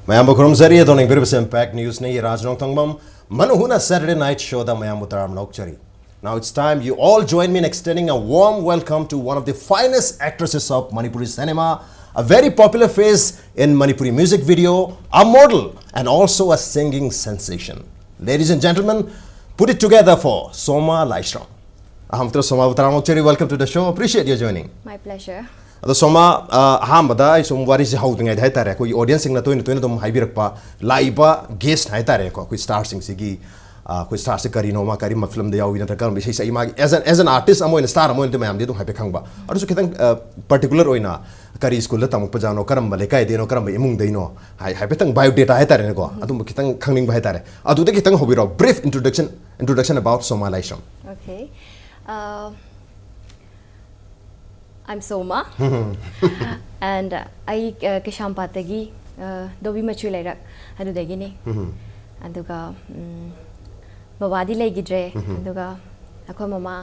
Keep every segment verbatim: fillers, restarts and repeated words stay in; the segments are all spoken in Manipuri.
ꯃꯌꯥꯝꯕꯨ ꯈꯨꯔꯨꯝꯖꯔꯤ꯫ ꯑꯗꯣ ꯌꯦꯡꯕꯤꯔꯤꯕꯁꯤ Impact Newsꯅꯤ꯫ ꯔꯥꯖ ꯅꯣꯡꯊꯣꯡꯕꯝ ꯃꯅꯨ ꯍꯨꯅ Saturday Night Showꯗ ꯃꯌꯥꯝꯕꯨ ꯇꯔꯥꯝꯅ ꯑꯣꯛꯆꯔꯤ꯫ Now it's time you all join me in extending a warm welcome to one of the finest actresses of Manipuri cinema, a very popular face in Manipuri music video, a model, and also a singing sensation. Ladies and gentlemen, put it together for Soma Laishram. ꯑꯍꯥꯟꯕꯗ ꯁꯣꯃꯥꯕꯨ ꯇꯔꯥꯝꯅ ꯑꯣꯛꯆꯔꯤ꯫ Welcome to the show. Appreciate your joining. My pleasure. ꯑꯗꯣ ꯁꯣꯃꯥ, ꯑ, ꯑꯍꯥꯟꯕꯗ ꯑꯩ ꯁꯨꯝ ꯋꯥꯔꯤꯁꯦ ꯍꯧꯗ꯭ꯔꯤꯉꯩꯗ ꯍꯥꯏꯇꯥꯔꯦ, ꯑꯩꯈꯣꯏꯒꯤ audienceꯁꯤꯡꯅ ꯇꯣꯏꯅ ꯇꯣꯏꯅ ꯑꯗꯨꯝ ꯍꯥꯏꯕꯤꯔꯛꯄ, ꯂꯥꯛꯏꯕ guest ꯍꯥꯏꯇꯥꯔꯦꯀꯣ, ꯑꯩꯈꯣꯏ starꯁꯤꯡꯁꯤꯒꯤ, ꯑ, ꯑꯩꯈꯣꯏ starꯁꯦ ꯀꯔꯤꯅꯣ, ꯃꯥ ꯀꯔꯝꯕ filmꯗ ꯌꯥꯎꯏ, ꯅꯠꯇ꯭ꯔꯒ ꯀꯔꯝꯕ ꯏꯁꯩ ꯁꯛꯏ, ꯃꯥꯒꯤ as an, as an artist ꯑꯃ ꯑꯣꯏꯅ, star ꯑꯃ ꯑꯣꯏꯅꯗꯤ ꯃꯌꯥꯝꯗꯤ ꯑꯗꯨꯝ ꯍꯥꯏꯐꯦꯠ ꯈꯪꯕ꯫ ꯑꯗꯨꯁꯨ ꯈꯤꯇꯪ, ꯑ, particular ꯑꯣꯏꯅ ꯀꯔꯤ schoolꯗ ꯇꯝꯃꯛꯄꯖꯥꯠꯅꯣ, ꯀꯔꯝꯕ ꯂꯩꯀꯥꯏꯗꯩꯅꯣ, ꯀꯔꯝꯕ ꯏꯃꯨꯡꯗꯩꯅꯣ, ꯍꯥꯏ-, ꯍꯥꯏꯐꯦꯠꯇꯪ biodata ꯍꯥꯏꯇꯥꯔꯦꯅꯦꯀꯣ, ꯑꯗꯨꯝꯕ ꯈꯤꯇꯪ ꯈꯪꯅꯤꯡꯕ ꯍꯥꯏꯇꯥꯔꯦ꯫ ꯑꯗꯨꯗ ꯈꯤꯇꯪ ꯍꯧꯕꯤꯔꯛꯑꯣ, brief introduction, introduction about Soma Laishram. Okay. Uh, I'm Soma. And uh, ꯑꯩ uh, ꯀꯩꯁꯥꯝꯄꯥꯠꯇꯒꯤ uh, ꯗꯣꯕꯤ ꯃꯆꯨ ꯂꯩꯔꯛ ꯑꯗꯨꯗꯒꯤꯅꯤ꯫ ꯑꯗꯨꯒ ꯎꯝ, ꯕꯕꯥꯗꯤ ꯂꯩꯈꯤꯗ꯭ꯔꯦ꯫ ꯑꯗꯨꯒ ꯑꯩꯈꯣꯏ ꯃꯃꯥ,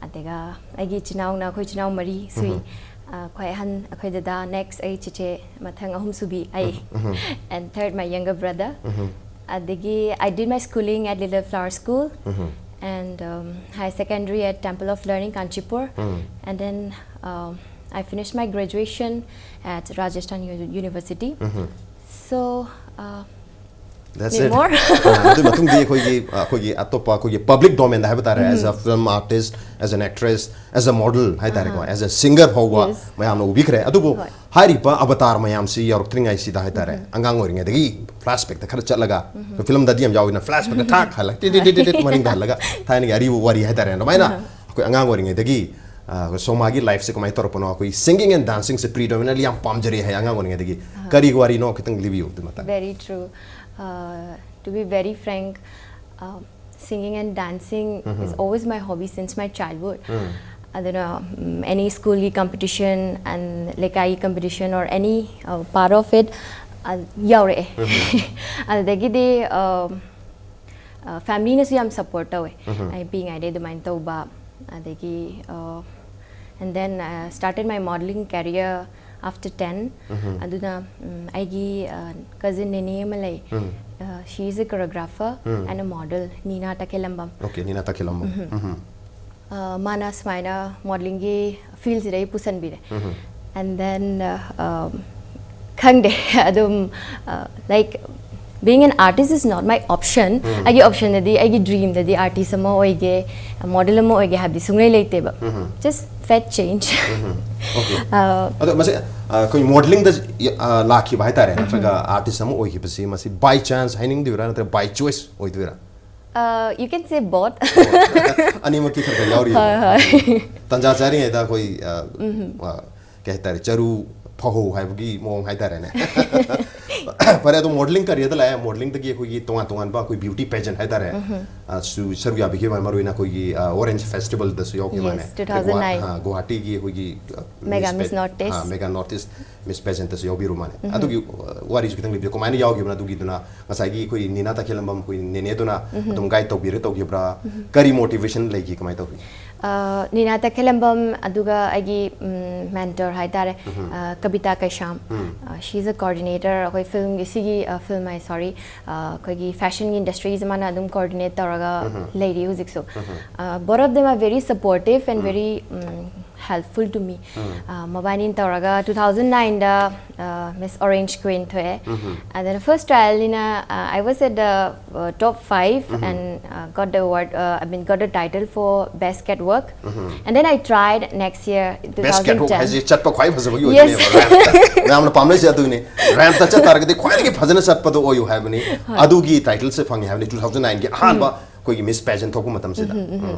ꯑꯗꯨꯒ ꯑꯩꯒꯤ ꯏꯆꯤꯟ ꯏꯅꯥꯎꯅ, ꯑꯩꯈꯣꯏ ꯏꯆꯤꯟ ꯏꯅꯥꯎ ꯃꯔꯤ ꯁꯨꯏ꯫ Uh, ꯈ꯭ꯋꯥꯏ ꯑꯍꯟ ꯑꯩꯈꯣꯏ ꯗꯗꯥ, next ꯑꯩ ꯆꯤꯆꯦ, ꯃꯊꯪ ꯑꯍꯨꯝ ꯁꯨꯕꯤ ꯑꯩ, and third my younger brother. ꯑꯗꯒꯤ I did my schooling at Little Flower School, and um, higher secondary at Temple of Learning, Kanchipur. And then um, I finished my graduation at Rajasthan U- University. So, uh, That's Need it. More? ꯑ, ꯑꯗꯨꯒꯤ ꯃꯇꯨꯡꯗꯤ ꯑꯩꯈꯣꯏꯒꯤ, ꯑ, ꯑꯩꯈꯣꯏꯒꯤ ꯑꯇꯣꯞꯄ ꯑꯩꯈꯣꯏꯒꯤ public domainꯗ ꯍꯥꯏꯕ ꯇꯥꯔꯦ, as a film artist, as an actress, as a model ꯍꯥꯏ ꯇꯥꯔꯦꯀꯣ, as a singer ꯐꯥꯎꯕ Yes. ꯃꯌꯥꯝꯅ ꯎꯕꯤꯈ꯭ꯔꯦ꯫ ꯑꯗꯨꯕꯨ ꯍꯣꯏ꯫ ꯍꯥꯏꯔꯤꯕ avatar ꯃꯌꯥꯝꯁꯤ ꯌꯧꯔꯛꯇ꯭ꯔꯤꯉꯩꯁꯤꯗ ꯍꯥꯏ ꯇꯥꯔꯦ, ꯑꯉꯥꯡ ꯑꯣꯏꯔꯤꯉꯩꯗꯒꯤ flashbackꯇ ꯈꯔ ꯆꯠꯂꯒ, filmꯗꯗꯤ ꯌꯥꯝ ꯌꯥꯎꯋꯤꯅ, flashbackꯇ ꯊꯥꯛ ꯍꯜꯂꯒ ꯇꯤꯠ ꯇꯤꯠ ꯇꯤꯠ ꯇꯤꯠ ꯃꯅꯤꯡꯗ ꯍꯜꯂꯒ ꯊꯥꯏꯅꯒꯤ ꯑꯔꯤꯕ ꯋꯥꯔꯤ ꯍꯥꯏ ꯇꯥꯔꯦ, ꯑꯗꯨꯃꯥꯏꯅ ꯑꯩꯈꯣꯏ ꯑꯉꯥꯡ ꯑꯣꯏꯔꯤꯉꯩꯗꯒꯤ, ꯑ, ꯁꯣꯃꯥꯒꯤ lifeꯁꯦ ꯀꯃꯥꯏꯅ ꯇꯧꯔꯛꯄꯅꯣ, ꯑꯩꯈꯣꯏ singing and dancingꯁꯦ predominantly ꯌꯥꯝ ꯄꯥꯝꯖꯔꯛꯑꯦ ꯍꯥꯏ ꯑꯉꯥꯡ ꯑꯣꯏꯔꯤꯉꯩꯗꯒꯤ꯫ ꯀꯔꯤ ꯋꯥꯔꯤꯅꯣ ꯈꯤꯇꯪ ꯂꯤꯕꯤꯌꯨ ꯑꯗꯨ ꯃꯇꯥꯡꯗ꯫ Very true. Uh, to be very frank, uh, singing and dancing is always my hobby since my childhood. ꯑꯗꯨꯅ ꯎꯝ, any schoolꯒꯤ competition and ꯂꯩꯀꯥꯏꯒꯤ competition or any uh, part of it uh, ꯌꯥꯎꯔꯛꯑꯦ꯫ ꯑꯗꯨꯗꯒꯤꯗꯤ uh, uh, familyꯅꯁꯨ ꯌꯥꯝ support ꯇꯧꯋꯦ꯫ ꯑꯩ ꯄꯤꯛꯏꯉꯩꯗꯩ ꯑꯗꯨꯃꯥꯏꯅ ꯇꯧꯕ꯫ ꯑꯗꯒꯤ uh, and then uh, started my modeling career after ten. ꯑꯗꯨꯅ ꯎꯝ, ꯑꯩꯒꯤ ꯀꯖꯤꯟ ꯅꯦꯅꯦ ꯑꯃ ꯂꯩ. She is a choreographer and a model, Nina Takhelambam. Okay, Nina Takhelambam. ꯃꯥꯅ ꯁꯨꯃꯥꯏꯅ ꯃꯣꯗꯂꯤꯡꯒꯤ ꯐꯤꯜꯁꯤꯗ ꯑꯩ ꯄꯨꯁꯟꯕꯤꯔꯦ. And then ꯈꯪꯗꯦ, ꯑꯗꯨꯝ, like, being an artist is not my option. ꯑꯩꯒꯤ ꯑꯣꯞꯁꯟꯗꯗꯤ, ꯑꯩꯒꯤ ꯗ꯭ꯔꯤꯝꯗꯗꯤ ꯑꯥꯔꯇꯤꯁ ꯑꯃ ꯑꯣꯏꯒꯦ, ꯃꯣꯗꯦꯜ ꯑꯃ ꯑꯣꯏꯒꯦ ꯍꯥꯏꯕꯗꯤ ꯁꯨꯡꯂꯩ ꯂꯩꯇꯦꯕ. Just fate change. Okay. ꯑꯗꯣ ꯃꯁꯤ ꯑꯩꯈꯣꯏ ꯃꯣꯗꯦꯂꯤꯡꯗ ꯂꯥꯛꯈꯤꯕ ꯍꯥꯏꯇꯥꯔꯦ, ꯅꯠꯇ꯭ꯔꯒ ꯑꯥꯔꯇꯤꯁ ꯑꯃ ꯑꯣꯏꯈꯤꯕꯁꯤ, ꯃꯁꯤ by chance ꯍꯥꯏꯅꯤꯡꯗꯣꯏꯔꯥ ꯅꯠꯇ꯭ꯔꯒ by choice ꯑꯣꯏꯗꯣꯏꯔꯥ? You can say both. ꯑꯅꯤꯃꯛꯀꯤ ꯈꯔ ꯈꯔ ꯌꯥꯎꯔꯤ. ꯍꯣꯏ, ꯍꯣꯏ. ꯇꯟꯖꯥ ꯆꯥꯔꯤꯉꯩꯗ ꯑꯩꯈꯣꯏ ꯀꯩ ꯍꯥꯏꯇꯥꯔꯦ, ꯆꯔꯨ ꯐꯧꯍꯧ ꯍꯥꯏꯕꯒꯤ ꯃꯑꯣꯡ ꯍꯥꯏꯇꯥꯔꯦꯅꯦ. ꯐꯔꯦ, ꯑꯗꯣ ꯃꯣꯗꯦꯂꯤꯡ ꯀꯔꯤꯌꯔꯗ ꯂꯥꯛꯑꯦ, ꯃꯣꯗꯦꯂꯤꯡꯗꯒꯤ ꯑꯩꯈꯣꯏꯒꯤ ꯇꯣꯉꯥꯟ ꯇꯣꯉꯥꯟꯕ ꯑꯩꯈꯣꯏ ꯕ꯭ꯌꯨꯇꯤ ꯄꯦꯖꯦꯟ ꯍꯥꯏꯇꯥꯔꯦ, ꯁꯨ ꯁꯔꯨꯛ ꯌꯥꯕꯤꯈꯤꯕ, ꯃꯔꯨꯑꯣꯏꯅ ꯑꯩꯈꯣꯏꯒꯤ ꯑꯣꯔꯦꯟꯖ ꯐꯦꯁꯇꯤꯚꯦꯜꯗꯁꯨ ꯌꯥꯎꯈꯤꯕꯅꯦ. Yes, two thousand nine. ꯒꯨꯋꯥꯍꯥꯇꯤꯒꯤ ꯑꯩꯈꯣꯏꯒꯤ Mega Miss North East. Mega North East Miss Pageantꯇꯁꯨ ꯌꯥꯎꯕꯤꯔꯨ ꯃꯥꯅꯦ. ꯑꯗꯨꯒꯤ ꯋꯥꯔꯤꯁꯨ ꯈꯤꯇꯪ ꯂꯤꯕꯤꯌꯨ, ꯀꯃꯥꯏꯅ ꯌꯥꯎꯈꯤꯕꯅꯣ? ꯑꯗꯨꯒꯤꯗꯨꯅ ꯉꯁꯥꯏꯒꯤ ꯑꯩꯈꯣꯏ ꯅꯤꯅꯥ ꯇꯈꯦꯂꯝꯕꯝ, ꯑꯩꯈꯣꯏ ꯅꯦꯅꯦꯗꯨꯅ ꯑꯗꯨꯝ ꯒꯥꯏꯗ ꯇꯧꯕꯤꯔ ꯇꯧꯈꯤꯕ꯭ꯔꯥ? ꯀꯔꯤ ꯃꯣꯇꯤꯚꯦꯁꯟ ꯂꯩꯈꯤ, ꯀꯃꯥꯏꯅ ꯇꯧꯈꯤ? ꯅꯤꯅꯥ ꯇꯈꯦꯂꯝꯕꯝ, ꯑꯗꯨꯒ ꯑꯩꯒꯤ ꯃꯦꯟꯇꯔ ꯍꯥꯏꯇꯥꯔꯦ, ꯀꯕꯤꯇꯥ ꯀꯩꯁꯥꯝ. She is a coordinator, ꯑꯩꯈꯣꯏ ꯐꯤꯜꯝꯒꯤ, ꯁꯤꯒꯤ ꯐꯤꯜꯝ ꯍꯥꯏ, ꯁꯣꯔꯤ, ꯑꯩꯈꯣꯏꯒꯤ ꯐꯦꯁꯟꯒꯤ ꯏꯟꯗꯁꯇ꯭ꯔꯤꯁꯦ ꯃꯥꯅ ꯑꯗꯨꯝ ꯀꯣꯑꯣꯔꯗꯤꯅꯦꯠ ꯇꯧꯔꯒ ꯂꯩꯔꯤ ꯍꯧꯖꯤꯛꯁꯨ. Both of them are very supportive and very helpful to me. ꯃꯕꯥꯅꯤꯅ ꯇꯧꯔꯒ two thousand nineꯗ Miss Orange Queen ꯊꯣꯛꯑꯦ. And then first trialꯅꯤꯅ, I was at the top five and got the award, I mean, got the title for best catwalk. And then I tried next year, Best catwalk ꯍꯥꯏꯁꯦ two thousand ten. ꯆꯠꯄ ꯈ꯭ꯋꯥꯏ ꯐꯖꯕꯒꯤ Yes. ꯑꯣꯏꯗꯣꯏꯅꯦꯕ, ꯔꯦꯝꯞꯇ. ꯃꯌꯥꯝꯅ ꯄꯥꯝꯅꯩꯁꯦ ꯑꯗꯨꯅꯤ. ꯔꯦꯝꯞꯇ ꯆꯠ ꯇꯥꯔꯒꯗꯤ ꯈ꯭ꯋꯥꯏꯗꯒꯤ ꯐꯖꯅ ꯆꯠꯄꯗꯣ ꯑꯣꯏꯌꯨ ꯍꯥꯏꯕꯅꯤ. ꯑꯗꯨꯒꯤ ꯇꯥꯏꯇꯜꯁꯦ ꯐꯪꯉꯦ ꯍꯥꯏꯕꯅꯤ two thousand nineꯒꯤ ꯑꯍꯥꯟꯕ ꯑꯩꯈꯣꯏꯒꯤ Miss Pageant ꯊꯣꯛꯄ ꯃꯇꯝꯁꯤꯗ.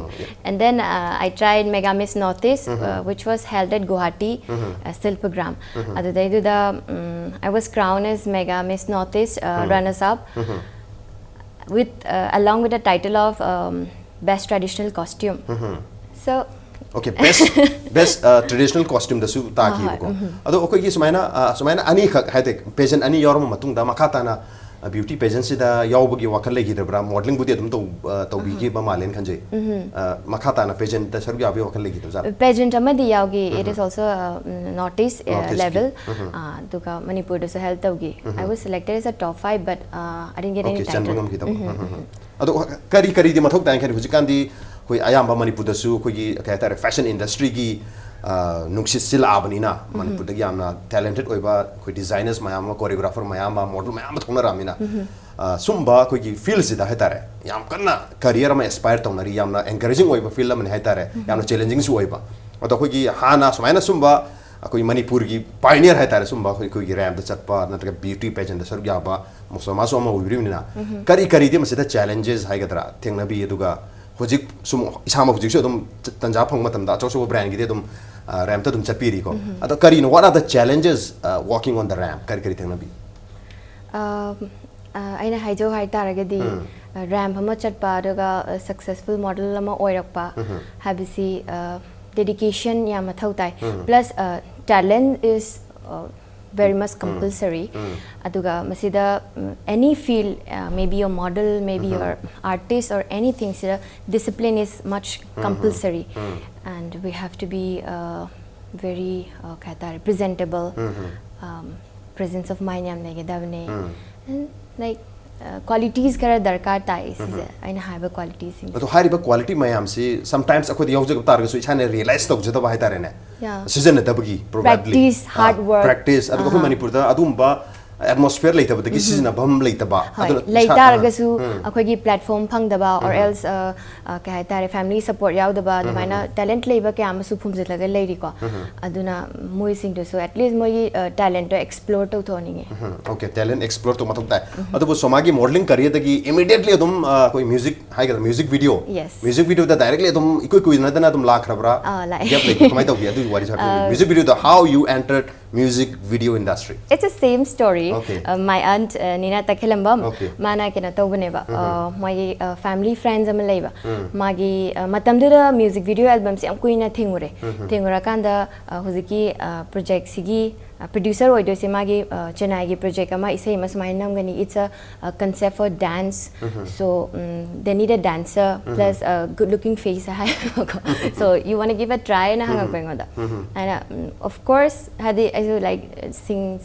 And then uh, I tried Mega Miss Northeast, uh, which was held at Guwahati, uh, Silpagram. ꯑꯗꯨꯗꯩꯗꯨꯗ, um, I was crowned as Mega Miss Northeast, uh, runners up, with, uh, along with the title of, um, Best Traditional Costume. So, Okay, best best traditional costumeꯗꯁꯨ ꯇꯥꯈꯤꯕꯀꯣ. ꯑꯗꯣ ꯑꯩꯈꯣꯏꯒꯤ ꯁꯨꯃꯥꯏꯅ, ꯁꯨꯃꯥꯏꯅ ꯑꯅꯤꯈꯛ ꯍꯥꯏꯗꯤ ꯄꯦꯖꯦꯟ ꯑꯅꯤ ꯌꯥꯎꯔꯕ ꯃꯇꯨꯡꯗ ꯃꯈꯥ ꯇꯥꯅ ꯕ꯭ꯌꯨꯇꯤ ꯄꯦꯖꯦꯟꯁꯤꯗ ꯌꯥꯎꯕꯒꯤ ꯋꯥꯈꯜ ꯂꯩꯈꯤꯗꯕ꯭ꯔꯥ? ꯃꯣꯗꯂꯤꯡꯕꯨꯗꯤ ꯑꯗꯨꯝ ꯇꯧ-, ꯑ, ꯇꯧꯕꯤꯈꯤꯕ ꯃꯥꯜꯂꯦꯅ ꯈꯟꯖꯩ꯫ ꯑ, ꯃꯈꯥ ꯇꯥꯅ ꯄꯦꯖꯦꯟꯇ ꯁꯔꯨꯛ ꯌꯥꯕꯒꯤ ꯋꯥꯈꯜ ꯂꯩꯈꯤꯗꯕꯖꯥꯠꯂ? Pageant ꯑꯃꯗꯤ ꯌꯥꯎꯈꯤ. It is also a, mm, North East, uh, North East ꯀꯤ꯫ level. ꯑꯥ, ꯑꯗꯨꯒ ꯃꯅꯤꯄꯨꯔꯗꯁꯨ ꯍꯦꯜꯞ ꯇꯧꯈꯤ. I was selected as a top five, but, uh, I didn't get any Okay, ꯆꯟꯕ title. ꯉꯝꯈꯤꯗꯕ꯫ ꯑꯗꯣ ꯀꯔꯤ ꯀꯔꯤꯗꯤ ꯃꯊꯧ ꯇꯥꯏ ꯈꯜꯂꯤ? ꯍꯧꯖꯤꯛꯀꯥꯟꯗꯤ ꯑꯩꯈꯣꯏ ꯑꯌꯥꯝꯕ ꯃꯅꯤꯄꯨꯔꯗꯁꯨ ꯑꯩꯈꯣꯏꯒꯤ, ꯀꯩ ꯍꯥꯏꯇꯥꯔꯦ, ꯐꯦꯁꯟ ꯏꯟꯗꯁꯇ꯭ꯔꯤꯒꯤ, ꯑ, ꯅꯨꯡꯁꯤꯠ ꯁꯤꯜꯂꯛꯑꯕꯅꯤꯅ, ꯃꯅꯤꯄꯨꯔꯗꯒꯤ ꯌꯥꯝꯅ ꯇꯦꯂꯦꯟꯇꯦꯗ ꯑꯣꯏꯕ ꯑꯩꯈꯣꯏ ꯗꯤꯖꯥꯏꯅꯔꯁ ꯃꯌꯥꯝ ꯑꯃ, ꯀꯣꯔꯤꯌꯣꯒ꯭ꯔꯥꯐꯔ ꯃꯌꯥꯝ ꯑꯃ, ꯃꯣꯗꯦꯜ ꯃꯌꯥꯝ ꯑꯃ ꯊꯣꯛꯅꯔꯛꯑꯕꯅꯤꯅ, ꯑ, ꯁꯨꯝꯕ ꯑꯩꯈꯣꯏꯒꯤ ꯐꯤꯜꯁꯤꯗ ꯍꯥꯏꯇꯥꯔꯦ, ꯌꯥꯝ ꯀꯟꯅ ꯀꯔꯤꯌꯔ ꯑꯃ ꯑꯦꯁꯄꯥꯏꯔ ꯇꯧꯅꯔꯤ, ꯌꯥꯝꯅ ꯑꯦꯟꯀꯔꯦꯖꯤꯡ ꯑꯣꯏꯕ ꯐꯤꯜ ꯑꯃꯅꯤ ꯍꯥꯏꯇꯥꯔꯦ, ꯌꯥꯝꯅ ꯆꯦꯂꯦꯟꯖꯤꯡꯁꯨ ꯑꯣꯏꯕ꯫ ꯑꯗꯣ ꯑꯩꯈꯣꯏꯒꯤ ꯍꯥꯟꯅ ꯁꯨꯃꯥꯏꯅ ꯁꯨꯝꯕ ꯑꯩꯈꯣꯏ ꯃꯅꯤꯄꯨꯔꯒꯤ ꯄꯥꯏꯅꯤꯌꯔ ꯍꯥꯏꯇꯥꯔꯦ, ꯁꯨꯝꯕ ꯑꯩꯈꯣꯏ, ꯑꯩꯈꯣꯏꯒꯤ ꯔꯦꯝꯞꯇ ꯆꯠꯄ ꯅꯠꯇ꯭ꯔꯒ ꯕ꯭ꯌꯨꯇꯤ ꯄꯦꯖꯦꯟꯗ ꯁꯔꯨꯛ ꯌꯥꯕ ꯃꯨꯁꯜꯃꯥꯟꯁꯨ ꯑꯃ ꯑꯣꯏꯕꯤꯔꯤꯕꯅꯤꯅ, ꯀꯔꯤ ꯀꯔꯤꯗꯤ ꯃꯁꯤꯗ ꯆꯦꯂꯦꯟꯖꯦꯁ ꯍꯥꯏꯒꯗ꯭ꯔꯥ ꯊꯦꯡꯅꯕꯤ? ꯑꯗꯨꯒ ꯍꯧꯖꯤꯛ ꯁꯨꯝ ꯏꯁꯥꯃꯛ ꯍꯧꯖꯤꯛꯁꯨ ꯑꯗꯨꯝ ꯆ-, ꯇꯟꯖꯥ ꯐꯪꯕ ꯃꯇꯝꯗ ꯑꯆꯧ ꯑꯆꯧꯕ ꯕ꯭ꯔꯥꯟꯒꯤꯗꯤ ꯑꯗꯨꯝ, ꯑ, ꯔꯦꯝꯞꯇ ꯑꯗꯨꯝ ꯆꯠꯄꯤꯔꯤꯀꯣ꯫ ꯑꯗꯣ ꯀꯔꯤꯅꯣ, what are the challenges, uh, walking on the ramp? ꯀꯔꯤ ꯀꯔꯤ ꯊꯦꯡꯅꯕꯤ? ꯑ, ꯑ, ꯑꯩꯅ ꯍꯥꯏꯖꯧ ꯍꯥꯏꯇꯥꯔꯒꯗꯤ, ꯑ, ꯔꯦꯝꯞ ꯑꯃ ꯆꯠꯄ ꯑꯗꯨꯒ, ꯑ, ꯁꯛꯁꯦꯁꯐꯨꯜ ꯃꯣꯗꯦꯜ ꯑꯃ ꯑꯣꯏꯔꯛꯄ ꯍꯥꯏꯕꯁꯤ, ꯑ, ꯗꯦꯗꯤꯀꯦꯁꯟ ꯌꯥꯝ ꯃꯊꯧ ꯇꯥꯏ꯫ ꯄ꯭ꯂꯁ, ꯑ, talent is, ꯑ, very much compulsory. ꯑꯗꯨꯒ ꯃꯁꯤꯗ, ꯎꯝ, any field, uh, maybe you're model, maybe you're artist or anything, ꯁꯤꯗ discipline is much compulsory. And we have to be, uh, very, uh, ꯀꯩ ꯍꯥꯏꯇꯥꯔꯦ, presentable, um, presence of mind ꯌꯥꯝ ꯂꯩꯒꯗꯕꯅꯦ꯫ And, like, uh, qualities ꯈꯔ ꯗꯔꯀꯥꯔ ꯇꯥꯏ ꯁꯤꯁꯦ, ꯑꯩꯅ ꯍꯥꯏꯕ qualitiesꯁꯤꯡꯁꯦ꯫ ꯑꯗꯣ ꯍꯥꯏꯔꯤꯕ ꯀ꯭ꯋꯥꯂꯤꯇꯤ ꯃꯌꯥꯝꯁꯤ sometimes ꯑꯩꯈꯣꯏꯗ ꯌꯥꯎꯖꯕ ꯇꯥꯔꯒꯁꯨ ꯏꯁꯥꯅ ꯔꯤꯌꯦꯂꯥꯏꯁ ꯇꯧꯖꯗꯕ ꯍꯥꯏꯇꯥꯔꯦꯅꯦ꯫ Yeah. ꯁꯤꯖꯤꯟꯅꯗꯕꯒꯤ, probably. Practice, hard work. Practice, ꯑꯗꯨꯒ ꯑꯩꯈꯣꯏ ꯃꯅꯤꯄꯨꯔꯗ ꯑꯗꯨꯝꯕ ꯑꯦꯠꯃꯣꯁꯐꯤꯌꯔ ꯂꯩꯇꯕꯗꯒꯤ ꯁꯤꯖꯤꯟꯅꯐꯝ ꯂꯩꯇꯕ꯫ ꯍꯣꯏ, ꯑꯗꯨꯅ ꯂꯩ ꯏꯁꯥ-, ꯇꯥꯔꯒꯁꯨ ꯎꯝ꯫ ꯑꯩꯈꯣꯏꯒꯤ ꯄ꯭ꯂꯦꯠꯐꯣꯝ ꯐꯪꯗꯕ, or else, uh, uh, ꯀꯩ ꯍꯥꯏꯇꯥꯔꯦ, family support ꯌꯥꯎꯗꯕ, ꯑꯗꯨꯃꯥꯏꯅ talent ꯂꯩꯕ ꯀꯌꯥ ꯑꯃꯁꯨ ꯐꯨꯝꯖꯤꯜꯂꯒ ꯂꯩꯔꯤꯀꯣ꯫ ꯑꯗꯨꯅ ꯃꯣꯏꯁꯤꯡꯗꯨꯁꯨ at least ꯃꯣꯏꯒꯤ, uh, talentꯇꯣ explore ꯇꯧꯊꯣꯛꯍꯟꯅꯤꯡꯉꯦ꯫ Okay, talent explore ꯇꯧꯕ ꯃꯊꯧ ꯇꯥꯏ꯫ ꯑꯗꯨꯕꯨ ꯁꯣꯃꯥꯒꯤ ꯃꯣꯗꯦꯂꯤꯡ ꯀꯔꯤꯌꯔꯗꯒꯤ immediately ꯑꯗꯨꯝ, ꯑ, ꯑꯩꯈꯣꯏ ꯃ꯭ꯌꯨꯖꯤꯛ ꯍꯥꯏꯒꯗ꯭ꯔꯥ, ꯃ꯭ꯌꯨꯖꯤꯛ ꯚꯤꯗꯤꯑꯣ, Yes. ꯃ꯭ꯌꯨꯖꯤꯛ ꯚꯤꯗꯤꯑꯣꯗ ꯗꯥꯏꯔꯦꯛꯂꯤ ꯑꯗꯨꯝ ꯏꯀꯨꯏ ꯀꯨꯏꯗꯅꯗꯅ ꯑꯗꯨꯝ ꯂꯥꯛꯈ꯭ꯔꯕ꯭ꯔꯥ? ꯑꯥ, ꯂꯥꯛꯑꯦ꯫ ꯒꯦꯞ ꯂꯩꯇꯦ꯫ ꯀꯃꯥꯏꯅ ꯇꯧꯒꯦ ꯑꯗꯨꯒꯤ ꯋꯥꯔꯤ ꯈꯔ ꯍꯥꯏꯕꯤꯌꯨ꯫ ꯃ꯭ꯌꯨꯖꯤꯛ ꯚꯤꯗꯤꯑꯣꯗ, how you entered music video industry? It's the same story. Okay. Uh, my aunt, uh, Nina Takhelambam, Okay. ꯃꯥꯅ ꯀꯩꯅꯣ ꯇꯧꯕꯅꯦꯕ, uh, ꯃꯣꯏꯒꯤ, uh, family friends ꯑꯃ ꯂꯩꯕ꯫ ꯃꯥꯒꯤ, uh, ꯃꯇꯝꯗꯨꯗ music video albumꯁꯦ ꯌꯥꯝ ꯀꯨꯏꯅ ꯊꯦꯡꯉꯨꯔꯦ꯫ ꯊꯦꯡꯉꯨꯔꯀꯥꯟꯗ, uh, ꯍꯧꯖꯤꯛꯀꯤ, uh, projectꯁꯤꯒꯤ ꯄ꯭ꯔꯣꯗ꯭ꯌꯨꯁꯔ ꯑꯣꯏꯗꯣꯏꯁꯦ ꯃꯥꯒꯤ ꯑ, ꯆꯦꯟꯅꯥꯏꯒꯤ ꯄ꯭ꯔꯣꯖꯦꯛ ꯑꯃ, ꯏꯁꯩ ꯑꯃ ꯁꯨꯃꯥꯏꯅ ꯅꯝꯒꯅꯤ, it's a, a concept for dance, so um, they need a dancer plus a good looking face ꯍꯥꯏꯕꯀꯣ. So you wanna give a try ꯅ ꯍꯪꯉꯛꯄ ꯑꯩꯉꯣꯟꯗ. ꯑꯩꯅ, "Of course, ꯍꯥꯏꯗꯤ ꯑꯩꯁꯨ like, since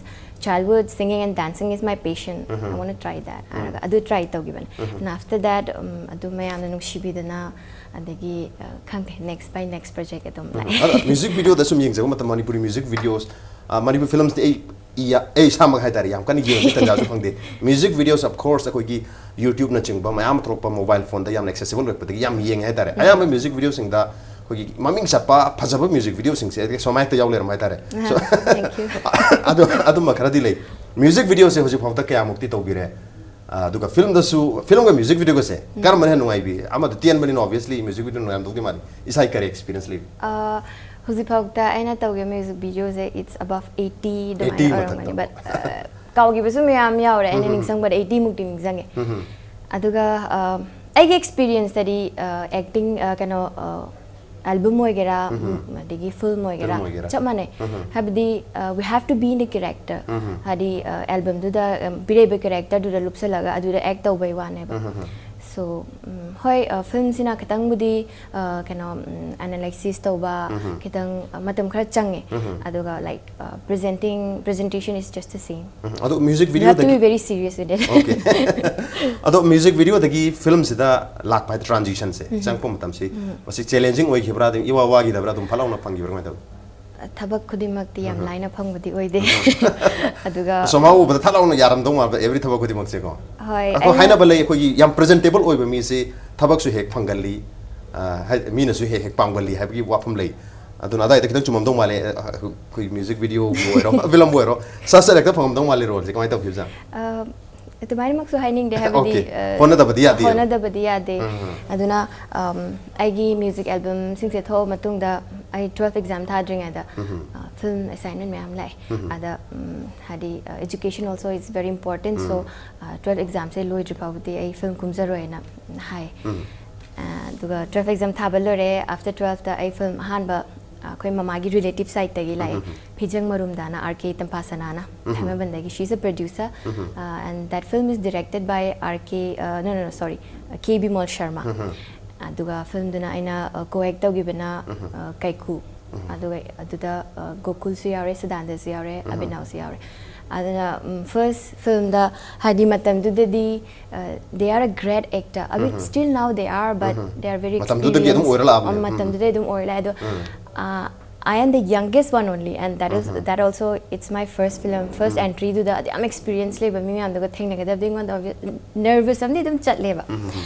childhood, singing and dancing is my passion, I wanna try that" ꯍꯥꯏꯔꯒ ꯑꯗꯨ ꯇ꯭ꯔꯥꯏ ꯇꯧꯈꯤꯕꯅꯦ. And after that, um, ꯑꯗꯨ ꯃꯌꯥꯝꯅ ꯅꯨꯡꯁꯤꯕꯤꯗꯅ, ꯑꯗꯒꯤ ꯑ, ꯈꯪꯗꯦ, next by next project ꯑꯗꯨꯝ ꯂꯥꯛꯑꯦ. ꯑꯗꯣ ꯃ꯭ꯌꯨꯖꯤꯛ ꯚꯤꯗꯤꯑꯣꯗ ꯁꯨꯝ ꯌꯦꯡꯖꯕ ꯃꯇꯝ ꯃꯅꯤꯄꯨꯔꯤ ꯃ꯭ꯌꯨꯖꯤꯛ ꯚꯤꯗꯤꯑꯣꯁ, ꯃꯅꯤꯄꯨꯔꯤ ꯐꯤꯂꯝꯁꯇꯤ ꯑꯩ ꯏꯌꯥ- ꯑꯩ ꯏꯁꯥꯃꯛ ꯍꯥꯏꯇꯥꯔꯦ, ꯌꯥꯝ ꯀꯟꯅ ꯌꯦꯡꯕꯒꯤ ꯇꯟꯖꯥꯁꯨ ꯐꯪꯗꯦ. ꯃ꯭ꯌꯨꯖꯤꯛ ꯚꯤꯗꯤꯑꯣꯁ, of course, ꯑꯩꯈꯣꯏꯒꯤ YouTube ꯅꯆꯤꯡꯕ ꯃꯌꯥꯝ ꯊꯣꯛꯂꯛꯄ, ꯃꯣꯕꯥꯏꯜ ꯐꯣꯟꯗ ꯌꯥꯝꯅ ꯑꯦꯛꯁꯦꯁꯤꯕꯜ ꯑꯣꯏꯔꯛꯄꯗꯒꯤ ꯌꯥꯝ ꯌꯦꯡꯉꯦ ꯍꯥꯏꯇꯥꯔꯦ. ꯑꯌꯥꯝꯕ ꯃ꯭ꯌꯨꯖꯤꯛ ꯚꯤꯗꯤꯑꯣꯁꯤꯡꯗ ꯑꯩꯈꯣꯏꯒꯤ ꯃꯃꯤꯡ ꯆꯠꯄ ꯐꯖꯕ ꯃ꯭ꯌꯨꯖꯤꯛ ꯚꯤꯗꯤꯑꯣꯁꯤꯡꯁꯦ ꯑꯩ ꯁꯣꯃꯥꯏ ꯍꯦꯛꯇ ꯌꯥꯎ ꯂꯩꯔꯝꯕ ꯍꯥꯏꯇꯥꯔꯦ. So, Thank you. ꯑꯗꯨ ꯑꯗꯨꯝꯕ ꯈꯔꯗꯤ ꯂꯩ. ꯃ꯭ꯌꯨꯖꯤꯛ ꯚꯤꯗꯤꯑꯣꯁꯦ ꯍꯧꯖꯤꯛ ꯐꯥꯎꯗ ꯀꯌꯥꯃꯨꯛꯇꯤ ꯇꯧꯕꯤꯔꯦ? ꯑꯗꯨꯒ ꯐꯤꯂꯝꯗꯁꯨ, ꯐꯤꯂꯝꯒ ꯃ꯭ꯌꯨꯖꯤꯛ ꯚꯤꯗꯤꯑꯣꯒꯁꯦ ꯀꯔꯝꯕꯅ ꯍꯦꯟꯅ ꯅꯨꯡꯉꯥꯏꯕꯤ? ꯑꯃꯗ ꯇꯦꯟꯕꯅꯤꯅ, obviously, ꯃ꯭ꯌꯨꯖꯤꯛ ꯚꯤꯗꯤꯑꯣ ꯅꯨꯡꯉꯥꯏꯔꯝꯗꯧꯗꯤ ꯃꯥꯜꯂꯤ. ꯏꯁꯥꯒꯤ ꯀꯔꯤ ꯑꯦꯛꯁꯄꯤꯔꯤꯌꯦꯟꯁ ꯂꯩꯕꯤ? ꯑ, ꯍꯧꯖꯤꯛꯐꯥꯎꯗ ꯑꯩꯅ ꯇꯧꯈꯤꯕ ꯃ꯭ꯌꯨꯖꯤꯛ ꯚꯤꯗꯤꯑꯣꯁꯦ it's above eighty ꯑꯗꯨꯃꯥꯏꯅ Eighty ꯑꯣꯏꯔꯝꯒꯅꯤ. ꯃꯊꯛꯇ. But ꯑ, ꯀꯥꯎꯈꯤꯕꯁꯨ ꯃꯌꯥꯝ ꯌꯥꯎꯔꯦ, ꯑꯩꯅ ꯅꯤꯡꯁꯤꯡꯕꯗ eighty ꯃꯨꯛꯇꯤ ꯅꯤꯡꯁꯤꯡꯉꯦ. ꯑꯗꯨꯒ ꯑ, ꯑꯩꯒꯤ ꯑꯦꯛꯁꯄꯤꯔꯤꯌꯦꯟꯁꯇꯗꯤ ꯑꯦꯛꯇꯤꯡ, ꯀꯩꯅꯣ, ꯑꯦꯜꯕꯝ ꯑꯣꯏꯒꯦꯔꯥ, ꯑꯗꯒꯤ ꯐꯤꯂꯝ ꯑꯣꯏꯒꯦꯔꯥ, ꯐꯤꯂꯝ ꯑꯣꯏꯒꯦꯔꯥ. ꯆꯞ ꯃꯥꯟꯅꯩ. ꯍꯥꯏꯕꯗꯤ, we have to be in the character. ꯍꯥꯏꯗꯤ ꯑꯦꯜꯕꯝꯗꯨꯗ, ꯄꯤꯔꯛꯏꯕ ꯀꯦꯔꯦꯛꯇꯔꯗꯨꯗ ꯂꯨꯞꯁꯜꯂꯒ ꯑꯗꯨꯗ ꯑꯦꯛ ꯇꯧꯕꯩ ꯋꯥꯅꯦꯕ. So, ꯍꯣꯏ, ꯐꯤꯂꯝꯁꯤꯅ ꯈꯤꯇꯪꯕꯨꯗꯤ, ꯀꯩꯅꯣ, ꯑꯦꯅꯥꯂꯥꯏꯁꯤꯁ ꯇꯧꯕ, ꯈꯤꯇꯪ ꯃꯇꯝ ꯈꯔ ꯆꯪꯉꯦ. ꯑꯗꯨꯒ, like, presenting presentation is just the same. ꯑꯗꯣ music You have to be ꯚꯤꯗꯤꯑꯣꯗꯒꯤ very serious with it. Okay. ꯑꯗꯣ ꯃ꯭ꯌꯨꯖꯤꯛ ꯚꯤꯗꯤꯑꯣꯗꯒꯤ ꯐꯤꯂꯝꯁꯤꯗ ꯂꯥꯛꯄ ꯍꯥꯏꯗꯤ ꯇ꯭ꯔꯥꯟꯖꯤꯁꯟꯁꯦ ꯆꯪꯉꯛꯄ ꯃꯇꯝꯁꯤ, ꯃꯁꯤ ꯆꯦꯂꯦꯟꯖꯤꯡ ꯑꯣꯏꯈꯤꯕ꯭ꯔꯥ, ꯑꯗꯨꯝ ꯏꯋꯥ ꯋꯥꯈꯤꯗꯕ꯭ꯔꯥ, ꯑꯗꯨꯝ ꯐꯠ ꯂꯥꯎꯅ ꯐꯪꯈꯤꯕ꯭ꯔꯥ, ꯀꯃꯥꯏꯅ ꯇꯧꯏ? ꯊꯕꯛ ꯈꯨꯗꯤꯡꯃꯛꯇꯤ ꯌꯥꯝ ꯂꯥꯏꯅ ꯐꯪꯕꯗꯤ ꯑꯣꯏꯗꯦ꯫ ꯑꯗꯨꯒ ꯁꯣꯃꯥ ꯎꯕꯗ ꯊꯠ ꯂꯥꯎꯅ ꯌꯥꯔꯝꯗꯧ ꯃꯥꯟꯕ, ꯑꯦꯕ꯭ꯔꯤ ꯊꯕꯛ ꯈꯨꯗꯤꯡꯃꯛꯁꯦꯀꯣ. ꯍꯣꯏ, ꯑꯩꯈꯣꯏ ꯑꯩꯅ ꯍꯥꯏꯅꯕ ꯂꯩ, ꯑꯩꯈꯣꯏꯒꯤ ꯌꯥꯝ ꯄ꯭ꯔꯖꯦꯟꯇꯦꯕꯜ ꯑꯣꯏꯕ ꯃꯤꯁꯤ ꯊꯕꯛꯁꯨ ꯍꯦꯛ ꯐꯪꯒꯜꯂꯤ, ꯑ, ꯍꯥꯏ- ꯃꯤꯅꯁꯨ ꯍꯦꯛ ꯍꯦꯛ ꯄꯥꯝꯒꯜꯂꯤ ꯍꯥꯏꯕꯒꯤ ꯋꯥꯐꯝ ꯂꯩ. ꯑꯗꯨꯅ ꯑꯗꯥꯏꯗ ꯈꯤꯇꯪ ꯆꯨꯝꯃꯝꯗꯧ ꯃꯥꯜꯂꯦ. ꯑ, ꯑꯩꯈꯣꯏ ꯃ꯭ꯌꯨꯖꯤꯛ ꯚꯤꯗꯤꯑꯣꯕꯨ ꯑꯣꯏꯔꯣ, ꯐꯤꯂꯝꯕꯨ ꯑꯣꯏꯔꯣ, ꯁꯠ ꯁꯠ ꯍꯦꯛꯇ ꯐꯪꯉꯝꯗꯧ ꯃꯥꯜꯂꯤ ꯔꯣꯜꯁꯦ, ꯀꯃꯥꯏꯅ ꯇꯧꯈꯤꯕꯖꯥꯠꯅꯣ? ꯑ, ꯑꯗꯨꯃꯥꯏꯅꯃꯛꯁꯨ ꯍꯥꯏꯅꯤꯡꯗꯦ, ꯍꯥꯏꯕꯗꯤ, Okay. ꯑ, ꯍꯣꯠꯅꯗꯕꯗꯤ ꯌꯥꯗꯦ. ꯍꯣꯠꯅꯗꯕꯗꯤ ꯌꯥꯗꯦ. ꯑꯗꯨꯅ, ꯑꯝ, ꯑꯩꯒꯤ ꯃ꯭ꯌꯨꯖꯤꯛ ꯑꯦꯜꯕꯝꯁꯤꯡꯁꯦ ꯊꯣꯛꯑ ꯃꯇꯨꯡꯗ ꯑꯩ ꯇꯨꯋꯦꯜꯐ ꯑꯦꯛꯖꯥꯝ ꯊꯥꯗ꯭ꯔꯤꯉꯩꯗ, ꯑ, ꯐꯤꯂꯝ ꯑꯦꯁꯥꯏꯟꯃꯦꯟ ꯃꯌꯥꯝ ꯂꯥꯛꯑꯦ. ꯑꯗ, ꯎꯝ, ꯍꯥꯏꯗꯤ, ꯑ, education also is very important. So, ꯑ, ꯇꯨꯋꯦꯜꯐ ꯑꯦꯛꯖꯥꯝꯁꯦ ꯂꯣꯏꯗ꯭ꯔꯤ ꯐꯥꯎꯕꯗꯤ ꯑꯩ ꯐꯤꯂꯝ ꯀꯨꯝꯖꯔꯣꯏꯅ ꯍꯥꯏ꯫ ꯑ, ꯑꯗꯨꯒ ꯇꯨꯋꯦꯜꯐ ꯑꯦꯛꯖꯥꯝ ꯊꯥꯕ ꯂꯣꯏꯔꯦ. After ꯇꯨꯋꯦꯜꯐꯇ ꯑꯩ ꯐꯤꯂꯝ ꯑꯍꯥꯟꯕ, ꯑꯩꯈꯣꯏ ꯃꯃꯥꯒꯤ ꯔꯤꯂꯦꯇꯤꯞ ꯁꯥꯏꯠꯇꯒꯤ ꯂꯥꯛꯑꯦ꯫ ꯐꯤꯖꯪ ꯃꯔꯨꯝꯗꯥꯅ, R K ꯇꯝꯐꯥꯁꯅꯥꯅ, ꯊꯥꯡꯃꯩꯕꯟꯗꯒꯤ, she's a producer. And that film is directed by R K, uh, no, no, no, sorry, K Bimol Sharma. ꯑꯗꯨꯒ ꯐꯤꯂꯝꯗꯨꯅ ꯑꯩꯅ ꯀꯣ ꯑꯦꯛ ꯇꯧꯈꯤꯕꯅ, ꯑ, ꯀꯩꯀꯨ꯫ ꯑꯗꯨꯒ ꯑꯗꯨꯗ, ꯑ, ꯒꯣꯀꯨꯜꯁꯨ ꯌꯥꯎꯔꯦ, ꯁꯗꯥꯅꯟꯗꯁꯨ ꯌꯥꯎꯔꯦ, ꯑꯕꯤꯅꯥꯎꯁꯨ ꯌꯥꯎꯔꯦ. ꯑꯗꯨꯅ ꯐꯥꯔꯁ ꯐꯤꯂꯝꯗ, ꯍꯥꯏꯗꯤ, ꯃꯇꯝꯗꯨꯗꯗꯤ, uh, they are a great actor. I mean, still now they are, but they are very experienced. ꯃꯇꯝꯗꯨꯗꯒꯤ ꯑꯗꯨꯝ ꯑꯣꯏꯔ ꯂꯥꯛꯑꯕꯅꯦ. ꯃꯇꯝꯗꯨꯗꯩ ꯑꯗꯨꯝ ꯑꯣꯏꯔ ꯂꯥꯛꯑꯦ. ꯑꯗꯣ, uh, I am the youngest one only, and that is, that also, it's my first film, first entry. ꯑꯗꯨꯗ ꯌꯥꯝ ꯑꯦꯛꯁꯄꯤꯔꯤꯌꯦꯟꯁ ꯂꯩꯕ ꯃꯤ ꯃꯌꯥꯝꯗꯨꯒ ꯊꯦꯡꯅꯒꯗꯕꯗꯤ ꯑꯩꯉꯣꯟꯗ ꯅꯔꯚꯁ ꯑꯃꯗꯤ ꯑꯗꯨꯝ ꯆꯠꯂꯦꯕ.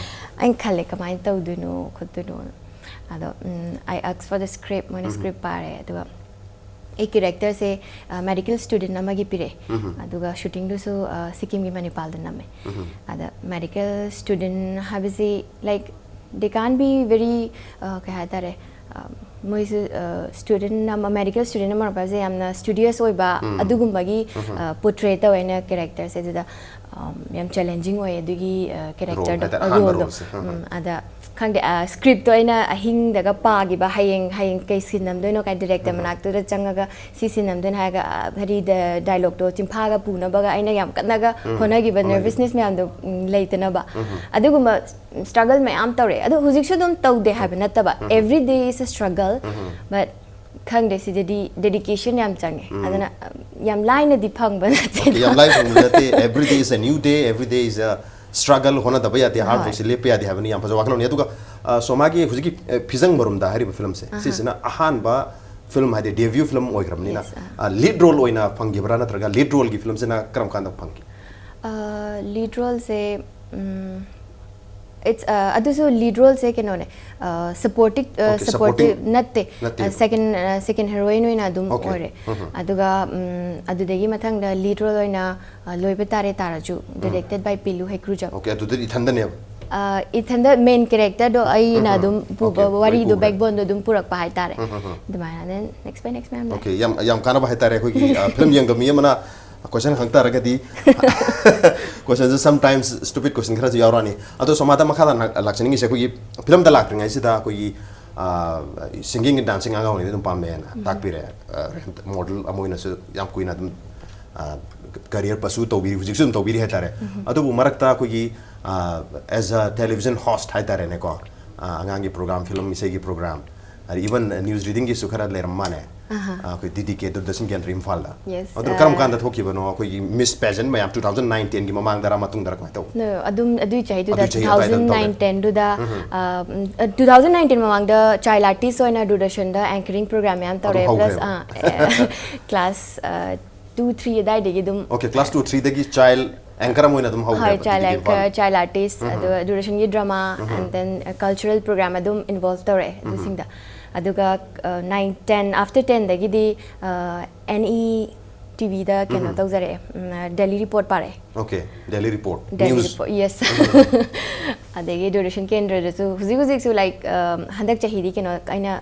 ꯑꯩꯅ ꯈꯜꯂꯦ, "ꯀꯃꯥꯏꯅ ꯇꯧꯗꯣꯏꯅꯣ ꯈꯣꯠꯇꯣꯏꯅꯣꯅ?" ꯑꯗꯣ, ꯎꯝ, I ask for the script, ꯃꯣꯏꯅ ꯁ꯭ꯀ꯭ꯔꯤꯞ ꯄꯥꯔꯦ, ꯑꯗꯨꯒ ꯑꯩ ꯀꯦꯔꯦꯛꯇꯔꯁꯦ, ꯑ, ꯃꯦꯗꯤꯀꯦꯜ ꯁ꯭ꯇꯨꯗꯦꯟ ꯑꯃꯒꯤ ꯄꯤꯔꯛꯑꯦ. ꯑꯗꯨꯒ ꯁꯨꯇꯤꯡꯗꯨꯁꯨ, ꯑ, ꯁꯤꯛꯀꯤꯝꯒꯤ ꯃꯅꯤꯄꯥꯜꯗ ꯅꯝꯃꯦ. ꯑꯗ ꯃꯦꯗꯤꯀꯦꯜ ꯁ꯭ꯇꯨꯗꯦꯟ ꯍꯥꯏꯕꯁꯤ, like, they can't be very, ꯑ, ꯀꯩ ꯍꯥꯏꯇꯥꯔꯦ, ꯑ, ꯃꯣꯏꯁꯨ, ꯑ, ꯁ꯭ꯇꯨꯗꯦꯟ ꯑꯃ, ꯃꯦꯗꯤꯀꯦꯜ ꯁ꯭ꯇꯨꯗꯦꯟ ꯑꯃ ꯑꯣꯏꯔꯛꯄꯁꯦ ꯌꯥꯝꯅ ꯁ꯭ꯇꯨꯗꯤꯌꯁ ꯑꯣꯏꯕ, ꯑꯗꯨꯒꯨꯝꯕꯒꯤ, ꯑ, ꯄꯣꯔꯇ꯭ꯔꯦꯠ ꯇꯧꯋꯦ ꯑꯩꯅ ꯀꯦꯔꯦꯛꯇꯔꯁꯦ. ꯑꯗꯨꯗ, ꯑꯝ, ꯌꯥꯝ ꯆꯦꯂꯦꯟꯖꯤꯡ ꯑꯣꯏꯌꯦ ꯑꯗꯨꯒꯤ, ꯑ, ꯔꯣꯜ ꯀꯦꯔꯦꯛꯇꯔꯗꯣ, ꯍꯥꯏꯇꯥꯔꯦ, ꯑ, ꯑꯍꯥꯟꯕ ꯔꯣꯜꯗꯣ꯫ ꯔꯣꯜꯁꯦ. ꯑ, ꯑ. ꯎꯝ, ꯑꯗ ꯈꯪꯗꯦ, ꯑ, ꯁ꯭ꯀ꯭ꯔꯤꯞꯇꯣ ꯑꯩꯅ ꯑꯍꯤꯡꯗꯒ ꯄꯥꯈꯤꯕ, ꯍꯌꯦꯡ, ꯍꯌꯦꯡ ꯀꯩ ꯁꯤꯟ ꯅꯝꯗꯣꯏꯅꯣ ꯀꯥꯏ ꯗꯤꯔꯦꯛꯇꯔ ꯃꯅꯥꯛꯇꯨꯗ ꯆꯪꯉꯒ ꯁꯤ ꯁꯤꯟ ꯅꯝꯗꯣꯏꯅꯣ ꯍꯥꯏꯔꯒ, ꯑ, ꯍꯥꯏꯗꯤ, ꯗ-, ꯗꯥꯏꯂꯣꯛꯇꯣ ꯆꯤꯟꯐꯥꯒ ꯄꯨꯅꯕꯒ ꯑꯩꯅ ꯌꯥꯝ ꯀꯟꯅꯒ ꯍꯣꯠꯅꯈꯤꯕ, ꯍꯣꯠꯅꯈꯤꯕ꯫ ꯅꯔꯚꯁꯅꯦꯁ ꯃꯌꯥꯝꯗꯣ, ꯎꯝ, ꯂꯩꯇꯅꯕ꯫ ꯑꯗꯨꯒꯨꯝꯕ ꯁ꯭ꯇ꯭ꯔꯒꯜ ꯃꯌꯥꯝ ꯇꯧꯔꯛꯑꯦ꯫ ꯑꯗꯣ ꯍꯧꯖꯤꯛꯁꯨ ꯑꯗꯨꯝ ꯇꯧꯗꯦ ꯍꯥꯏꯕ ꯅꯠꯇꯕ, every day is a struggle, but ꯈꯪꯗꯦ, ꯁꯤꯗꯗꯤ ꯗꯦꯗꯤꯀꯦꯁꯟ ꯌꯥꯝ ꯆꯪꯉꯦ꯫ ꯑꯗꯨꯅ, ꯑ, ꯌꯥꯝ ꯂꯥꯏꯅꯗꯤ ꯐꯪꯕ ꯅꯠꯇꯦ꯫ Okay, ꯌꯥꯝ ꯂꯥꯏꯅ ꯐꯪꯕ ꯅꯠꯇꯦ. Every day is a new day, every day is a struggle, ꯍꯣꯠꯅꯗꯕ ꯌꯥꯗꯦ, ꯍꯥꯔꯗ ꯋꯥꯔꯛꯁꯦ ꯂꯦꯞꯄ ꯌꯥꯗꯦ ꯍꯥꯏꯕꯅꯤ꯫ ꯌꯥꯝ ꯐꯖꯕ ꯋꯥꯈꯜꯂꯣꯟꯅꯤ꯫ ꯑꯗꯨꯒ, ꯑ, ꯁꯣꯃꯥꯒꯤ ꯍꯧꯖꯤꯛꯀꯤ, ꯑ, ꯐꯤꯖꯪ ꯃꯔꯨꯝꯗ ꯍꯥꯏꯔꯤꯕ ꯐꯤꯂꯝꯁꯦ, ꯁꯤꯁꯤꯅ ꯑꯍꯥꯟꯕ ꯐꯤꯂꯝ, ꯍꯥꯏꯗꯤ ꯗꯦꯕ꯭ꯌꯨ ꯐꯤꯂꯝ ꯑꯣꯏꯈ꯭ꯔꯕꯅꯤꯅ, ꯌꯦꯁ, ꯑ. ꯑ, ꯂꯤꯗ ꯔꯣꯜ ꯑꯣꯏꯅ ꯐꯪꯈꯤꯕ꯭ꯔꯥ, ꯅꯠꯇ꯭ꯔꯒ ꯂꯤꯗ ꯔꯣꯜꯒꯤ ꯐꯤꯂꯝꯁꯤꯅ ꯀꯔꯝ ꯀꯥꯟꯗ ꯐꯪꯈꯤ? ꯑ, ꯂꯤꯗ ꯔꯣꯜꯁꯦ, ꯎꯝ, it's, ꯑ, ꯑꯗꯨꯁꯨ ꯂꯤꯗ ꯔꯣꯜꯁꯦ ꯀꯩꯅꯣꯅꯦ, ꯑ, ꯁꯄꯣꯔꯇꯤꯡ, ꯑ, Okay, ꯁꯄꯣꯔꯇꯤꯡ supporting ꯅꯠꯇꯦ, ꯅꯠꯇꯦ. ꯑ, ꯁꯦꯀꯦꯟ, ꯑ, ꯁꯦꯀꯦꯟ ꯍꯦꯔꯣꯏꯟ ꯑꯣꯏꯅ ꯑꯗꯨꯝ Okay. ꯑꯣꯏꯔꯦ. ꯑꯗꯨꯒ, ꯎꯝ, ꯑꯗꯨꯗꯒꯤ ꯃꯊꯪꯗ ꯂꯤꯗ ꯔꯣꯜ ꯑꯣꯏꯅ, ꯑ, ꯂꯣꯏꯕ ꯇꯥꯔꯦ ꯇꯥꯔꯥꯖꯨ, ꯗꯤꯔꯦꯛꯇꯦꯠ ꯕꯥꯏ ꯄꯤꯂꯨ ꯍꯩꯀ꯭ꯔꯨꯖꯝ꯫ Okay, ꯑꯗꯨꯗꯤ ꯏꯊꯟꯗꯅꯦꯕ? ꯑ, ꯏꯊꯟꯗ ꯃꯦꯟ ꯀꯦꯔꯦꯛꯇꯔꯗꯣ ꯑꯩꯅ ꯑꯗꯨꯝ ꯄꯨꯕ, Okay, ꯂꯣꯏ ꯋꯥꯔꯤꯗꯣ ꯄꯨꯈ꯭ꯔꯦ꯫ ꯕꯦꯛꯕꯣꯟꯗꯣ ꯑꯗꯨꯝ ꯄꯨꯔꯛꯄ ꯍꯥꯏꯇꯥꯔꯦ꯫ ꯑꯗꯨꯃꯥꯏꯅ, then next by next ꯃꯌꯥꯝ ꯂꯩ꯫ Okay, ꯌꯥꯝ, ꯌꯥꯝ ꯀꯥꯟꯅꯕ ꯍꯥꯏꯇꯥꯔꯦ꯫ ꯑꯩꯈꯣꯏꯒꯤ, ꯑ, ꯐꯤꯂꯝ ꯌꯦꯡꯕ ꯃꯤ ꯑꯃꯅ ꯀꯣꯏꯁꯟ ꯍꯪ ꯇꯥꯔꯒꯗꯤ, ꯀꯣꯏꯁꯟꯁꯦ sometimes stupid question ꯈꯔꯁꯨ ꯌꯥꯎꯔꯛꯑꯅꯤ꯫ ꯑꯗꯣ ꯁꯣꯃꯥꯗ ꯃꯈꯥ ꯇꯥꯅ ꯂꯥꯛꯆꯅꯤꯡꯉꯤꯁꯦ, ꯑꯩꯈꯣꯏꯒꯤ ꯐꯤꯂꯝꯗ ꯂꯥꯛꯇ꯭ꯔꯤꯉꯩꯁꯤꯗ ꯑꯩꯈꯣꯏꯒꯤ ꯁꯤꯡꯒꯤꯡ ꯑꯦꯟ ꯗꯥꯟꯁꯤꯡ ꯑꯉꯥꯡ ꯑꯣꯏꯔꯤꯉꯩꯗ ꯑꯗꯨꯝ ꯄꯥꯝꯃꯦꯅ ꯇꯥꯛꯄꯤꯔꯦ꯫ ꯃꯣꯗꯦꯜ ꯑꯃ ꯑꯣꯏꯅꯁꯨ ꯌꯥꯝ ꯀꯨꯏꯅ ꯑꯗꯨꯝ ꯀꯦꯔꯤꯌꯔ ꯄꯔꯁꯨ ꯇꯧꯕꯤꯔꯤ, ꯍꯧꯖꯤꯛꯁꯨ ꯑꯗꯨꯝ ꯇꯧꯕꯤꯔꯤ ꯍꯥꯏꯇꯥꯔꯦ꯫ ꯑꯗꯨꯕꯨ ꯃꯔꯛꯇ ꯑꯩꯈꯣꯏꯒꯤ as a television host ꯍꯥꯏꯇꯥꯔꯦꯅꯦꯀꯣ, ꯑꯉꯥꯡꯒꯤ ꯄ꯭ꯔꯣꯒ꯭ꯔꯥꯝ, ꯐꯤꯂꯝ, ꯏꯁꯩꯒꯤ ꯄ꯭ꯔꯣꯒ꯭ꯔꯥꯝ, ꯍꯥꯏꯗꯤ ꯏꯚꯟ ꯅ꯭ꯌꯨꯁ ꯔꯤꯗꯤꯡꯒꯤꯁꯨ ꯈꯔ ꯂꯩꯔꯝ ꯃꯥꯅꯦ꯫ ꯑꯩꯈꯣꯏ ꯗꯤ ꯗꯤ ꯀꯦ ꯗꯨꯔꯗꯔꯁꯟ ꯀꯦꯟꯗ꯭ꯔ ꯏꯝꯐꯥꯜꯗ꯫ Yes, ꯑꯗꯨ ꯀꯔꯝ ꯀꯥꯟꯗ ꯊꯣꯛꯈꯤꯕꯅꯣ? ꯑꯩꯈꯣꯏꯒꯤ ꯃꯤꯁ ꯄꯦꯖꯦꯟ ꯃꯌꯥꯝ two thousand nine ten ꯒꯤ ꯃꯃꯥꯡꯗꯔ ꯃꯇꯨꯡꯗꯔ ꯀꯃꯥꯏꯅ ꯇꯧꯕ? No, ꯑꯗꯨꯝ ꯑꯗꯨꯏ ꯆꯍꯤꯗꯨꯗ ꯑꯗꯨꯏ ꯆꯍꯤ two thousand ꯑꯗꯨꯋꯥꯏꯗ nine ten ꯗꯨꯗ, two thousand nineteen ꯃꯃꯥꯡꯗ ꯆꯥꯏꯜ ꯑꯥꯔꯇꯤꯁ ꯑꯣꯏꯅ ꯗꯨꯔꯗꯔꯁꯟꯗ ꯑꯦꯡꯀꯔꯤꯡ ꯄ꯭ꯔꯣꯒ꯭ꯔꯥꯝ ꯃꯌꯥꯝ ꯇꯧꯔꯦ꯫ ꯑꯗꯨꯝ ꯄ꯭ꯂꯁ ꯍꯧꯈ꯭ꯔꯦꯕ꯫ ꯀ꯭ꯂꯥꯁ ꯇꯨ ꯊ꯭ꯔꯤ ꯑꯗꯥꯏꯗꯒꯤ ꯑꯗꯨꯝ ꯑꯣꯀꯦ, ꯀ꯭ꯂꯥꯁ ꯇꯨ ꯊ꯭ꯔꯤꯗꯒꯤ ꯆꯥꯏꯜ ꯑꯦꯡꯀꯔ ꯑꯃ ꯑꯣꯏꯅ ꯑꯗꯨꯝ ꯍꯣꯏ, ꯍꯧꯈ꯭ꯔꯦꯕ child D D K Imphal. Child artist, ꯑꯗꯨꯒ ꯗꯨꯔꯗꯔꯁꯟꯒꯤ drama, and then cultural programme ꯑꯗꯨꯝ ꯏꯟꯚꯣꯜꯕ ꯇꯧꯔꯛꯑꯦ ꯑꯗꯨꯁꯤꯡꯗ꯫ ꯑꯗꯨꯒ ꯅꯥꯏꯟ ꯇꯦꯟ, ꯑꯥꯐꯇꯔ ꯇꯦꯟꯗꯒꯤꯗꯤ ꯑꯦꯟ ꯏ ꯇꯤ ꯚꯤꯗ ꯀꯩꯅꯣ ꯇꯧꯖꯔꯛꯑꯦ, ꯗꯦꯂꯤ ꯔꯤꯄꯣꯔꯠ ꯄꯥꯔꯛꯑꯦ꯫ Okay, daily report daily news. Report, yes. ꯑꯗꯒꯤ ꯗꯨꯔꯗꯔꯁꯟ ꯀꯦꯟꯗ꯭ꯔꯗꯁꯨ ꯍꯧꯖꯤꯛ ꯍꯧꯖꯤꯛꯁꯨ, ꯂꯥꯏꯛ, ꯍꯟꯗꯛ ꯆꯍꯤꯗꯤ ꯀꯩꯅꯣ ꯑꯩꯅ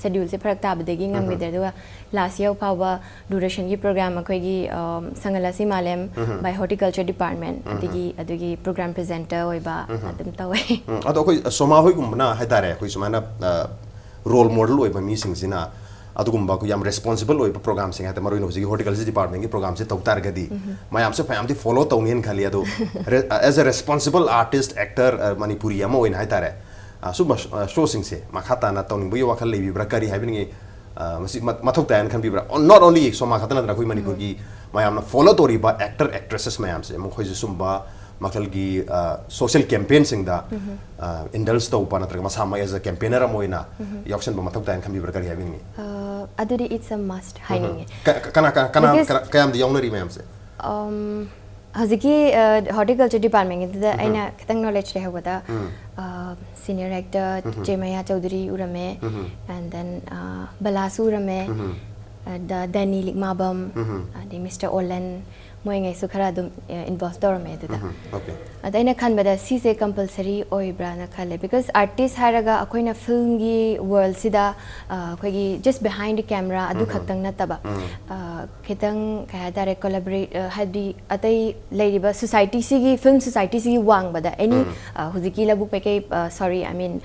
ꯁꯦꯗ꯭ꯌꯨꯜꯁꯦ ꯐꯔꯛ ꯇꯥꯕꯗꯒꯤ ꯉꯝꯈꯤꯗ꯭ꯔꯦ꯫ ꯑꯗꯨꯒ ꯂꯥꯁ ꯏꯌꯔ ꯐꯥꯎꯕ ꯗꯨꯔꯗꯔꯁꯟꯒꯤ ꯄ꯭ꯔꯣꯒ꯭ꯔꯥꯝ ꯑꯩꯈꯣꯏꯒꯤ ꯁꯪꯒꯂꯥꯁꯤ ꯃꯥꯂꯦꯝ ꯕꯥꯏ ꯍꯣꯔꯇꯤꯀꯜꯆꯔ ꯗꯤꯄꯥꯔꯠꯃꯦꯟ, ꯑꯗꯒꯤ ꯑꯗꯨꯒꯤ ꯄ꯭ꯔꯣꯒ꯭ꯔꯥꯝ ꯄ꯭ꯔꯖꯦꯟꯇꯔ ꯑꯣꯏꯕ ꯑꯗꯨꯝ ꯇꯧꯋꯦ꯫ ꯎꯝ, ꯑꯗꯣ ꯑꯩꯈꯣꯏ ꯁꯣꯃꯥ ꯍꯣꯏꯒꯨꯝꯕꯅ ꯍꯥꯏꯇꯥꯔꯦ, ꯑꯩꯈꯣꯏ ꯁꯨꯃꯥꯏꯅ ꯔꯣꯜ ꯃꯣꯗꯦꯜ ꯑꯣꯏꯕ ꯃꯤꯁꯤꯡꯁꯤꯅ ꯑꯗꯨꯒꯨꯝꯕ ꯑꯩꯈꯣꯏ ꯌꯥꯝ ꯔꯦꯁꯄꯣꯟꯁꯤꯕꯜ ꯑꯣꯏꯕ ꯄ꯭ꯔꯣꯒ꯭ꯔꯥꯝꯁꯤꯡ ꯍꯥꯏꯇꯥꯔꯦ, ꯃꯔꯨꯑꯣꯏꯅ ꯍꯧꯖꯤꯛꯀꯤ ꯍꯣꯔꯇꯤꯀꯜꯆꯔ ꯗꯤꯄꯥꯔꯠꯃꯦꯟꯒꯤ ꯄ꯭ꯔꯣꯒ꯭ꯔꯥꯝꯁꯦ ꯇꯧ ꯇꯥꯔꯒꯗꯤ ꯃꯌꯥꯝꯁꯦ ꯐꯅꯌꯥꯝꯗꯤ ꯐꯣꯂꯣ ꯇꯧꯅꯤꯅ ꯈꯜꯂꯤ꯫ ꯑꯗꯣ as a responsible artist, actor, Manipuri ꯑꯃ ꯑꯣꯏꯅ ꯍꯥꯏꯇꯥꯔꯦ, ꯑ, ꯁꯨꯝꯕ ꯁꯣꯁꯤꯡꯁꯦ ꯃꯈꯥ ꯇꯥꯅ ꯇꯧꯅꯤꯡꯕꯒꯤ ꯋꯥꯈꯜ ꯂꯩꯕꯤꯕ꯭ꯔꯥ? ꯀꯔꯤ ꯍꯥꯏꯕꯤꯅꯤꯡꯉꯤ? ꯑ, ꯃꯁꯤ ꯃ- ꯃꯊꯧ ꯇꯥꯏꯅ ꯈꯟꯕꯤꯕ꯭ꯔꯥ? Not only ꯁꯣꯃꯥ ꯈꯛꯇ ꯅꯠꯇꯅ ꯑꯩꯈꯣꯏ ꯃꯅꯤꯄꯨꯔꯒꯤ ꯃꯌꯥꯝꯅ ꯐꯣꯂꯣ ꯇꯧꯔꯤꯕ ꯑꯦꯛꯇꯔ ꯑꯦꯛꯇ꯭ꯔꯦꯁꯦꯁ ꯃꯌꯥꯝꯁꯦ ꯃꯈꯣꯏꯁꯨ ꯁꯨꯝꯕ ꯃꯈꯜꯒꯤ ꯁꯣꯁꯤꯌꯦꯜ ꯀꯦꯝꯄꯦꯟꯁꯤꯡꯗ ꯏꯟꯗꯜꯁ ꯇꯧꯕ ꯅꯠꯇ꯭ꯔꯒ ꯃꯁꯥꯃꯛ ꯑꯦꯖ ꯑ ꯀꯦꯝꯄꯦꯅꯔ ꯑꯃ ꯑꯣꯏꯅ ꯌꯥꯎꯁꯟꯕ ꯃꯊꯧ ꯇꯥꯏꯅ ꯈꯟꯕꯤꯕ꯭ꯔꯥ? ꯀꯔꯤ ꯍꯥꯏꯕꯤꯅꯤꯡꯉꯤ? ꯑ, ꯑꯗꯨꯗꯤ it's a must ꯍꯥꯏꯅꯤꯡꯉꯦ꯫ ꯀ- ꯀ- ꯀꯅꯥ ꯀꯅꯥ ꯀꯅꯥ Because- ꯀꯅꯥ- ꯀꯌꯥꯝꯗꯤ ꯌꯥꯎꯅꯔꯤ ꯃꯌꯥꯝꯁꯦ? ꯍꯧꯖꯤꯛꯀꯤ ꯍꯣꯔꯇꯤꯀꯜꯆꯔ ꯗꯤꯄꯥꯔꯠꯃꯦꯟꯒꯤꯗꯨꯗ ꯑꯩꯅ ꯈꯤꯇꯪ ꯅꯣꯂꯦꯖ ꯂꯩꯍꯧꯕꯗ, ꯁꯤꯅꯤꯌꯔ ꯑꯦꯛꯇꯔ ꯆꯦꯃꯌꯥ ꯆꯧꯗꯨꯔꯤ ꯎꯔꯝꯃꯦ, ꯑꯦꯟ ꯗꯦꯟ ꯕꯂꯥꯁꯨ ꯎꯔꯝꯃꯦ, ꯑꯗ ꯗꯦꯅꯤ ꯂꯤꯛꯃꯥꯕꯝ, ꯑꯗꯩ ꯃꯤꯁꯇꯔ ꯑꯣꯂꯟ, ꯃꯣꯏꯉꯩꯁꯨ ꯈꯔ ꯑꯗꯨꯝ ꯏꯟꯚꯣꯜꯚ ꯇꯧꯔꯝꯃꯦ ꯑꯗꯨꯗ꯫ ꯎꯝ, okay. ꯑꯗ ꯑꯩꯅ ꯈꯟꯕꯗ ꯁꯤꯁꯦ ꯀꯝꯄꯜꯁꯔꯤ ꯑꯣꯏꯕ꯭ꯔꯥꯅ ꯈꯜꯂꯦ, ꯕꯤꯀꯣꯁ ꯑꯥꯔꯇꯤꯁ ꯍꯥꯏꯔꯒ ꯑꯩꯈꯣꯏꯅ ꯐꯤꯜꯝꯒꯤ ꯋꯥꯔꯜꯁꯤꯗ ꯑꯩꯈꯣꯏꯒꯤ just behind the camera ꯑꯗꯨ ꯈꯛꯇꯪ ꯅꯠꯇꯕ, ꯑ, ꯈꯤꯇꯪ ꯀꯩ ꯍꯥꯏꯇꯥꯔꯦ, ꯀꯣꯂꯥꯕꯣꯔꯦꯠ, ꯍꯥꯏꯗꯤ ꯑꯇꯩ ꯂꯩꯔꯤꯕ ꯁꯣꯁꯥꯏꯇꯤꯁꯤꯒꯤ, ꯐꯤꯜꯝ ꯁꯣꯁꯥꯏꯇꯤꯁꯤꯒꯤ ꯋꯥꯡꯃꯗ ꯑꯦꯅꯤ ꯍꯧꯖꯤꯛꯀꯤ ꯂꯧꯕꯨꯛ ꯃꯥꯏꯀꯩ, ꯁꯣꯔꯤ, ꯑꯥꯏ ꯃꯤꯟ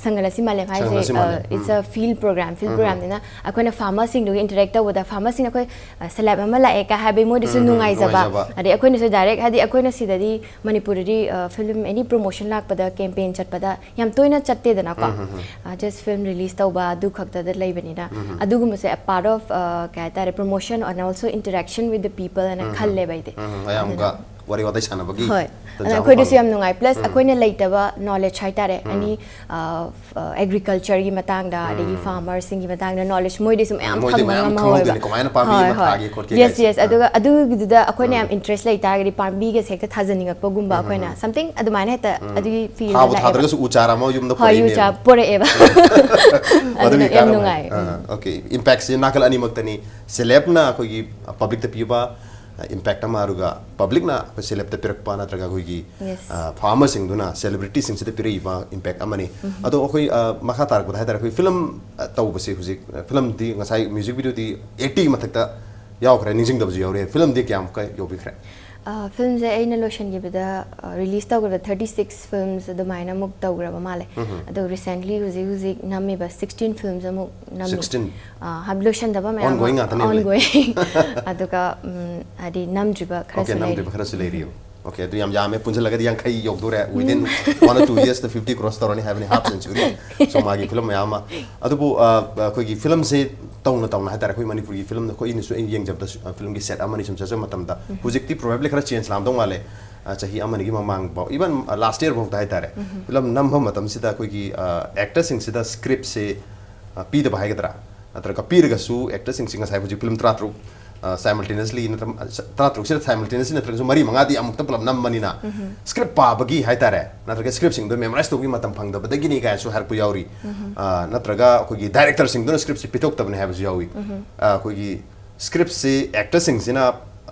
ꯁꯪꯒꯜ ꯑꯁꯤ ꯃꯥꯂꯦꯝ ꯍꯥꯏꯁꯦ, ꯁꯪꯒꯜ ꯑꯁꯤ ꯃꯥꯂꯦꯝ, ꯏꯠꯁ ꯑ ꯐꯤꯜ ꯄ꯭ꯔꯣꯒ꯭ꯔꯥꯝ, ꯐꯤꯜ ꯄ꯭ꯔꯣꯒ꯭ꯔꯥꯝꯅꯤꯅ ꯑꯩꯈꯣꯏꯅ ꯐꯥꯔꯃꯔꯁꯤꯡꯗꯨꯒ ꯏꯟꯇꯔꯦꯛ ꯇꯧꯕꯗ, ꯐꯥꯔꯃꯔꯁꯤꯡꯅ ꯑꯩꯈꯣꯏ ꯁꯦꯂꯦꯕ ꯑꯃ ꯂꯥꯛꯑꯦ ꯀꯥꯏ ꯍꯥꯏꯕꯒꯤ ꯃꯣꯏꯗꯁꯨ ꯎꯝ, ꯅꯨꯡꯉꯥꯏꯖꯕ꯫ ꯅꯨꯡꯉꯥꯏꯖꯕ꯫ ꯑꯗꯩ ꯑꯩꯈꯣꯏꯅꯁꯨ ꯗꯥꯏꯔꯦꯛ, ꯍꯥꯏꯗꯤ ꯑꯩꯈꯣꯏꯅ ꯁꯤꯗꯗꯤ ꯃꯅꯤꯄꯨꯔꯗꯗꯤ ꯐꯤꯜꯝ ꯑꯦꯅꯤ ꯄ꯭ꯔꯣꯃꯣꯁꯟ ꯂꯥꯛꯄꯗ, ꯀꯦꯝꯄꯦꯟ ꯆꯠꯄꯗ ꯌꯥꯝ ꯇꯣꯏꯅ ꯆꯠꯇꯦꯗꯅꯀꯣ꯫ ꯖꯁ ꯐꯤꯜꯝ ꯔꯤꯂꯤꯁ ꯇꯧꯕ ꯑꯗꯨ ꯈꯛꯇꯗ ꯂꯩꯕꯅꯤꯅ, ꯑꯗꯨꯒꯨꯝꯕꯁꯦ a part of, ꯑ, ꯀꯩ ꯍꯥꯏꯇꯥꯔꯦ, promotion and also interaction with the people ꯍꯥꯏꯅ ꯈꯜꯂꯦꯕ ꯑꯩꯗꯤ꯫ ꯎꯝ, ꯃꯌꯥꯝꯒ ꯑꯗꯨꯅ ꯋꯥꯔꯤ ꯋꯥꯇꯥꯏ ꯁꯥꯟꯅꯕꯒꯤ ꯍꯣꯏ꯫ ꯇꯟꯖꯥ ꯑꯗꯨꯅ ꯑꯃ ꯑꯩꯈꯣꯏꯗꯁꯨ ꯐꯪꯉꯦ꯫ ꯌꯥꯝ ꯅꯨꯡꯉꯥꯏ꯫ ꯄ꯭ꯂꯁ ꯑꯩꯈꯣꯏꯅ ꯂꯩꯇꯕ ꯅꯣꯂꯦꯖ ꯍꯥꯏꯇꯥꯔꯦ, ꯑꯦꯅꯤ ꯑꯦꯒ꯭ꯔꯤꯀꯜꯆꯔꯒꯤ ꯃꯇꯥꯡꯗ, ꯑꯗꯒꯤ ꯐꯥꯔꯃꯔꯁꯤꯡꯒꯤ ꯃꯇꯥꯡꯗ ꯅꯣꯂꯦꯖ ꯃꯣꯏꯗꯤ ꯁꯨꯝ ꯃꯌꯥꯝ ꯃꯣꯏꯗꯤ ꯈꯪꯕ ꯃꯌꯥꯝ ꯉꯝꯍꯧꯋꯦꯕ꯫ ꯈꯪꯍꯧꯗꯣꯏꯅꯤ, ꯀꯃꯥꯏꯅ ꯄꯥꯝꯕꯤ ꯍꯣꯏ, ꯑꯃ ꯍꯣꯏ꯫ ꯊꯥꯒꯦ ꯈꯣꯠꯀꯦ ꯌꯦꯁ, ꯀꯥꯏꯁꯦ꯫ ꯌꯦꯁ꯫ ꯑꯗꯨꯒ ꯑꯗꯨꯒꯤꯗꯨꯗ ꯑꯩꯈꯣꯏꯅ ꯌꯥꯝ ꯏꯟꯇꯔꯦꯁ ꯂꯩ ꯇꯥꯔꯒꯗꯤ ꯄꯥꯝꯕꯤꯒꯁꯦ ꯍꯦꯛꯇ ꯊꯥꯖꯅꯤꯡꯉꯛꯄꯒꯨꯝꯕ, ꯑꯩꯈꯣꯏꯅ ꯁꯝꯊꯤꯡ ꯑꯗꯨꯃꯥꯏꯅ ꯍꯦꯛꯇ ꯑꯗꯨꯒꯤ ꯐꯤꯜꯗ ꯊꯥꯕꯨ ꯂꯥꯛꯑꯦꯕ꯫ ꯊꯥꯗ꯭ꯔꯒꯁꯨ ꯎ ꯆꯥꯔ ꯑꯃ ꯌꯨꯝꯗ ꯍꯣꯏ, ꯌꯨ ꯄꯨꯔꯛꯏꯅꯦꯕ꯫ ꯆꯥ ꯄꯨꯔꯛꯑꯦꯕ꯫ ꯑꯗꯨꯅ ꯑꯗꯨꯒꯤ ꯌꯥꯝ ꯀꯥꯟꯅꯕ꯫ ꯑꯦꯝ ꯅꯨꯡꯉꯥꯏ꯫ ꯎꯝ꯫ ꯑꯣꯀꯦ, ꯏꯝꯄꯦꯛꯁꯦ ꯅꯥꯀꯜ ꯑꯅꯤꯃꯛꯇꯅꯤ, ꯁꯦꯂꯦꯕꯅ ꯑꯩꯈꯣꯏꯒꯤ ꯄꯕ꯭ꯂꯤꯛꯇ ꯄꯤꯕ ꯏꯝꯄꯦꯛ ꯑꯃ, ꯑꯗꯨꯒ ꯄꯕ꯭ꯂꯤꯛꯅ ꯑꯩꯈꯣꯏ ꯁꯦꯂꯦꯕꯇ ꯄꯤꯔꯛꯄ ꯅꯠꯇ꯭ꯔꯒ ꯑꯩꯈꯣꯏꯒꯤ ꯌꯦꯁ꯫ ꯐꯥꯔꯃꯔꯁꯤꯡꯗꯨꯅ ꯁꯦꯂꯦꯕ꯭ꯔꯤꯇꯤꯁꯤꯡꯁꯤꯗ ꯄꯤꯔꯛꯏꯕ ꯏꯝꯄꯦꯛ ꯑꯃꯅꯤ꯫ ꯑꯗꯣ ꯑꯩꯈꯣꯏ, ꯑ, ꯃꯈꯥ ꯇꯥꯔꯛꯄꯗ ꯍꯥꯏꯇꯥꯔꯦ, ꯑꯩꯈꯣꯏ ꯐꯤꯂꯝ, ꯑ, ꯇꯧꯕꯁꯦ ꯍꯧꯖꯤꯛ, ꯑ, ꯐꯤꯂꯝꯗꯤ ꯉꯁꯥꯏ ꯃ꯭ꯌꯨꯖꯤꯛ ꯚꯤꯗꯤꯑꯣꯗꯤ ꯑꯩꯠꯇꯤ ꯃꯊꯛꯇ ꯌꯥꯎꯈ꯭ꯔꯦ, ꯅꯤꯡꯁꯤꯡꯗꯕꯁꯨ ꯌꯥꯎꯔꯦ꯫ ꯐꯤꯂꯝꯗꯤ ꯀꯌꯥꯃꯨꯛꯀ ꯌꯧꯕꯤꯈ꯭ꯔꯦ? ꯑ, ꯐꯤꯂꯝꯁꯦ ꯑꯩꯅ ꯂꯣꯏꯁꯤꯟꯈꯤꯕꯗ, ꯑ, ꯔꯤꯂꯤꯁ ꯇꯧꯈꯤꯕꯗ ꯊꯥꯔꯇꯤ ꯁꯤꯛꯁ ꯐꯤꯂꯝꯁ ꯑꯗꯨꯃꯥꯏꯅ ꯑꯃꯨꯛ ꯇꯧꯈ꯭ꯔꯕ ꯃꯥꯜꯂꯦ꯫ ꯑꯗꯣ ꯔꯤꯁꯦꯟꯠꯂꯤ ꯍꯧꯖꯤꯛ ꯍꯧꯖꯤꯛ ꯅꯝꯃꯤꯕ ꯁꯤꯛꯁꯇꯤꯟ ꯐꯤꯂꯝꯁ ꯑꯃꯨꯛ ꯅꯝꯃꯤ꯫ ꯁꯤꯛꯁꯇꯤꯟ? ꯑ, ꯍꯥꯏꯕꯗꯤ ꯂꯣꯏꯁꯤꯟꯗꯕ ꯃꯌꯥꯝ Ongoing ꯉꯥꯛꯇꯅꯦꯕ? Ongoing꯫ ꯑꯗꯨꯒ, ꯎꯝ, ꯍꯥꯏꯗꯤ ꯅꯝꯗ꯭ꯔꯤꯕ ꯑꯣꯀꯦ, ꯈꯔꯁꯨ ꯂꯩꯔꯤ꯫ ꯅꯝꯗ꯭ꯔꯤꯕ ꯈꯔꯁꯨ ꯂꯩꯔꯤꯌꯣ꯫ ꯑꯣꯀꯦ, ꯑꯗꯨ ꯌꯥꯝ ꯌꯥꯝꯃꯦ, ꯄꯨꯟꯁꯤꯜꯂꯒꯗꯤ ꯌꯥꯡꯈꯩ ꯌꯧꯗꯣꯔꯦ within one or two yearsꯇ fifty cross ꯇꯧꯔꯅꯤ ꯍꯥꯏꯕꯅꯤ, half century꯫ So ꯃꯥꯒꯤ ꯐꯤꯂꯝ ꯃꯌꯥꯝ ꯑꯃ꯫ ꯑꯗꯨꯕꯨ, ꯑ, ꯑꯩꯈꯣꯏꯒꯤ ꯐꯤꯂꯝꯁꯦ ꯇꯧꯅ ꯇꯧꯅ ꯍꯥꯏꯇꯥꯔꯦ, ꯑꯩꯈꯣꯏ ꯃꯅꯤꯄꯨꯔꯒꯤ ꯐꯤꯂꯝꯗ, ꯑꯩꯈꯣꯏ ꯑꯩꯅꯁꯨ ꯑꯩꯅ ꯌꯦꯡꯖꯕꯗ, ꯑ, ꯐꯤꯂꯝꯒꯤ ꯁꯦꯠ ꯑꯃꯅꯤ ꯁꯨꯝ ꯆꯠꯆꯕ ꯃꯇꯝꯗ, ꯍꯧꯖꯤꯛꯇꯤ probably ꯈꯔ ꯆꯦꯟꯖ ꯂꯥꯛꯑꯝꯗꯧ ꯃꯥꯜꯂꯦ꯫ ꯑ, ꯆꯍꯤ ꯑꯃ ꯑꯅꯤꯒꯤ ꯃꯃꯥꯡꯐꯥꯎ, even, ꯑ, last year ꯐꯥꯎꯗ ꯍꯥꯏꯇꯥꯔꯦ, ꯐꯤꯂꯝ ꯅꯝꯕ ꯃꯇꯝꯁꯤꯗ ꯑꯩꯈꯣꯏꯒꯤ, ꯑ, ꯑꯦꯛꯇꯔꯁꯤꯡꯁꯤꯗ ꯁ꯭ꯀ꯭ꯔꯤꯞꯁꯦ, ꯑ, ꯄꯤꯗꯕ ꯍꯥꯏꯒꯗ꯭ꯔꯥ, ꯅꯠꯇ꯭ꯔꯒ ꯄꯤꯔꯒꯁꯨ ꯑꯦꯛꯇꯔꯁꯤꯡꯁꯤ ꯉꯁꯥꯏ ꯍꯧꯖꯤꯛ ꯐꯤꯂꯝ ꯇꯔꯥꯇꯔꯨꯛ, ꯑ, simultaneously ꯅꯠꯇ꯭ꯔ-, ꯑ, ꯇꯔꯥꯇꯔꯨꯛꯁꯤꯗ simultaneously ꯅꯠꯇ꯭ꯔꯒꯁꯨ ꯃꯔꯤ ꯃꯉꯥꯗꯤ ꯑꯃꯨꯛꯇ ꯄꯨꯂꯞ ꯅꯝꯕꯅꯤꯅ, ꯁ꯭ꯀ꯭ꯔꯤꯞ ꯄꯥꯕꯒꯤ ꯍꯥꯏꯇꯥꯔꯦ, ꯅꯠꯇ꯭ꯔꯒ ꯁ꯭ꯀ꯭ꯔꯤꯞꯁꯤꯡꯗꯣ ꯃꯦꯃꯣꯔꯥꯏꯁ ꯇꯧꯕꯒꯤ ꯃꯇꯝ ꯐꯪꯗꯕꯗꯒꯤꯅꯤ ꯀꯥꯏꯅꯁꯨ ꯍꯥꯏꯔꯛꯄ ꯌꯥꯎꯔꯤ꯫ ꯑ, ꯅꯠꯇ꯭ꯔꯒ ꯑꯩꯈꯣꯏꯒꯤ ꯗꯥꯏꯔꯦꯛꯇꯔꯁꯤꯡꯗꯨꯅ ꯁ꯭ꯀ꯭ꯔꯤꯞꯁꯤ ꯄꯤꯊꯣꯛꯇꯕꯅꯤ ꯍꯥꯏꯕꯁꯨ ꯌꯥꯎꯏ꯫ ꯑ, ꯑꯩꯈꯣꯏꯒꯤ ꯁ꯭ꯀ꯭ꯔꯤꯞꯁꯤ ꯑꯦꯛꯇꯔꯁꯤꯡꯁꯤꯅ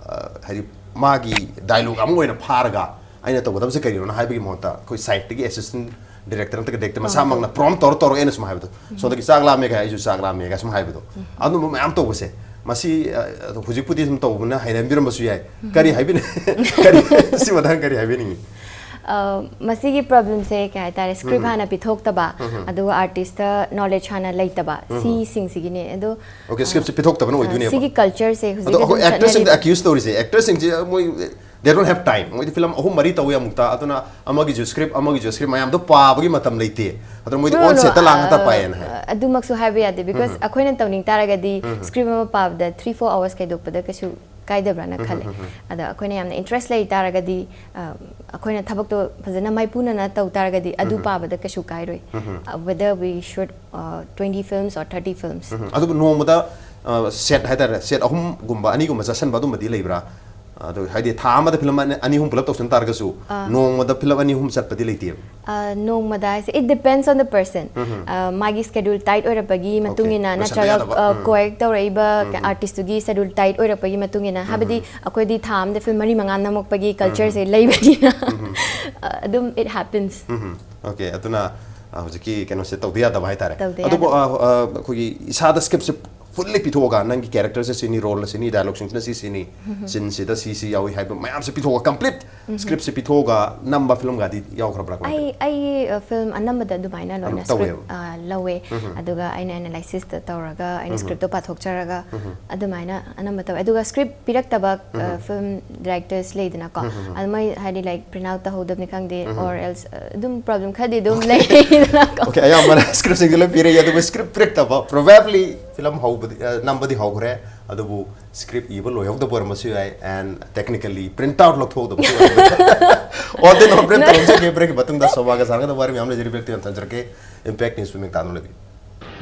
ꯍꯥꯏꯗꯤ ꯃꯥꯒꯤ ꯗꯥꯏꯂꯣꯛ ꯑꯃ ꯑꯣꯏꯅ ꯐꯥꯔꯒ ꯑꯩꯅ ꯇꯧꯒꯗꯕꯁꯦ ꯀꯔꯤꯅꯣꯅ ꯍꯥꯏꯕꯒꯤ ꯃꯍꯨꯠꯇ ꯑꯩꯈꯣꯏ ꯁꯥꯏꯠꯇꯒꯤ ꯑꯦꯁꯤꯁꯇꯦꯟ ꯗꯤꯔꯦꯛꯇꯔ ꯅꯠꯇ꯭ꯔꯒ ꯗꯤꯔꯦꯛꯇꯔ ꯃꯁꯥꯃꯛꯅ ꯄ꯭ꯔꯣꯝ ꯇꯧꯔ ꯇꯧꯔꯛꯑꯦꯅ ꯁꯨꯝ ꯍꯥꯏꯕꯗꯣ, ꯁꯣꯝꯗꯒꯤ ꯆꯥꯛ ꯂꯥꯝꯃꯦꯒ ꯑꯩꯁꯨ ꯆꯥꯛ ꯂꯥꯝꯃꯦꯒ ꯁꯨꯝ ꯍꯥꯏꯕꯗꯣ, ꯑꯗꯨꯝꯕ ꯃꯌꯥꯝ ꯇꯧꯕꯁꯦ ꯃꯁꯤ ꯑ, ꯑꯗꯣ ꯍꯧꯖꯤꯛꯄꯨꯗꯤ ꯁꯨꯝ ꯇꯧꯕꯅ ꯍꯩꯅꯕꯤꯔꯝꯕꯁꯨ ꯌꯥꯏ꯫ ꯀꯔꯤ ꯍꯥꯏꯕꯤꯅꯤꯡ ꯀꯔꯤ ꯁꯤ ꯃꯇꯥꯡ ꯀꯔꯤ ꯍꯥꯏꯕꯤꯅꯤꯡꯉꯤ? ꯑ, ꯃꯁꯤꯒꯤ ꯄ꯭ꯔꯣꯕ꯭ꯂꯦꯝꯁꯦ ꯀꯩ ꯍꯥꯏꯇꯥꯔꯦ, ꯁ꯭ꯀ꯭ꯔꯤꯞ ꯍꯥꯟꯅ ꯄꯤꯊꯣꯛꯇꯕ, ꯑꯗꯨꯒ ꯑꯥꯔꯇꯤꯁꯇ ꯅꯣꯂꯦꯖ ꯍꯥꯟꯅ ꯂꯩꯇꯕ, ꯁꯤꯁꯤꯡꯁꯤꯒꯤꯅꯦ꯫ ꯑꯗꯣ ꯁꯤꯒꯤ ꯀꯜꯆꯔꯁꯦ ꯍꯧꯖꯤꯛ ꯑꯗꯣ ꯑꯩꯈꯣꯏ ꯑꯗꯨꯝ ꯑꯦꯛꯇꯔꯁꯤꯡꯗ ꯆꯠꯅꯔꯤꯕ ꯑꯦꯀ꯭ꯌꯨꯁ ꯇꯧꯔꯤꯁꯦ ꯑꯦꯛꯇꯔꯁꯤꯡꯁꯦ, ꯃꯣꯏ they don't have time, ꯃꯣꯏꯗꯤ ꯐꯤꯂꯝ ꯑꯍꯨꯝ ꯃꯔꯤ ꯇꯧꯋꯤ ꯑꯃꯨꯛꯇ, ꯑꯗꯨꯅ ꯑꯃꯒꯤꯁꯨ ꯁ꯭ꯀ꯭ꯔꯤꯞ ꯑꯃꯒꯤꯁꯨ ꯁ꯭ꯀ꯭ꯔꯤꯞ ꯃꯌꯥꯝꯗꯣ ꯄꯥꯕꯒꯤ ꯃꯇꯝ ꯂꯩꯇꯦ꯫ ꯑꯗꯨꯅ ꯃꯣꯏꯗꯤ No, ꯑꯣꯟ no, ꯁꯦꯠꯇ ꯂꯥꯡꯉꯒ ꯑ, ꯄꯥꯏꯌꯦꯅ ꯍꯥꯏ꯫ ꯑꯗꯨꯃꯛꯁꯨ ꯍꯥꯏꯕ ꯌꯥꯗꯦ, ꯕꯤꯀꯣꯁ ꯑꯩꯈꯣꯏꯅ ꯇꯧꯅꯤꯡ ꯇꯥꯔꯒꯗꯤ ꯁ꯭ꯀ꯭ꯔꯤꯞ ꯑꯃ ꯄꯥꯕꯗ ꯊ꯭ꯔꯤ ꯐꯣꯔ ꯑꯋꯥꯔꯁ ꯀꯩꯗꯣꯛꯄꯗ ꯀꯩꯁꯨ ꯀꯥꯏꯗꯕ꯭ꯔꯥꯅ ꯈꯜꯂꯦ꯫ ꯑꯗ ꯑꯩꯈꯣꯏꯅ ꯌꯥꯝꯅ ꯏꯟꯇꯔꯦꯁ ꯂꯩ ꯇꯥꯔꯒꯗꯤ, ꯑ, ꯑꯩꯈꯣꯏꯅ ꯊꯕꯛꯇꯣ ꯐꯖꯅ ꯃꯥꯏꯄꯨꯅꯅ ꯇꯧ ꯇꯥꯔꯒꯗꯤ ꯑꯗꯨ ꯄꯥꯕꯗ ꯀꯩꯁꯨ ꯀꯥꯏꯔꯣꯏ꯫ Whether we shoot twenty films or thirty films. ꯎꯝ, ꯑꯗꯨꯕꯨ ꯅꯣꯡꯃꯗ ꯁꯦꯠ ꯍꯥꯏꯇꯥꯔꯦ, ꯁꯦꯠ ꯑꯍꯨꯝꯒꯨꯝꯕ ꯑꯅꯤꯒꯨꯝꯕ ꯆꯠꯁꯟꯕ ꯑꯗꯨꯝꯕꯗꯤ ꯂꯩꯕ꯭ꯔꯥ? ꯑꯗꯨ ꯍꯥꯏꯗꯤ ꯊꯥ ꯑꯃꯗ ꯐꯤꯂꯝ ꯑꯅꯤ ꯑꯍꯨꯝ ꯄꯨꯂꯞ ꯇꯧꯁꯟ ꯇꯥꯔꯒꯁꯨ ꯅꯣꯡꯃꯗ ꯐꯤꯂꯝ ꯑꯅꯤ ꯑꯍꯨꯝ ꯆꯠꯄꯗꯤ ꯂꯩꯇꯦꯕ꯫ ꯑ, ꯅꯣꯡꯃꯗ ꯍꯥꯏꯁꯦ, it depends on the person. ꯑ, ꯃꯥꯒꯤ ꯁ꯭ꯀꯦꯗ꯭ꯌꯨꯜ ꯇꯥꯏꯠ ꯑꯣꯏꯔꯛꯄꯒꯤ ꯃꯇꯨꯡ ꯏꯟꯅ, ꯂꯣꯏꯁꯟꯕ ꯅꯠꯇ꯭ꯔꯒ ꯌꯥꯗꯕ꯫ ꯀꯣꯌꯦꯛ ꯇꯧꯔꯛꯏꯕ ꯑꯥꯔꯇꯤꯁꯇꯨꯒꯤ ꯁꯦꯗ꯭ꯌꯨꯜ ꯇꯥꯏꯠ ꯑꯣꯏꯔꯛꯄꯒꯤ ꯃꯇꯨꯡ ꯏꯟꯅ, ꯍꯥꯏꯕꯗꯤ ꯑꯩꯈꯣꯏꯗꯤ ꯊꯥ ꯑꯃꯗ ꯐꯤꯂꯝ ꯃꯔꯤ ꯃꯉꯥ ꯅꯝꯃꯛꯄꯒꯤ ꯀꯜꯆꯔꯁꯦ ꯂꯩꯕꯅꯤꯅ, ꯑ, ꯑꯗꯨꯝ it happens. ꯎꯝ, ꯑꯣꯀꯦ, ꯑꯗꯨꯅ ꯑ, ꯍꯧꯖꯤꯛꯀꯤ ꯀꯩꯅꯣꯁꯦ ꯇꯧꯗ ꯌꯥꯗꯕ ꯍꯥꯏꯇꯥꯔꯦ꯫ ꯇꯧꯗ ꯑꯗꯨꯕꯨ ꯌꯥꯗꯕ꯫ ꯑ, ꯑ, ꯑꯩꯈꯣꯏꯒꯤ ꯏꯁꯥꯗ ꯁ꯭ꯀ꯭ꯔꯤꯞꯁꯦ ꯐꯨꯜꯂꯤ ꯄꯤꯊꯣꯛꯑꯒ, ꯅꯪꯒꯤ ꯀꯦꯔꯦꯛꯇꯔꯁꯦ ꯁꯤꯅꯤ, ꯔꯣꯜꯅ ꯁꯤꯅꯤ, ꯗꯥꯏꯂꯣꯛꯁꯤꯡꯁꯤꯅ ꯁꯤ ꯁꯤꯅꯤ, ꯁꯤꯟꯁꯤꯗ ꯁꯤ ꯁꯤ ꯌꯥꯎꯏ ꯍꯥꯏꯕ ꯃꯌꯥꯝꯁꯦ ꯄꯤꯊꯣꯛꯑꯒ, ꯀꯝꯄ꯭ꯂꯤꯠ ꯁ꯭ꯀ꯭ꯔꯤꯞꯁꯦ ꯄꯤꯊꯣꯛꯑꯒ ꯅꯝꯕ ꯐꯤꯂꯝꯒꯗꯤ ꯌꯥꯎꯈ꯭ꯔꯕ꯭ꯔꯥ, ꯀꯃꯥꯏꯅ ꯑꯩ ꯇꯧꯏ? ꯑꯩꯒꯤ, ꯑ, ꯐꯤꯂꯝ ꯑꯅꯝꯕꯗ ꯑꯗꯨꯃꯥꯏꯅ ꯂꯣꯏꯅ ꯑꯗꯨꯝ ꯇꯧꯋꯦꯕ꯫ ꯁ꯭ꯀ꯭ꯔꯤꯞ, ꯑ, ꯂꯧꯋꯦ꯫ ꯑꯗꯨꯒ ꯑꯩꯅ ꯑꯦꯅꯥꯂꯥꯏꯁꯤꯁꯇ ꯇꯧꯔꯒ, ꯑꯩꯅ ꯁ꯭ꯀ꯭ꯔꯤꯞꯇꯣ ꯄꯥꯊꯣꯛꯆꯔꯒ ꯑꯗꯨꯃꯥꯏꯅ ꯑꯅꯝꯕ ꯇꯧꯋꯦ꯫ ꯑꯗꯨꯒ ꯁ꯭ꯀ꯭ꯔꯤꯞ ꯄꯤꯔꯛꯇꯕ, ꯑ, ꯐꯤꯂꯝ ꯗꯥꯏꯔꯦꯛꯇꯔꯁ ꯂꯩꯗꯅꯀꯣ, ꯑꯗꯨ ꯃꯣꯏ ꯍꯥꯏꯗꯤ, ꯂꯥꯏꯛ, ꯄ꯭ꯔꯤꯟꯠ ꯑꯥꯎꯠ ꯇꯧꯍꯧꯗꯕꯅꯤ ꯈꯪꯗꯦ, or else, ꯑ, ꯑꯗꯨꯝ ꯄ꯭ꯔꯣꯕ꯭ꯂꯦꯝ ꯈꯔꯗꯤ ꯑꯗꯨꯝ ꯂꯩꯗꯅꯀꯣ꯫ ꯑꯣꯀꯦ, ꯑꯌꯥꯝꯕꯅ ꯁ꯭ꯀ꯭ꯔꯤꯞꯁꯤꯡꯁꯦ ꯂꯣꯏ ꯄꯤꯔꯛꯏ, ꯑꯗꯨꯕꯨ ꯁ꯭ꯀ꯭ꯔꯤꯞ ꯄꯤꯔꯛꯇꯕ, ꯄ꯭ꯔꯣꯕꯦꯕ꯭ꯂꯤ ꯐꯤꯂꯝ ꯍꯧꯕꯗꯤ, ꯑ, ꯅꯝꯕꯗꯤ ꯍꯧꯈ꯭ꯔꯦ, ꯑꯗꯨꯕꯨ ꯁ꯭ꯀ꯭ꯔꯤꯞ ꯏꯕ ꯂꯣꯏꯍꯧꯗꯕ ꯑꯣꯏꯔꯝꯕꯁꯨ ꯌꯥꯏ, and technically print out ꯂꯧꯊꯣꯛꯍꯧꯗꯕꯁꯨ ꯑꯣꯏꯔꯝꯕꯁꯨ ꯌꯥꯏ꯫ ꯑꯣ, ꯑꯗꯨꯅ ꯕ꯭ꯔꯦꯛ ꯇꯧꯔꯝꯖꯒꯦ, ꯕ꯭ꯔꯦꯛꯀꯤ ꯃꯇꯨꯡꯗ ꯁꯣꯃꯥꯒ ꯁꯥꯟꯅꯒꯗꯕ ꯋꯥꯔꯤ ꯃꯌꯥꯝ ꯂꯩꯖꯔꯤ, ꯕ꯭ꯔꯦꯛꯇ ꯌꯥꯝ ꯊꯝꯖꯔꯛꯀꯦ꯫ ꯏꯝꯄꯦꯛ ꯅ꯭ꯌꯨꯁ ꯃꯤꯡ ꯇꯥꯗꯨꯅ ꯂꯩꯕꯤꯌꯨ꯫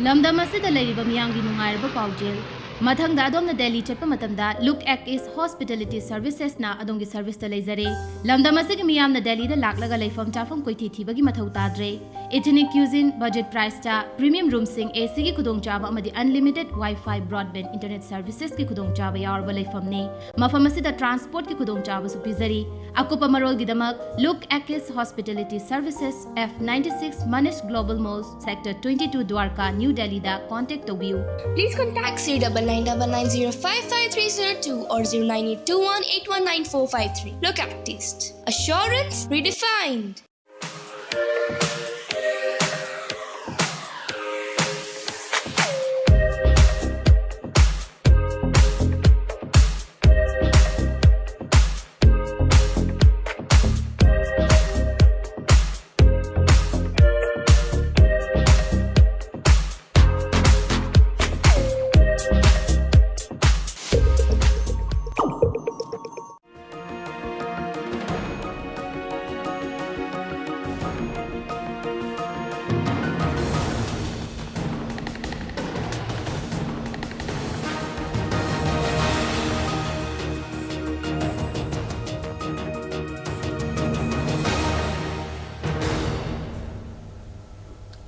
ꯂꯝꯗꯝ ꯑꯁꯤꯗ ꯂꯩꯔꯤꯕ ꯃꯤꯌꯥꯝꯒꯤ ꯅꯨꯡꯉꯥꯏꯔꯕ ꯄꯥꯎꯖꯦꯜ꯫ ꯃꯊꯪꯗ ꯑꯗꯣꯝꯅ ꯗꯦꯜꯂꯤ ꯆꯠꯄ ꯃꯇꯝꯗ Look Act East Hospitality Servicesꯅ ꯑꯗꯣꯝꯒꯤ ꯁꯔꯚꯤꯁꯇ ꯂꯩꯖꯔꯦ꯫ ꯂꯝꯗꯝ ꯑꯁꯤꯒꯤ ꯃꯤꯌꯥꯝꯅ ꯗꯦꯜꯂꯤꯗ ꯂꯥꯛꯂꯒ ꯂꯩꯐꯝ ꯆꯥꯐꯝ ꯀꯣꯏꯊꯤ ꯊꯤꯕꯒꯤ ꯃꯊꯧ ꯇꯥꯗ꯭ꯔꯦ꯫ Ethnic cuisine, budget price ꯇ premium room ꯁꯤꯡ, A C ꯒꯤ ꯈꯨꯗꯣꯡꯆꯥꯕ ꯑꯃꯗꯤ unlimited Wi-Fi broadband internet services ꯀꯤ ꯈꯨꯗꯣꯡꯆꯥꯕ ꯌꯥꯎꯔꯕ ꯂꯩꯐꯝꯅꯤ꯫ ꯃꯐꯝ ꯑꯁꯤꯗ transport ꯀꯤ ꯈꯨꯗꯣꯡꯆꯥꯕꯁꯨ ꯄꯤꯖꯔꯤ꯫ ꯑꯀꯨꯞꯄ ꯃꯔꯣꯜꯒꯤꯗꯃꯛ Look Akis Hospitality Services, F ninety six Manish Global Mall, Sector twenty two Dwarka, New Delhi ꯗ contact ꯇꯧꯕꯤꯌꯨ꯫ Please contact zero double nine double nine zero five five three zero two or zero nine eight two one eight one nine four five three. Look Akis. Assurance redefined.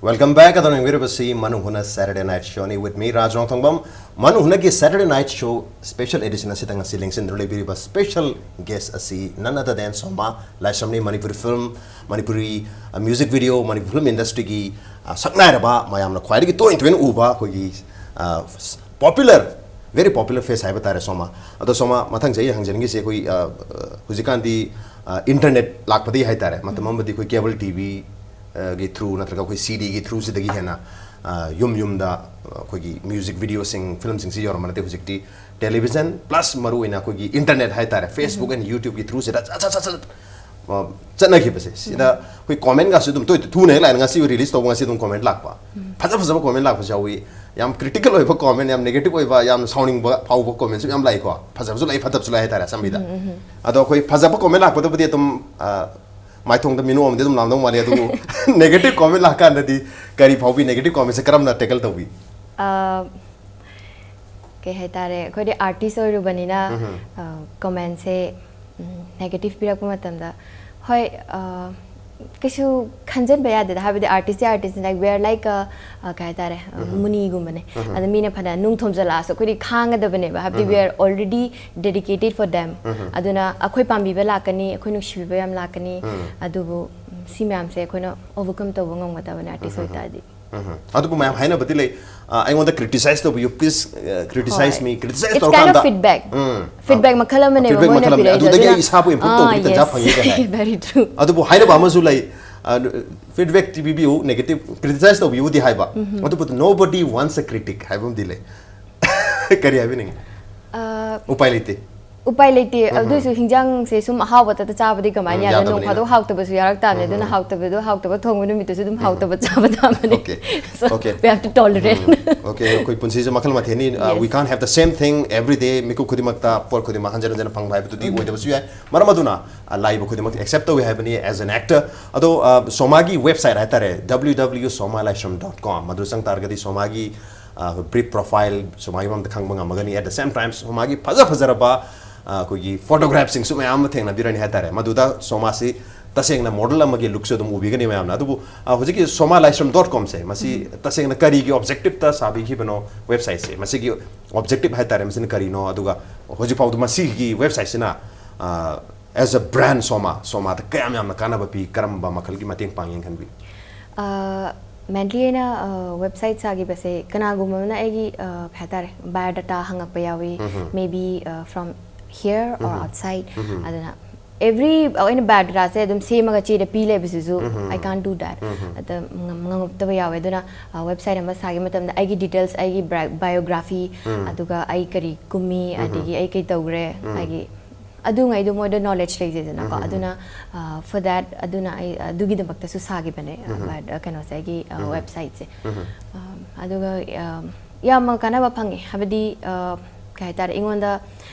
Welcome back. ꯑꯗꯣ ꯌꯦꯡꯕꯤꯔꯤꯕꯁꯤ ꯃꯅꯨ ꯍꯨꯅ Saturday Night Show ꯅꯤ, with me, Raj ꯔꯣꯡꯊꯣꯡꯕꯝ꯫ Manu ꯍꯨꯅꯒꯤ Saturday Night Show special edition ꯑꯁꯤꯗ ꯉꯁꯤ ꯂꯦꯡꯁꯤꯟꯗꯨꯅ ꯂꯩꯕꯤꯔꯤꯕ special guest ꯑꯁꯤ none other than ꯁꯣꯃꯥ ꯂꯥꯏꯁ꯭ꯔꯝꯅꯤ꯫ ꯃꯅꯤꯄꯨꯔꯤ film, ꯃꯅꯤꯄꯨꯔꯤ, ꯑ, music video, Manipur film industry ꯒꯤ, ꯑ, ꯁꯛꯅꯥꯏꯔꯕ, ꯃꯌꯥꯝꯅ ꯈ꯭ꯋꯥꯏꯗꯒꯤ ꯇꯣꯏꯅ ꯇꯣꯏꯅ ꯎꯕ ꯑꯩꯈꯣꯏꯒꯤ, ꯑ, popular, very popular face ꯍꯥꯏꯕ ꯇꯥꯔꯦ ꯁꯣꯃꯥ꯫ ꯑꯗꯣ ꯁꯣꯃꯥ, ꯃꯊꯪꯁꯦ ꯑꯩ ꯍꯪꯖꯅꯤꯡꯉꯤꯁꯦ ꯑꯩꯈꯣꯏ, ꯑ, ꯑ, ꯍꯧꯖꯤꯛꯀꯥꯟꯗꯤ, ꯑ, internet ꯂꯥꯛꯄꯗꯒꯤ ꯍꯥꯏ ꯇꯥꯔꯦ, ꯃꯇꯝ ꯑꯃꯗꯤ ꯑꯩꯈꯣꯏ cable T V, ꯑ, ꯒꯤ through ꯅꯠꯇ꯭ꯔꯒ ꯑꯩꯈꯣꯏ C D ꯒꯤ through ꯁꯤꯗꯒꯤ ꯍꯦꯟꯅ, ꯑ, ꯌꯨꯝ ꯌꯨꯝꯗ, ꯑ, ꯑꯩꯈꯣꯏꯒꯤ music video ꯁꯤꯡ, film ꯁꯤꯡꯁꯤ ꯌꯧꯔꯝꯕ ꯅꯠꯇꯦ꯫ ꯍꯧꯖꯤꯛꯇꯤ television plus ꯃꯔꯨ ꯑꯣꯏꯅ ꯑꯩꯈꯣꯏꯒꯤ internet ꯍꯥꯏ ꯇꯥꯔꯦ, Facebook and YouTube ꯀꯤ through ꯁꯤꯗ ꯁꯠ ꯁꯠ ꯁꯠ ꯁꯠ, ꯑ, ꯆꯠꯅꯈꯤꯕꯁꯦ꯫ ꯁꯤꯗ ꯑꯩꯈꯣꯏ comment ꯒꯁꯨ ꯑꯗꯨꯝ ꯇꯣꯏ ꯊꯨꯅ ꯍꯦꯛ ꯂꯥꯛꯑꯦ, ꯉꯁꯤ release ꯇꯧꯕ ꯉꯁꯤ ꯑꯗꯨꯝ comment ꯂꯥꯛꯄ꯫ ꯐꯖ ꯐꯖꯕ comment ꯂꯥꯛꯄꯁꯨ ꯌꯥꯎꯏ꯫ ꯌꯥꯝ critical ꯑꯣꯏꯕ comment, ꯌꯥꯝ negative ꯑꯣꯏꯕ, ꯌꯥꯝꯅ ꯁꯥꯎꯅꯤꯡꯕ ꯐꯥꯎꯕ comment ꯁꯨ ꯌꯥꯝ ꯂꯥꯛꯏꯀꯣ꯫ ꯐꯖꯕꯁꯨ ꯂꯩ, ꯐꯠꯇꯕꯁꯨ ꯂꯩ ꯍꯥꯏ ꯇꯥꯔꯦ ꯑꯁꯝꯕꯤꯗ꯫ ꯑꯗꯣ ꯑꯩꯈꯣꯏ ꯐꯖꯕ comment ꯂꯥꯛꯄꯗꯕꯨꯗꯤ ꯑꯗꯨꯝ, ꯑ, ꯃꯥꯏꯊꯣꯡꯗ ꯃꯤꯅꯣꯛ ꯑꯃꯗꯤ ꯑꯗꯨꯝ ꯂꯥꯡꯗꯧ ꯃꯥꯜꯂꯤ꯫ ꯑꯗꯨꯕꯨ negative comment ꯂꯥꯛꯀꯥꯟꯗꯗꯤ ꯀꯔꯤ ꯐꯥꯎꯕꯤ? Negative comment ꯁꯦ ꯀꯔꯝꯅ tackle ꯇꯧꯕꯤ? ꯑ, ꯀꯩ ꯍꯥꯏꯇꯥꯔꯦ, ꯑꯩꯈꯣꯏꯗꯤ artist ꯑꯣꯏꯔꯨꯕꯅꯤꯅ, ꯎꯝꯍꯨꯝ꯫ ꯑ, comment ꯁꯦ, ꯎꯝ, negative ꯄꯤꯔꯛꯄ ꯃꯇꯝꯗ, ꯍꯣꯏ, ꯑ, ꯀꯩꯁꯨ ꯈꯟꯖꯟꯕ ꯌꯥꯗꯦꯗ, ꯍꯥꯏꯕꯗꯤ artist ꯇꯤ artist ꯅꯤ, like, we are like a, ꯑ, ꯀꯩ ꯍꯥꯏꯇꯥꯔꯦ, ꯑ, ꯃꯨꯅꯤꯒꯨꯝꯕꯅꯦ꯫ ꯑꯗ ꯃꯤꯅ ꯐꯅ ꯅꯨꯡ ꯊꯣꯝꯖꯜꯂꯛꯑꯁꯨ ꯑꯩꯈꯣꯏꯗꯤ ꯈꯥꯡꯒꯗꯕꯅꯦꯕ, ꯍꯥꯏꯕꯗꯤ we are already dedicated for them. ꯑꯗꯨꯅ ꯑꯩꯈꯣꯏ ꯄꯥꯝꯕꯤꯕ ꯂꯥꯛꯀꯅꯤ, ꯑꯩꯈꯣꯏ ꯅꯨꯡꯁꯤꯕꯤꯕ ꯌꯥꯝ ꯂꯥꯛꯀꯅꯤ, ꯑꯗꯨꯕꯨ, ꯎꯝ, ꯁꯤ ꯃꯌꯥꯝꯁꯦ ꯑꯩꯈꯣꯏꯅ overcome ꯇꯧꯕ ꯉꯝꯒꯗꯕꯅꯦ artist ꯑꯣꯏꯇꯥꯔꯗꯤ꯫ ꯎꯝ꯫ ꯑꯗꯨꯕꯨ ꯃꯌꯥꯝ ꯍꯥꯏꯅꯕꯗꯤ ꯂꯩ, "ꯑ, ꯑꯩꯉꯣꯟꯗ criticize ꯇꯧꯕꯤꯌꯨ, please, uh, criticize ꯍꯣꯏ. me." Criticize It's ꯇꯧꯔ kind of ꯀꯥꯟꯗ feedback. ꯎꯝ꯫ Feedback ꯃꯈꯜ ꯑꯃꯅꯦꯕ Feedback ꯃꯣꯏꯅ ꯃꯈꯜ ꯑꯃꯅꯦ꯫ ꯄꯤꯔꯛꯏꯗꯣ꯫ ꯑꯗꯨꯗꯒꯤ ꯑꯩ ꯑꯗꯨꯅ, ꯏꯁꯥꯕꯨ improve ꯑꯥ, ꯇꯧꯕꯒꯤ ꯇꯟꯖꯥ yes. ꯐꯪꯉꯤ ꯀꯥꯏ ꯍꯥꯏ꯫ Very true. ꯑꯗꯨꯕꯨ ꯍꯥꯏꯅꯕ ꯑꯃꯁꯨ ꯂꯩ, ꯑ, feedback ꯇꯤ ꯄꯤꯕꯤꯌꯨ, negative criticize ꯇꯧꯕꯤꯌꯨꯗꯤ ꯍꯥꯏꯕ, ꯑꯗꯨꯕꯨ "Nobody wants a critic" ꯍꯥꯏꯕ ꯑꯃꯗꯤ ꯂꯩ꯫ ꯀꯔꯤ ꯍꯥꯏꯕꯤꯅꯤꯡꯉꯤ? ꯑ, ꯎꯄꯥꯏ ꯂꯩꯇꯦ꯫ ꯎꯄꯥꯏ ꯂꯩꯇꯦ꯫ ꯑꯗꯨꯏꯁꯨ ꯍꯤꯟꯖꯥꯡꯁꯦ ꯁꯨꯝ ꯑꯍꯥꯎꯕ ꯇꯠꯇ ꯆꯥꯕꯗꯤ ꯀꯃꯥꯏꯅ ꯎꯝ, ꯌꯥꯗꯣꯏꯅꯣ? ꯅꯣꯡ ꯌꯥꯗꯕꯅꯤꯅ꯫ ꯐꯥꯗꯣꯛ ꯍꯥꯎꯇꯕꯁꯨ ꯌꯥꯎꯔꯛ ꯇꯥꯕꯅꯦ꯫ ꯑꯗꯨꯅ ꯍꯥꯎꯇꯕꯗꯣ ꯍꯥꯎꯇꯕ ꯊꯣꯡꯕ ꯅꯨꯃꯤꯠꯇꯁꯨ ꯑꯗꯨꯝ ꯍꯥꯎꯇꯕ ꯆꯥꯕ ꯇꯥꯕꯅꯦ꯫ Okay. So, Okay. we have to tolerate. Okay, ꯑꯩꯈꯣꯏ ꯄꯨꯟꯁꯤꯁꯦ ꯃꯈꯜ ꯃꯊꯦꯜꯅꯤ꯫ Uh, we Yes. can't have the same thing every day. ꯃꯤꯀꯨꯞ ꯈꯨꯗꯤꯡꯃꯛꯇ ꯄꯣꯠ ꯈꯨꯗꯤꯡꯃꯛ ꯍꯟꯖꯤꯟ ꯍꯟꯖꯤꯟ ꯐꯪꯕ ꯍꯥꯏꯕꯗꯨꯗꯤ ꯑꯣꯏꯗꯕꯁꯨ ꯌꯥꯏ꯫ ꯃꯔꯝ ꯑꯗꯨꯅ, uh, ꯂꯥꯛꯏꯕ ꯈꯨꯗꯤꯡꯃꯛ accept ꯇꯧꯏ ꯍꯥꯏꯕꯅꯤ as an actor꯫ ꯑꯗꯣ, uh, ꯁꯣꯃꯥꯒꯤ website ꯍꯥꯏꯇꯥꯔꯦ, W W W Soma Laishram dot com, ꯃꯗꯨ ꯆꯪ ꯇꯥꯔꯒꯗꯤ ꯁꯣꯃꯥꯒꯤ, uh, brief profile, ꯁꯣꯃꯥꯒꯤ ꯃꯔꯝꯗ ꯈꯪꯕ ꯉꯝꯃꯒꯅꯤ꯫ At the same time, ꯁꯣꯃꯥꯒꯤ ꯐꯖ ꯐꯖꯔꯕ, ꯑ, ꯑꯩꯈꯣꯏꯒꯤ photograph ꯁꯤꯡꯁꯨ ꯃꯌꯥꯝ ꯑꯃ ꯊꯦꯡꯅꯕꯤꯔꯅꯤ ꯍꯥꯏꯇꯥꯔꯦ꯫ ꯃꯗꯨꯗ ꯁꯣꯃꯥꯁꯤ ꯇꯁꯦꯡꯅ model ꯑꯃꯒꯤ look ꯁꯨ ꯑꯗꯨꯝ ꯎꯕꯤꯒꯅꯤ ꯃꯌꯥꯝꯅ꯫ ꯑꯗꯨꯕꯨ, ꯑ, ꯍꯧꯖꯤꯛꯀꯤ Soma Laishram dot com ꯁꯦ, ꯃꯁꯤ ꯇꯁꯦꯡꯅ ꯀꯔꯤꯒꯤ objective ꯇ ꯁꯥꯕꯤꯈꯤꯕꯅꯣ website ꯁꯦ? ꯃꯁꯤꯒꯤ objective ꯍꯥꯏꯇꯥꯔꯦ, ꯃꯁꯤꯅ ꯀꯔꯤꯅꯣ? ꯑꯗꯨꯒ ꯍꯧꯖꯤꯛ ꯐꯥꯎꯕꯗ ꯃꯁꯤꯒꯤ website ꯁꯤꯅ, ꯑ, as a brand Soma, ꯁꯣꯃꯥꯗ ꯀꯌꯥꯝ ꯌꯥꯝꯅ ꯀꯥꯟꯅꯕ ꯄꯤ, ꯀꯔꯝꯕ ꯃꯈꯜꯒꯤ ꯃꯇꯦꯡ ꯄꯥꯡꯉꯦꯅ ꯈꯟꯕꯤ? ꯑ, mainly ꯑꯩꯅ, ꯑ, website ꯁꯥꯈꯤꯕꯁꯦ, ꯀꯅꯥꯒꯨꯝꯕ ꯑꯃꯅ ꯑꯩꯒꯤ, ꯑ, ꯀꯩ ꯍꯥꯏꯇꯥꯔꯦ, biodata ꯍꯪꯉꯛꯄ ꯌꯥꯎꯏ, maybe, ꯑ, from here or outside. ꯑꯗꯨꯅ every, ꯑ, ꯑꯩꯅ biodata ꯁꯦ ꯑꯗꯨꯝ ꯁꯦꯝꯃꯒ ꯆꯦꯗ ꯄꯤ ꯂꯩꯕꯁꯤꯁꯨ, I can't do that. ꯑꯗ ꯉꯝ-, ꯉꯝꯃꯛꯇꯕ ꯌꯥꯎꯋꯦ꯫ ꯑꯗꯨꯅ, ꯑ, website ꯑꯃ ꯁꯥꯒꯤ ꯃꯇꯝꯗ ꯑꯩꯒꯤ details, ꯑꯩꯒꯤ bri-, biography, ꯑꯗꯨꯒ ꯑꯩ ꯀꯔꯤ ꯀꯨꯝꯃꯤ, ꯑꯗꯒꯤ ꯑꯩ ꯀꯩ ꯇꯧꯈ꯭ꯔꯦ, ꯑꯩꯒꯤ ꯑꯗꯨꯉꯩꯗꯣ ꯃꯣꯏꯗ knowledge ꯂꯩꯖꯩꯗꯅꯀꯣ꯫ ꯑꯗꯨꯅ, ꯑ, for that, ꯑꯗꯨꯅ ꯑꯩ ꯑꯗꯨꯒꯤꯗꯃꯛꯇꯁꯨ ꯁꯥꯈꯤꯕꯅꯦ, ꯑ, but, ꯑ, ꯀꯩꯅꯣꯁꯦ, ꯑꯩꯒꯤ, ꯑ, website ꯁꯦ꯫ ꯑ, ꯑꯗꯨꯒ, ꯑ, ꯌꯥꯝꯅ ꯀꯥꯟꯅꯕ ꯐꯪꯉꯦ, ꯍꯥꯏꯕꯗꯤ, ꯑ, ꯀꯩ ꯍꯥꯏꯇꯥꯔꯦ, ꯑꯩꯉꯣꯟꯗ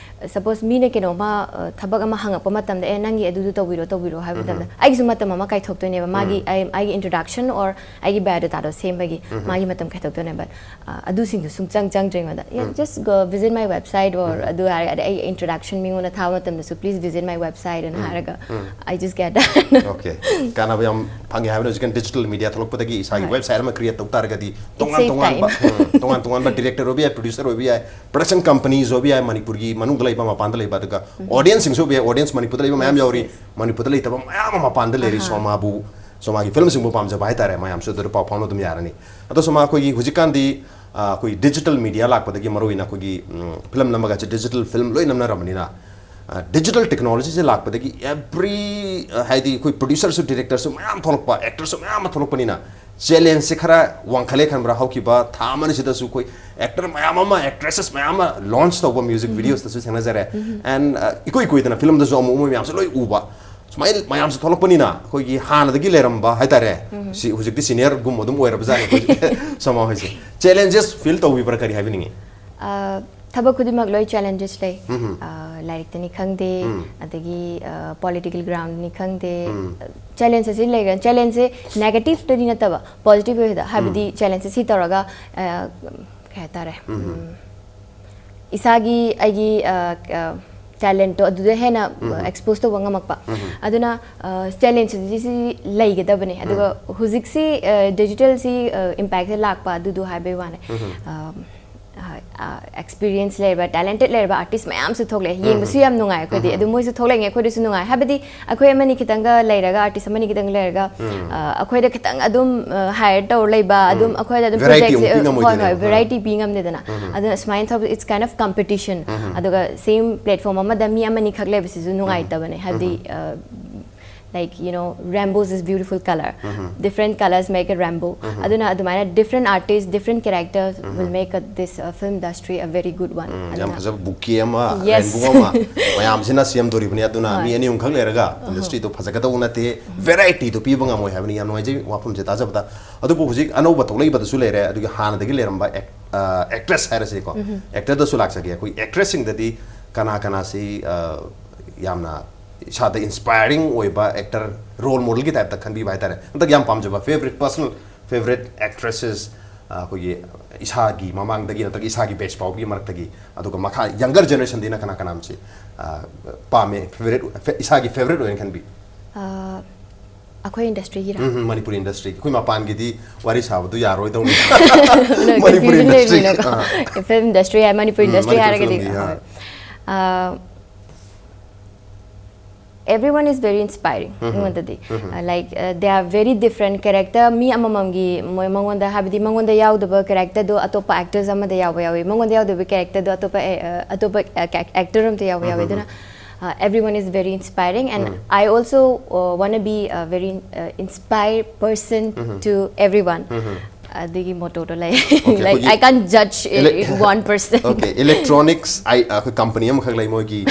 ꯁꯄꯣꯁ ꯃꯤꯅ ꯀꯩꯅꯣꯝꯃ ꯑ, ꯊꯕꯛ ꯑꯃ ꯍꯪꯉꯛꯄ ꯃꯇꯝꯗ, ꯑꯦ, ꯅꯪꯒꯤ ꯑꯗꯨꯗꯨ ꯇꯧꯕꯤꯔꯣ, ꯇꯧꯕꯤꯔꯣ ꯍꯥꯏꯕ ꯃꯇꯝꯗ ꯑꯩꯒꯤꯁꯨ ꯃꯇꯝ ꯑꯃ ꯀꯥꯏꯊꯣꯛꯇꯣꯏꯅꯦꯕ, ꯃꯥꯒꯤ ꯑꯩ- ꯑꯩꯒꯤ ꯏꯟꯇ꯭ꯔꯣꯗꯛꯁꯟ ꯑꯣꯔ ꯑꯩꯒꯤ ꯕꯥꯏꯑꯣꯗꯥꯇꯥꯗꯣ ꯁꯦꯝꯕꯒꯤ ꯃꯥꯒꯤ ꯃꯇꯝ ꯀꯥꯏꯊꯣꯛꯇꯣꯏꯅꯦꯕ꯫ ꯑ, ꯑꯗꯨꯁꯤꯡꯗꯣ ꯁꯨꯡꯆꯪ ꯆꯪꯗ꯭ꯔꯦ ꯑꯩꯉꯣꯟꯗ꯫ "Yeah, just go visit my website or ꯑꯗꯨ ꯍꯥꯏꯔꯒ ꯑꯗꯩ ꯑꯩ ꯏꯟꯇ꯭ꯔꯣꯗꯛꯁꯟ ꯃꯤꯉꯣꯟꯗ ꯊꯥꯕ ꯃꯇꯝꯗꯁꯨ, "Please visit my website" ꯑꯅ ꯍꯥꯏꯔꯒ, "I just get that." Okay. ꯀꯥꯟꯅꯕ ꯌꯥꯝ ꯐꯪꯉꯦ ꯍꯥꯏꯕꯅ ꯍꯧꯖꯤꯛꯀꯥꯟ ꯗꯤꯖꯤꯇꯦꯜ ꯃꯤꯗꯤꯌꯥ ꯊꯣꯛꯂꯛꯄꯗꯒꯤ ꯏꯁꯥꯒꯤ ꯍꯣꯏ. ꯋꯦꯕꯁꯥꯏꯠ ꯑꯃ ꯀ꯭ꯔꯤꯌꯦꯠ ꯇꯧ ꯇꯥꯔꯒꯗꯤ It ꯇꯣꯉꯥꯟ save ꯇꯣꯉꯥꯟꯕ time. ꯎꯝ, ꯇꯣꯉꯥꯟ ꯇꯣꯉꯥꯟꯕ ꯗꯤꯔꯦꯛꯇꯔ ꯑꯣꯏꯕ ꯌꯥꯏ, ꯄ꯭ꯔꯣꯗ꯭ꯌꯨꯁꯔ ꯑꯣꯏꯕ ꯌꯥꯏ, ꯄ꯭ꯔꯗꯛꯁꯟ ꯀꯝꯄꯅꯤꯁ ꯑꯣꯏꯕ ꯌꯥꯏ, ꯃꯅꯤꯄꯨꯔꯒꯤ ꯃꯅꯨꯡꯗ ꯂꯩꯕ, ꯃꯄꯥꯟꯗ ꯂꯩꯕ, ꯑꯗꯨꯒ ꯑꯣꯗꯤꯌꯟꯁꯁꯤꯡꯁꯨ ꯑꯣꯏꯕ ꯌꯥꯏ, ꯑꯣꯗꯤꯌꯟꯁ ꯃꯅꯤꯄꯨꯔꯗ ꯂꯩꯕ ꯃꯌꯥꯝ Yes, ꯌꯥꯎꯔꯤ, yes. ꯃꯅꯤꯄꯨꯔꯗ ꯂꯩꯇꯕ ꯃꯌꯥꯝ ꯑꯃ ꯃꯄꯥꯟꯗ ꯂꯩꯔꯤ꯫ ꯑꯍꯥ. ꯁꯣꯃꯥꯕꯨ, ꯁꯣꯃꯥꯒꯤ ꯐꯤꯂꯝꯁꯤꯡꯕꯨ ꯄꯥꯝꯖꯕ ꯍꯥꯏꯇꯥꯔꯦ, ꯃꯌꯥꯝꯁꯨ ꯑꯗꯨꯗ ꯄꯥꯎ ꯐꯥꯎꯅ ꯑꯗꯨꯝ ꯌꯥꯔꯅꯤ꯫ ꯑꯗꯣ ꯁꯣꯃꯥ, ꯑꯩꯈꯣꯏꯒꯤ ꯍꯧꯖꯤꯛꯀꯥꯟꯗꯤ ꯑ, ꯑꯩꯈꯣꯏ ꯗꯤꯖꯤꯇꯦꯜ ꯃꯤꯗꯤꯌꯥ ꯂꯥꯛꯄꯗꯒꯤ ꯃꯔꯨꯑꯣꯏꯅ ꯑꯩꯈꯣꯏꯒꯤ ꯎꯝ, ꯐꯤꯂꯝ ꯅꯝꯕꯒꯁꯦ ꯗꯤꯖꯤꯇꯦꯜ ꯐꯤꯂꯝ ꯂꯣꯏ ꯅꯝꯅꯔꯕꯅꯤꯅ, ꯗꯤꯖꯤꯇꯦꯜ ꯇꯦꯛꯅꯣꯂꯣꯖꯤꯁꯦ ꯂꯥꯛꯄꯗꯒꯤ ꯑꯦꯕ꯭ꯔꯤ, ꯍꯥꯏꯗꯤ ꯑꯩꯈꯣꯏ ꯄ꯭ꯔꯣꯗ꯭ꯌꯨꯁꯔꯁꯨ ꯗꯤꯔꯦꯛꯇꯔꯁꯨ ꯃꯌꯥꯝ ꯊꯣꯛꯂꯛꯄ, ꯑꯦꯛꯇꯔꯁꯨ ꯃꯌꯥꯝ ꯑꯃ ꯊꯣꯛꯂꯛꯄꯅꯤꯅ, ꯆꯦꯂꯦꯟꯖꯁꯦ ꯈꯔ ꯋꯥꯡꯈꯠꯂꯦ ꯈꯟꯕ꯭ꯔꯥ? ꯍꯧꯈꯤꯕ ꯊꯥ ꯑꯃꯅꯤꯁꯤꯗꯁꯨ ꯑꯩꯈꯣꯏ ꯑꯦꯛꯇꯔ ꯃꯌꯥꯝ ꯑꯃ, ꯑꯦꯛꯇ꯭ꯔꯦꯁꯦꯁ ꯃꯌꯥꯝ ꯑꯃ ꯂꯣꯟꯆ ꯇꯧꯕ ꯃ꯭ꯌꯨꯖꯤꯛ ꯚꯤꯗꯤꯑꯣꯁꯇꯁꯨ ꯊꯦꯡꯅꯖꯔꯦ꯫ ꯑꯦꯟ ꯏꯀꯨꯏ ꯀꯨꯏꯗꯅ ꯐꯤꯂꯝꯗꯁꯨ ꯑꯃꯨꯛ ꯃꯣꯏ ꯃꯌꯥꯝꯁꯦ ꯂꯣꯏ ꯎꯕ꯫ ꯁꯨꯃꯥꯏꯅ ꯃꯌꯥꯝꯁꯦ ꯊꯣꯛꯂꯛꯄꯅꯤꯅ ꯑꯩꯈꯣꯏꯒꯤ ꯍꯥꯟꯅꯗꯒꯤ ꯂꯩꯔꯝꯕ ꯍꯥꯏꯇꯥꯔꯦ, ꯁꯤ ꯍꯧꯖꯤꯛꯇꯤ ꯁꯤꯅꯤꯌꯔꯒꯨꯝ ꯑꯗꯨꯝ ꯑꯣꯏꯔꯕꯖꯥꯠꯅꯤ ꯑꯩꯈꯣꯏ ꯁꯣꯃꯥ ꯍꯣꯏꯁꯦ꯫ ꯆꯦꯂꯦꯟꯖꯦꯁ ꯐꯤꯜ ꯇꯧꯕꯤꯕ꯭ꯔꯥ, ꯀꯔꯤ ꯍꯥꯏꯕꯤꯅꯤꯡꯉꯤ? ꯑ, ꯊꯕꯛ ꯈꯨꯗꯤꯡꯃꯛ ꯂꯣꯏ ꯆꯦꯂꯦꯟꯖꯦꯁ ꯂꯩ꯫ ꯑ, ꯂꯥꯏꯔꯤꯛꯇꯅꯤ ꯈꯪꯗꯦ, ꯑꯗꯒꯤ ꯄꯣꯂꯤꯇꯤꯀꯦꯜ ꯒ꯭ꯔꯥꯎꯟꯗꯅꯤ ꯈꯪꯗꯦ, ꯆꯦꯂꯦꯟꯖ ꯑꯁꯤ ꯂꯩꯔꯦ꯫ ꯆꯦꯂꯦꯟꯖꯁꯦ ꯅꯦꯒꯦꯇꯤꯞꯇꯗꯤ ꯅꯠꯇꯕ, ꯄꯣꯖꯤꯇꯤꯚ ꯑꯣꯏꯗ, ꯍꯥꯏꯕꯗꯤ ꯆꯦꯂꯦꯟꯖꯁꯦ ꯁꯤ ꯇꯧꯔꯒ, ꯑ, ꯀꯩ ꯍꯥꯏꯇꯥꯔꯦ, ꯎꯝ, ꯏꯁꯥꯒꯤ, ꯑꯩꯒꯤ, ꯑ, ꯑ, ꯇꯦꯂꯦꯟꯠꯇꯣ ꯑꯗꯨꯗ ꯍꯦꯟꯅ ꯑꯦꯛꯁꯄꯣꯖ ꯇꯧꯕ ꯉꯝꯃꯛꯄ꯫ ꯑꯗꯨꯅ ꯆꯦꯂꯦꯟꯖꯁꯤꯗꯤ ꯁꯤ ꯂꯩꯒꯗꯕꯅꯦ꯫ ꯑꯗꯨꯒ ꯍꯧꯖꯤꯛꯁꯤ ꯗꯤꯖꯤꯇꯦꯜꯁꯤ ꯏꯝꯄꯦꯛꯁꯦ ꯂꯥꯛꯄ ꯑꯗꯨꯗꯣ ꯍꯥꯏꯕꯩ ꯋꯥꯅꯦ꯫ ꯑ, ꯑꯦꯛꯁꯄꯤꯔꯤꯌꯦꯟꯁ ꯂꯩꯔꯕ, ꯇꯦꯂꯦꯟꯇꯦꯠ ꯂꯩꯔꯕ ꯑꯥꯔꯇꯤꯁ ꯃꯌꯥꯝꯁꯨ ꯊꯣꯛꯂꯛꯑꯦ꯫ ꯌꯦꯡꯕꯁꯨ ꯌꯥꯝ ꯅꯨꯡꯉꯥꯏ ꯑꯩꯈꯣꯏꯗꯤ꯫ ꯑꯗꯨ ꯃꯣꯏꯁꯨ ꯊꯣꯛꯂꯛꯏꯉꯩ ꯑꯩꯈꯣꯏꯗꯁꯨ ꯅꯨꯡꯉꯥꯏ꯫ ꯍꯥꯏꯕꯗꯤ ꯑꯩꯈꯣꯏ ꯑꯃꯅꯤ ꯈꯤꯇꯪꯒ ꯂꯩꯔꯒ, ꯑꯥꯔꯇꯤꯁ ꯑꯃꯅꯤ ꯈꯤꯇꯪ ꯂꯩꯔꯒ, ꯑ, ꯑꯩꯈꯣꯏꯗ ꯈꯤꯇꯪ ꯑꯗꯨꯝ ꯍꯥꯏꯌꯔ ꯇꯧꯔ ꯂꯩꯕ, ꯑꯗꯨꯝ ꯑꯩꯈꯣꯏꯗ ꯑꯗꯨꯝ Variety ꯄ꯭ꯔꯣꯖꯦꯛꯁꯦ, ꯑꯃꯨꯛ ꯄꯤ ꯍꯣꯏ, ꯉꯝꯃꯣꯏꯗꯣꯏꯅꯦꯕ꯫ ꯍꯣꯏ, ꯚꯦꯔꯥꯏꯇꯤ ꯄꯤ ꯉꯝꯗꯦꯗꯅ꯫ ꯑꯗꯨꯅ ꯁꯨꯃꯥꯏꯅ ꯊꯕꯛ, it's kind of competition꯫ ꯑꯗꯨꯒ ꯁꯦꯝ ꯄ꯭ꯂꯦꯠꯐꯣꯝ ꯑꯃꯗ ꯃꯤ ꯑꯃꯅꯤ ꯈꯛ ꯂꯩꯕꯁꯤꯁꯨ ꯅꯨꯡꯉꯥꯏꯇꯕꯅꯦ꯫ ꯍꯥꯏꯕꯗꯤ, ꯑ, like, you know, rainbows is beautiful color. Different colors make a rainbow. ꯑꯗꯨꯅ ꯑꯗꯨꯃꯥꯏꯅ different artists, different characters will make a, this, uh, film industry a very good one. ꯎꯝ, ꯌꯥꯝ ꯑꯗꯨꯅ ꯐꯖꯕ ꯕꯨꯀꯦ ꯑꯃ, Yes. ꯔꯦꯟꯕꯣ ꯑꯃ ꯃꯌꯥꯝꯁꯤꯅ ꯁꯦꯝꯗꯣꯔꯤꯕꯅꯤ꯫ ꯑꯗꯨꯅ ꯍꯣꯏ. ꯃꯤ ꯑꯅꯤ ꯑꯍꯨꯝꯈꯛ ꯂꯩꯔꯒ ꯏꯟꯗꯁꯇ꯭ꯔꯤꯗꯣ ꯐꯖꯒꯗꯧꯕ ꯅꯠꯇꯦ, ꯚꯦꯔꯥꯏꯇꯤꯗꯣ ꯄꯤꯕ ꯉꯝꯃꯣꯏ ꯍꯥꯏꯕꯅꯤ꯫ ꯌꯥꯝ ꯅꯨꯡꯉꯥꯏꯖꯩ ꯋꯥꯐꯝꯁꯦ ꯇꯥꯖꯕꯗ꯫ ꯑꯗꯨꯕꯨ ꯍꯧꯖꯤꯛ ꯑꯅꯧꯕ ꯊꯣꯛꯂꯛꯏꯕꯗꯁꯨ ꯂꯩꯔꯦ, ꯑꯗꯨꯒꯤ ꯍꯥꯟꯅꯗꯒꯤ ꯂꯩꯔꯝꯕ ꯑꯦꯛ-, ꯑ, ꯑꯦꯛꯇ꯭ꯔꯦꯁ ꯍꯥꯏꯔꯁꯤꯀꯣ, ꯑꯦꯛꯇꯔꯗꯁꯨ ꯂꯥꯛꯆꯒꯦ꯫ ꯑꯩꯈꯣꯏ ꯑꯦꯛꯇ꯭ꯔꯦꯁꯁꯤꯡꯗꯗꯤ ꯀꯅꯥ ꯀꯅꯥꯁꯤ ꯑ, ꯌꯥꯝꯅ ꯏꯁꯥꯗ ꯏꯟꯁꯄꯥꯏꯔꯤꯡ ꯑꯣꯏꯕ ꯑꯦꯛꯇꯔ, ꯔꯣꯜ ꯃꯣꯗꯦꯜꯒꯤ ꯇꯥꯏꯞꯇ ꯈꯟꯕꯤꯕ ꯍꯥꯏꯇꯥꯔꯦ? ꯍꯟꯗꯛ ꯌꯥꯝ ꯄꯥꯝꯖꯕ ꯐꯦꯕꯔꯤꯠ, ꯄꯔꯁꯅꯦꯜ ꯐꯦꯕꯔꯤꯠ ꯑꯦꯛꯇ꯭ꯔꯦꯁꯦꯁ, ꯑꯩꯈꯣꯏꯒꯤ ꯏꯁꯥꯒꯤ ꯃꯃꯥꯡꯗꯒꯤ ꯅꯠꯇ꯭ꯔꯒ ꯏꯁꯥꯒꯤ ꯕꯦꯁ ꯐꯥꯎꯕꯒꯤ ꯃꯔꯛꯇꯒꯤ, ꯑꯗꯨꯒ ꯃꯈꯥ ꯌꯪꯒꯔ ꯖꯦꯅꯦꯔꯦꯁꯟꯗꯤꯅ ꯀꯅꯥ ꯀꯅꯥꯁꯤ ꯑ, ꯄꯥꯝꯃꯦ, ꯐꯦꯕꯔꯤꯠ, ꯏꯁꯥꯒꯤ ꯐꯦꯕꯔꯤꯠ ꯑꯣꯏꯅ ꯈꯟꯕꯤ? ꯑꯥ, ꯑꯩꯈꯣꯏ ꯏꯟꯗꯁꯇ꯭ꯔꯤꯒꯤꯔꯥ? ꯎꯝ, ꯃꯅꯤꯄꯨꯔꯤ ꯏꯟꯗꯁꯇ꯭꯭ꯔꯤ, ꯑꯩꯈꯣꯏ ꯃꯄꯥꯟꯒꯤꯗꯤ ꯋꯥꯔꯤ ꯁꯥꯕꯗꯨ ꯌꯥꯔꯣꯏꯗꯧꯅꯤ꯫ ꯅꯣꯏ ꯃꯅꯤꯄꯨꯔꯤ confusion ꯏꯟꯗꯁꯇ꯭ꯔꯤ꯫ ꯂꯩꯕꯅꯤꯅꯀꯣ. ꯑꯥ. ꯐꯤꯂꯝ ꯏꯟꯗꯁꯇ꯭ꯔꯤ ꯍꯥꯏ, ꯃꯅꯤꯄꯨꯔ ꯎꯝ, ꯏꯟꯗꯁꯇ꯭ꯔꯤ ꯃꯅꯤꯄꯨꯔꯤ ꯍꯥꯏꯔꯒꯗꯤ, ꯐꯤꯂꯝꯒꯤ, ꯑꯥ. ꯍꯣꯏ. ꯑꯥ, everyone is very inspiring. ꯎꯝ. ꯑꯩꯉꯣꯟꯗꯗꯤ. ꯎꯝ. Uh, like, uh, they are very different character. ꯃꯤ ꯑꯃꯃꯝꯒꯤ ꯃꯣꯏ ꯃꯉꯣꯟꯗ, ꯍꯥꯏꯕꯗꯤ ꯃꯉꯣꯟꯗ ꯌꯥꯎꯗꯕ ꯀꯦꯔꯦꯛꯇꯔꯗꯣ ꯑꯇꯣꯞꯄ ꯑꯦꯛꯇꯔꯁ ꯑꯃꯗ ꯌꯥꯎꯕ ꯌꯥꯎꯏ, ꯃꯉꯣꯟꯗ ꯌꯥꯎꯗꯕ ꯀꯦꯔꯦꯛꯇꯔꯗꯣ ꯑꯇꯣꯞꯄ ꯑꯦ-, ꯑ, ꯑꯇꯣꯞꯄ ꯑꯦꯛꯇꯔ ꯑꯃꯗ ꯌꯥꯎꯕ ꯌꯥꯎꯏ. ꯎꯝ. ꯑꯗꯨꯅ, uh, everyone is very inspiring, and um. I also, uh, wanna be a very, uh, inspired person um. to everyone. ꯎꯝ. ꯑꯗꯨꯒꯤ ꯃꯣꯇꯣꯗꯣ ꯂꯩ. Okay, Like, ꯑꯩꯈꯣꯏꯒꯤ I can't judge ele- one person. Okay, electronics, ꯑꯩ, ꯑꯩꯈꯣꯏ ꯀꯝꯄꯅꯤ ꯑꯃꯈꯛ ꯂꯩ, ꯃꯣꯏꯒꯤ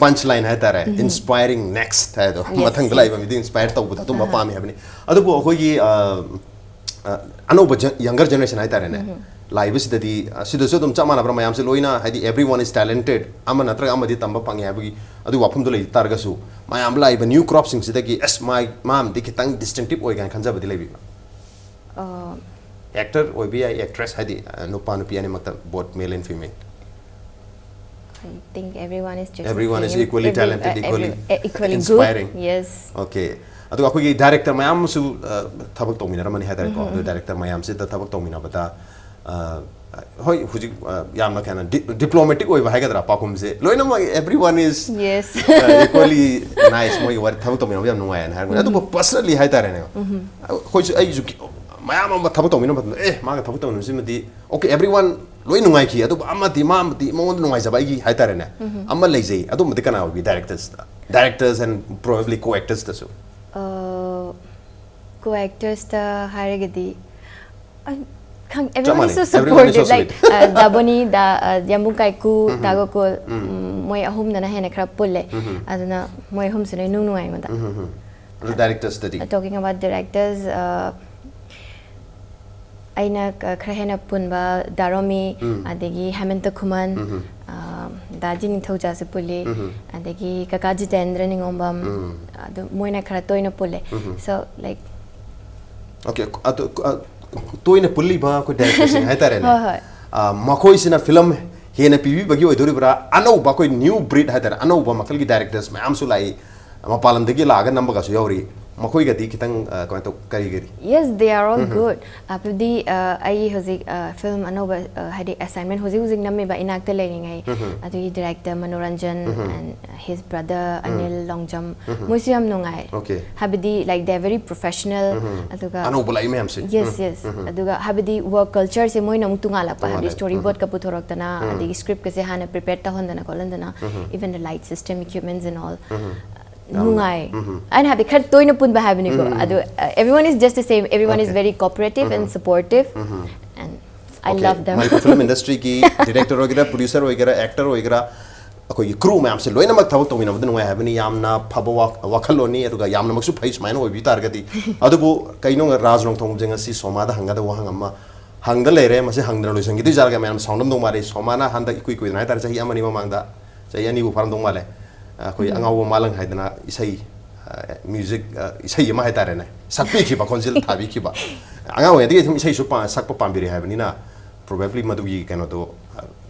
ꯄꯟꯆ ꯂꯥꯏꯟ ꯍꯥꯏꯇꯥꯔꯦ, ꯏꯟꯁꯄꯥꯏꯔꯤꯡ ꯅꯦꯛꯁ꯭ꯠ ꯍꯥꯏꯗꯣ, Yes, ꯃꯊꯪꯗ yes. ꯂꯥꯛꯏꯕ ꯃꯤꯗꯤ ꯏꯟꯁꯄꯥꯏꯔ ꯇꯧꯕꯗꯣ ꯑꯗꯨꯝꯕ ꯑꯍꯥ. ꯄꯥꯝꯃꯤ ꯍꯥꯏꯕꯅꯤ꯫ ꯑꯗꯨꯕꯨ ꯑꯩꯈꯣꯏꯒꯤ ꯑ, ꯑ, ꯑꯅꯧꯕ ꯌꯪꯒꯔ ꯖꯦꯅꯦꯔꯦꯁꯟ ꯍꯥꯏꯇꯥꯔꯦꯅꯦ, ꯂꯥꯛꯏꯕꯁꯤꯗꯗꯤ, ꯑ, ꯁꯤꯗꯁꯨ ꯑꯗꯨꯝ ꯆꯞ ꯃꯥꯟꯅꯕ꯭ꯔꯥ? ꯃꯌꯥꯝꯁꯦ ꯂꯣꯏꯅ, ꯍꯥꯏꯗꯤ, everyone is talented, ꯑꯃ ꯅꯠꯇ꯭ꯔꯒ ꯑꯃꯗꯤ ꯇꯝꯕ ꯐꯪꯉꯦ ꯍꯥꯏꯕꯒꯤ ꯑꯗꯨ ꯋꯥꯐꯝꯗꯣ ꯂꯩ ꯇꯥꯔꯒꯁꯨ, ꯃꯌꯥꯝ ꯂꯥꯛꯏꯕ ꯅ꯭ꯌꯨ ꯀ꯭ꯔꯣꯞꯁꯤꯡꯁꯤꯗꯒꯤ ꯑꯁ, ꯃꯥꯏ ꯃꯥ ꯑꯃꯗꯤ ꯈꯤꯇꯪ ꯗꯤꯁꯇꯤꯡꯇꯤꯞ ꯑꯣꯏ ꯀꯥꯏꯅ ꯈꯟꯖꯕꯗꯤ ꯂꯩꯕꯤꯕ꯭ꯔꯥ? Uh, ꯑꯦꯛꯇꯔ ꯑꯣꯏꯕ ꯌꯥꯏ, ꯑꯦꯛꯇ꯭ꯔꯦꯁ, ꯍꯥꯏꯗꯤ, ꯑ, ꯅꯨꯄꯥ ꯅꯨꯄꯤ ꯑꯅꯤꯃꯛꯇ, both male and female. I think everyone is just the Everyone is same. Equally Every- talented, uh, equally every- uh, equally inspiring. Good. Yes. Okay. ꯑꯗꯨꯒ ꯑꯩꯈꯣꯏꯒꯤ ꯗꯥꯏꯔꯦꯛꯇꯔ ꯃꯌꯥꯝ ꯑꯃꯁꯨ, ꯑ, ꯊꯕꯛ ꯇꯧꯃꯤꯟꯅꯔꯝꯃꯅꯤ ꯍꯥꯏꯇꯥꯔꯦꯀꯣ꯫ ꯑꯗꯨ ꯗꯥꯏꯔꯦꯛꯇꯔ ꯃꯌꯥꯝꯁꯤꯗ ꯊꯕꯛ ꯇꯧꯃꯤꯟꯅꯕꯗ, ꯑ, ꯍꯣꯏ, ꯍꯧꯖꯤꯛ, ꯑ, ꯌꯥꯝꯅ ꯀꯩꯅꯣ ꯗꯤ-, ꯗꯤꯄ꯭ꯂꯣꯃꯦꯇꯤꯛ ꯑꯣꯏꯕ ꯍꯥꯏꯒꯗ꯭ꯔꯥ, ꯄꯥꯎꯈꯨꯝꯁꯦ ꯂꯣꯏꯅꯃꯛ, everyone is, Yes. ꯑ, equally nice, ꯃꯣꯏꯒꯤ ꯋꯥꯔꯤ, ꯊꯕꯛ ꯇꯧꯃꯤꯟꯅꯕ ꯌꯥꯝ ꯅꯨꯡꯉꯥꯏꯅ ꯍꯥꯏꯔꯝꯕꯅꯤ꯫ ꯑꯗꯨꯕꯨ ꯄꯔꯁꯅꯦꯜꯂꯤ ꯍꯥꯏꯇꯥꯔꯦꯅꯦ, ꯑꯩꯈꯣꯏꯁꯨ, ꯑꯩꯁꯨ ꯃꯌꯥꯝ ꯑꯃ ꯊꯕꯛ ꯇꯧꯃꯤꯟꯅꯕ ꯃꯇꯝꯗ, ꯑꯦ, ꯃꯥꯒ ꯊꯕꯛ ꯇꯧꯃꯤꯟꯅꯕꯁꯤꯃꯗꯤ, okay, everyone ꯂꯣꯏ ꯅꯨꯡꯉꯥꯏꯈꯤ, ꯑꯗꯨꯕꯨ ꯑꯃꯗꯤ, ꯃꯥ ꯑꯃꯗꯤ ꯃꯉꯣꯟꯗ ꯅꯨꯡꯉꯥꯏꯖꯕ ꯑꯩꯒꯤ ꯍꯥꯏꯇꯥꯔꯦꯅꯦ, ꯑꯃ ꯂꯩꯖꯩ꯫ ꯑꯗꯨꯝꯕꯗꯤ ꯀꯅꯥ ꯑꯣꯏꯕꯤ? ꯗꯥꯏꯔꯦꯛꯇꯔꯁꯇ, directors and probably co-actorsꯇꯁꯨ? Uh, co-actorsꯇ ꯍꯥꯏꯔꯒꯗꯤ, ꯑ, ꯈꯪ-, ꯆꯞ everyone is ꯃꯥꯟꯅꯩ. So Everyone is so supportive. Like, sweet. Uh, ꯗꯥꯕꯣꯅꯤ, the-, uh, ꯌꯥꯝꯕꯨꯡ ꯀꯥꯏꯀꯨ, ꯗꯥ ꯒꯣꯀꯨꯜ, ꯎꯝ, ꯃꯣꯏ ꯑꯍꯨꯝꯗꯅ ꯍꯦꯟꯅ ꯈꯔ ꯄꯨꯜꯂꯦ꯫ ꯑꯗꯨꯅ ꯃꯣꯏ ꯑꯍꯨꯝꯁꯤꯅ ꯏꯅꯨꯡ ꯅꯨꯡꯉꯥꯏ ꯑꯩꯉꯣꯟꯗ꯫ ꯎꯝ, ꯎꯝ, ꯎꯝ꯫ ꯑꯗꯨ ꯗꯥꯏꯔꯦꯛꯇꯔꯁꯇꯗꯤ? Talking about directors, uh, ꯑꯩꯅ ꯈꯔ ꯍꯦꯟꯅ ꯄꯨꯟꯕ ꯗꯥ ꯔꯣꯃꯤ, ꯑꯗꯒꯤ ꯍꯦꯃꯟꯇ ꯈꯨꯃꯟ, ꯑ, ꯇꯥꯖꯤ ꯅꯤꯡꯊꯧꯖꯥꯁꯨ ꯄꯨꯜꯂꯤ, ꯑꯗꯒꯤ ꯀꯀꯥ ꯖꯤꯇꯦꯟꯗ꯭ꯔ ꯅꯤꯉꯣꯝꯕꯝ, ꯑꯗꯨ ꯃꯣꯏꯅ ꯈꯔ ꯇꯣꯏꯅ ꯄꯨꯜꯂꯦ꯫ So, like, okay. ꯑꯗꯨ ꯑ, ꯇꯣꯏꯅ ꯄꯨꯜꯂꯤꯕ ꯑꯩꯈꯣꯏ ꯗꯥꯏꯔꯦꯛꯇꯔꯁꯤꯡ ꯍꯥꯏꯇꯥꯔꯦꯅꯦ꯫ ꯍꯣꯏ, ꯍꯣꯏ꯫ ꯑ, ꯃꯈꯣꯏꯁꯤꯅ ꯐꯤꯂꯝ ꯍꯦꯟꯅ ꯄꯤꯕꯤꯕꯒꯤ ꯑꯣꯏꯗꯣꯔꯤꯕ꯭ꯔꯥ? ꯑꯅꯧꯕ ꯑꯩꯈꯣꯏ ꯅ꯭ꯌꯨ ꯕ꯭ꯔꯤꯗ ꯍꯥꯏꯇꯥꯔꯦ, ꯑꯅꯧꯕ ꯃꯈꯜꯒꯤ ꯗꯥꯏꯔꯦꯛꯇꯔꯁ ꯃꯌꯥꯝꯁꯨ ꯂꯥꯛꯏ, ꯃꯄꯥꯟ ꯂꯝꯗꯒꯤ ꯂꯥꯛꯑꯒ ꯅꯝꯕꯒꯁꯨ ꯌꯥꯎꯔꯤ꯫ ꯃꯈꯣꯏꯒꯗꯤ ꯈꯤꯇꯪ, ꯑ, ꯀꯃꯥꯏꯅ ꯇꯧ, ꯀꯔꯤ ꯀꯔꯤ? Yes, they are all good. ꯍꯥꯏꯕꯗꯤ, ꯑ, ꯑꯩ ꯍꯧꯖꯤꯛ, ꯑ, ꯐꯤꯂꯝ ꯑꯅꯧꯕ, ꯑ, ꯍꯥꯏꯗꯤ, ꯑꯦꯁꯥꯏꯟꯃꯦꯟ ꯍꯧꯖꯤꯛ ꯍꯧꯖꯤꯛ ꯅꯝꯃꯤꯕ ꯏꯅꯥꯛꯇ ꯂꯩꯔꯤꯉꯩ, ꯑꯗꯨꯒꯤ director Manoranjan and his brother Anil Longjam, ꯃꯣꯏꯁꯨ ꯌꯥꯝ ꯅꯨꯡꯉꯥꯏ꯫ Okay. ꯍꯥꯏꯕꯗꯤ, like, they are very professional, ꯑꯗꯨꯒ ꯑꯅꯧꯕ ꯂꯥꯛꯏ ꯃꯌꯥꯝꯁꯦ꯫ Yes, yes. ꯑꯗꯨꯒ ꯍꯥꯏꯕꯗꯤ ꯋꯥꯔꯛ ꯀꯜꯆꯔꯁꯦ ꯃꯣꯏꯅ ꯑꯃꯨꯛ ꯇꯣꯉꯥꯜꯂꯛꯄ, ꯍꯥꯏꯕꯗꯤ ꯇꯣꯉꯥꯜꯂꯦ꯫ ꯁ꯭ꯇꯣꯔꯤ ꯕꯣꯔꯗꯀ ꯄꯨꯊꯣꯔꯛꯇꯅ, ꯑꯗꯒꯤ ꯁ꯭ꯀ꯭ꯔꯤꯞꯀꯁꯦ ꯍꯥꯟꯅ prepare ꯇꯧꯍꯟꯗꯅ ꯈꯣꯠꯍꯟꯗꯅ, even the light system, equipments and all. ꯌꯥꯝꯅ, ꯅꯨꯡꯉꯥꯏ꯫ ꯑꯩꯅ ꯍꯥꯏꯕꯗꯤ ꯈꯔ ꯇꯣꯏꯅ ꯄꯨꯟꯕ ꯍꯥꯏꯕꯅꯤꯀꯣ꯫ ꯑꯗꯨ, uh, everyone is just the same, everyone is Okay. very cooperative and supportive, and I Okay. love them. Manipur film ꯏꯟꯗꯁꯇ꯭ꯔꯤꯒꯤ ꯗꯤꯔꯦꯛꯇꯔ ꯑꯣꯏꯒꯦꯔꯥ, ꯄ꯭ꯔꯣꯗ꯭ꯌꯨꯁꯔ ꯑꯣꯏꯒꯦꯔꯥ, ꯑꯦꯛꯇꯔ ꯑꯣꯏꯒꯦꯔꯥ, ꯑꯩꯈꯣꯏꯒꯤ ꯀ꯭ꯔꯨ ꯃꯌꯥꯝꯁꯦ ꯂꯣꯏꯅꯃꯛ ꯊꯕꯛ ꯇꯧꯃꯤꯟꯅꯕꯗ ꯅꯨꯡꯉꯥꯏ ꯍꯥꯏꯕꯅꯤ꯫ ꯌꯥꯝꯅ ꯐꯕ ꯋꯥ-, ꯋꯥꯈꯜꯂꯣꯟꯅꯤ, ꯑꯗꯨꯒ ꯌꯥꯝꯅꯃꯛꯁꯨ ꯐꯩ ꯁꯨꯃꯥꯏꯅ ꯑꯣꯏꯕꯤ ꯇꯥꯔꯒꯗꯤ꯫ ꯑꯗꯨꯕꯨ ꯀꯩꯅꯣ, ꯔꯥꯖ ꯔꯣꯡꯊꯣꯡꯁꯦ ꯉꯁꯤ ꯁꯣꯃꯥꯗ ꯍꯪꯒꯗꯕ ꯋꯥꯍꯪ ꯑꯃ ꯍꯪꯗ ꯂꯩꯔꯦ꯫ ꯃꯁꯤ ꯍꯪꯗꯅ ꯂꯣꯏꯁꯤꯟꯈꯤꯗꯣꯏ ꯖꯥꯠꯂꯒ ꯃꯌꯥꯝ ꯁꯥꯎꯅꯝꯗꯧ ꯃꯥꯜꯂꯦ꯫ ꯁꯣꯃꯥꯅ ꯍꯟꯗꯛ ꯏꯀꯨꯏ ꯀꯨꯏꯗꯅ ꯍꯥꯏꯇꯥꯔꯦ, ꯆꯍꯤ ꯑꯃ ꯑꯅꯤꯒꯤ ꯃꯃꯥꯡꯗ, ꯆꯍꯤ ꯑꯅꯤꯕꯨ ꯐꯥꯔꯝꯗꯧ ꯃꯥꯜꯂꯦ, ꯑꯩꯈꯣꯏ ꯑꯉꯥꯎꯕ ꯃꯥꯂꯪ ꯍꯥꯏꯗꯅ ꯏꯁꯩ, ꯑ, ꯃ꯭ꯌꯨꯖꯤꯛ, ꯑ, ꯏꯁꯩ ꯑꯃ ꯍꯥꯏꯇꯥꯔꯦꯅꯦ, ꯁꯛꯄꯤꯈꯤꯕ, ꯈꯣꯟꯖꯦꯜ ꯊꯥꯕꯤꯈꯤꯕ꯫ ꯑꯉꯥꯡ ꯑꯣꯏꯔꯤꯉꯩꯗꯒꯤ ꯑꯗꯨꯝ ꯏꯁꯩꯁꯨ ꯄꯥ-, ꯁꯛꯄ ꯄꯥꯝꯕꯤꯔꯦ ꯍꯥꯏꯕꯅꯤꯅ, probably ꯃꯗꯨꯒꯤ ꯀꯩꯅꯣꯗꯣ, ꯑ,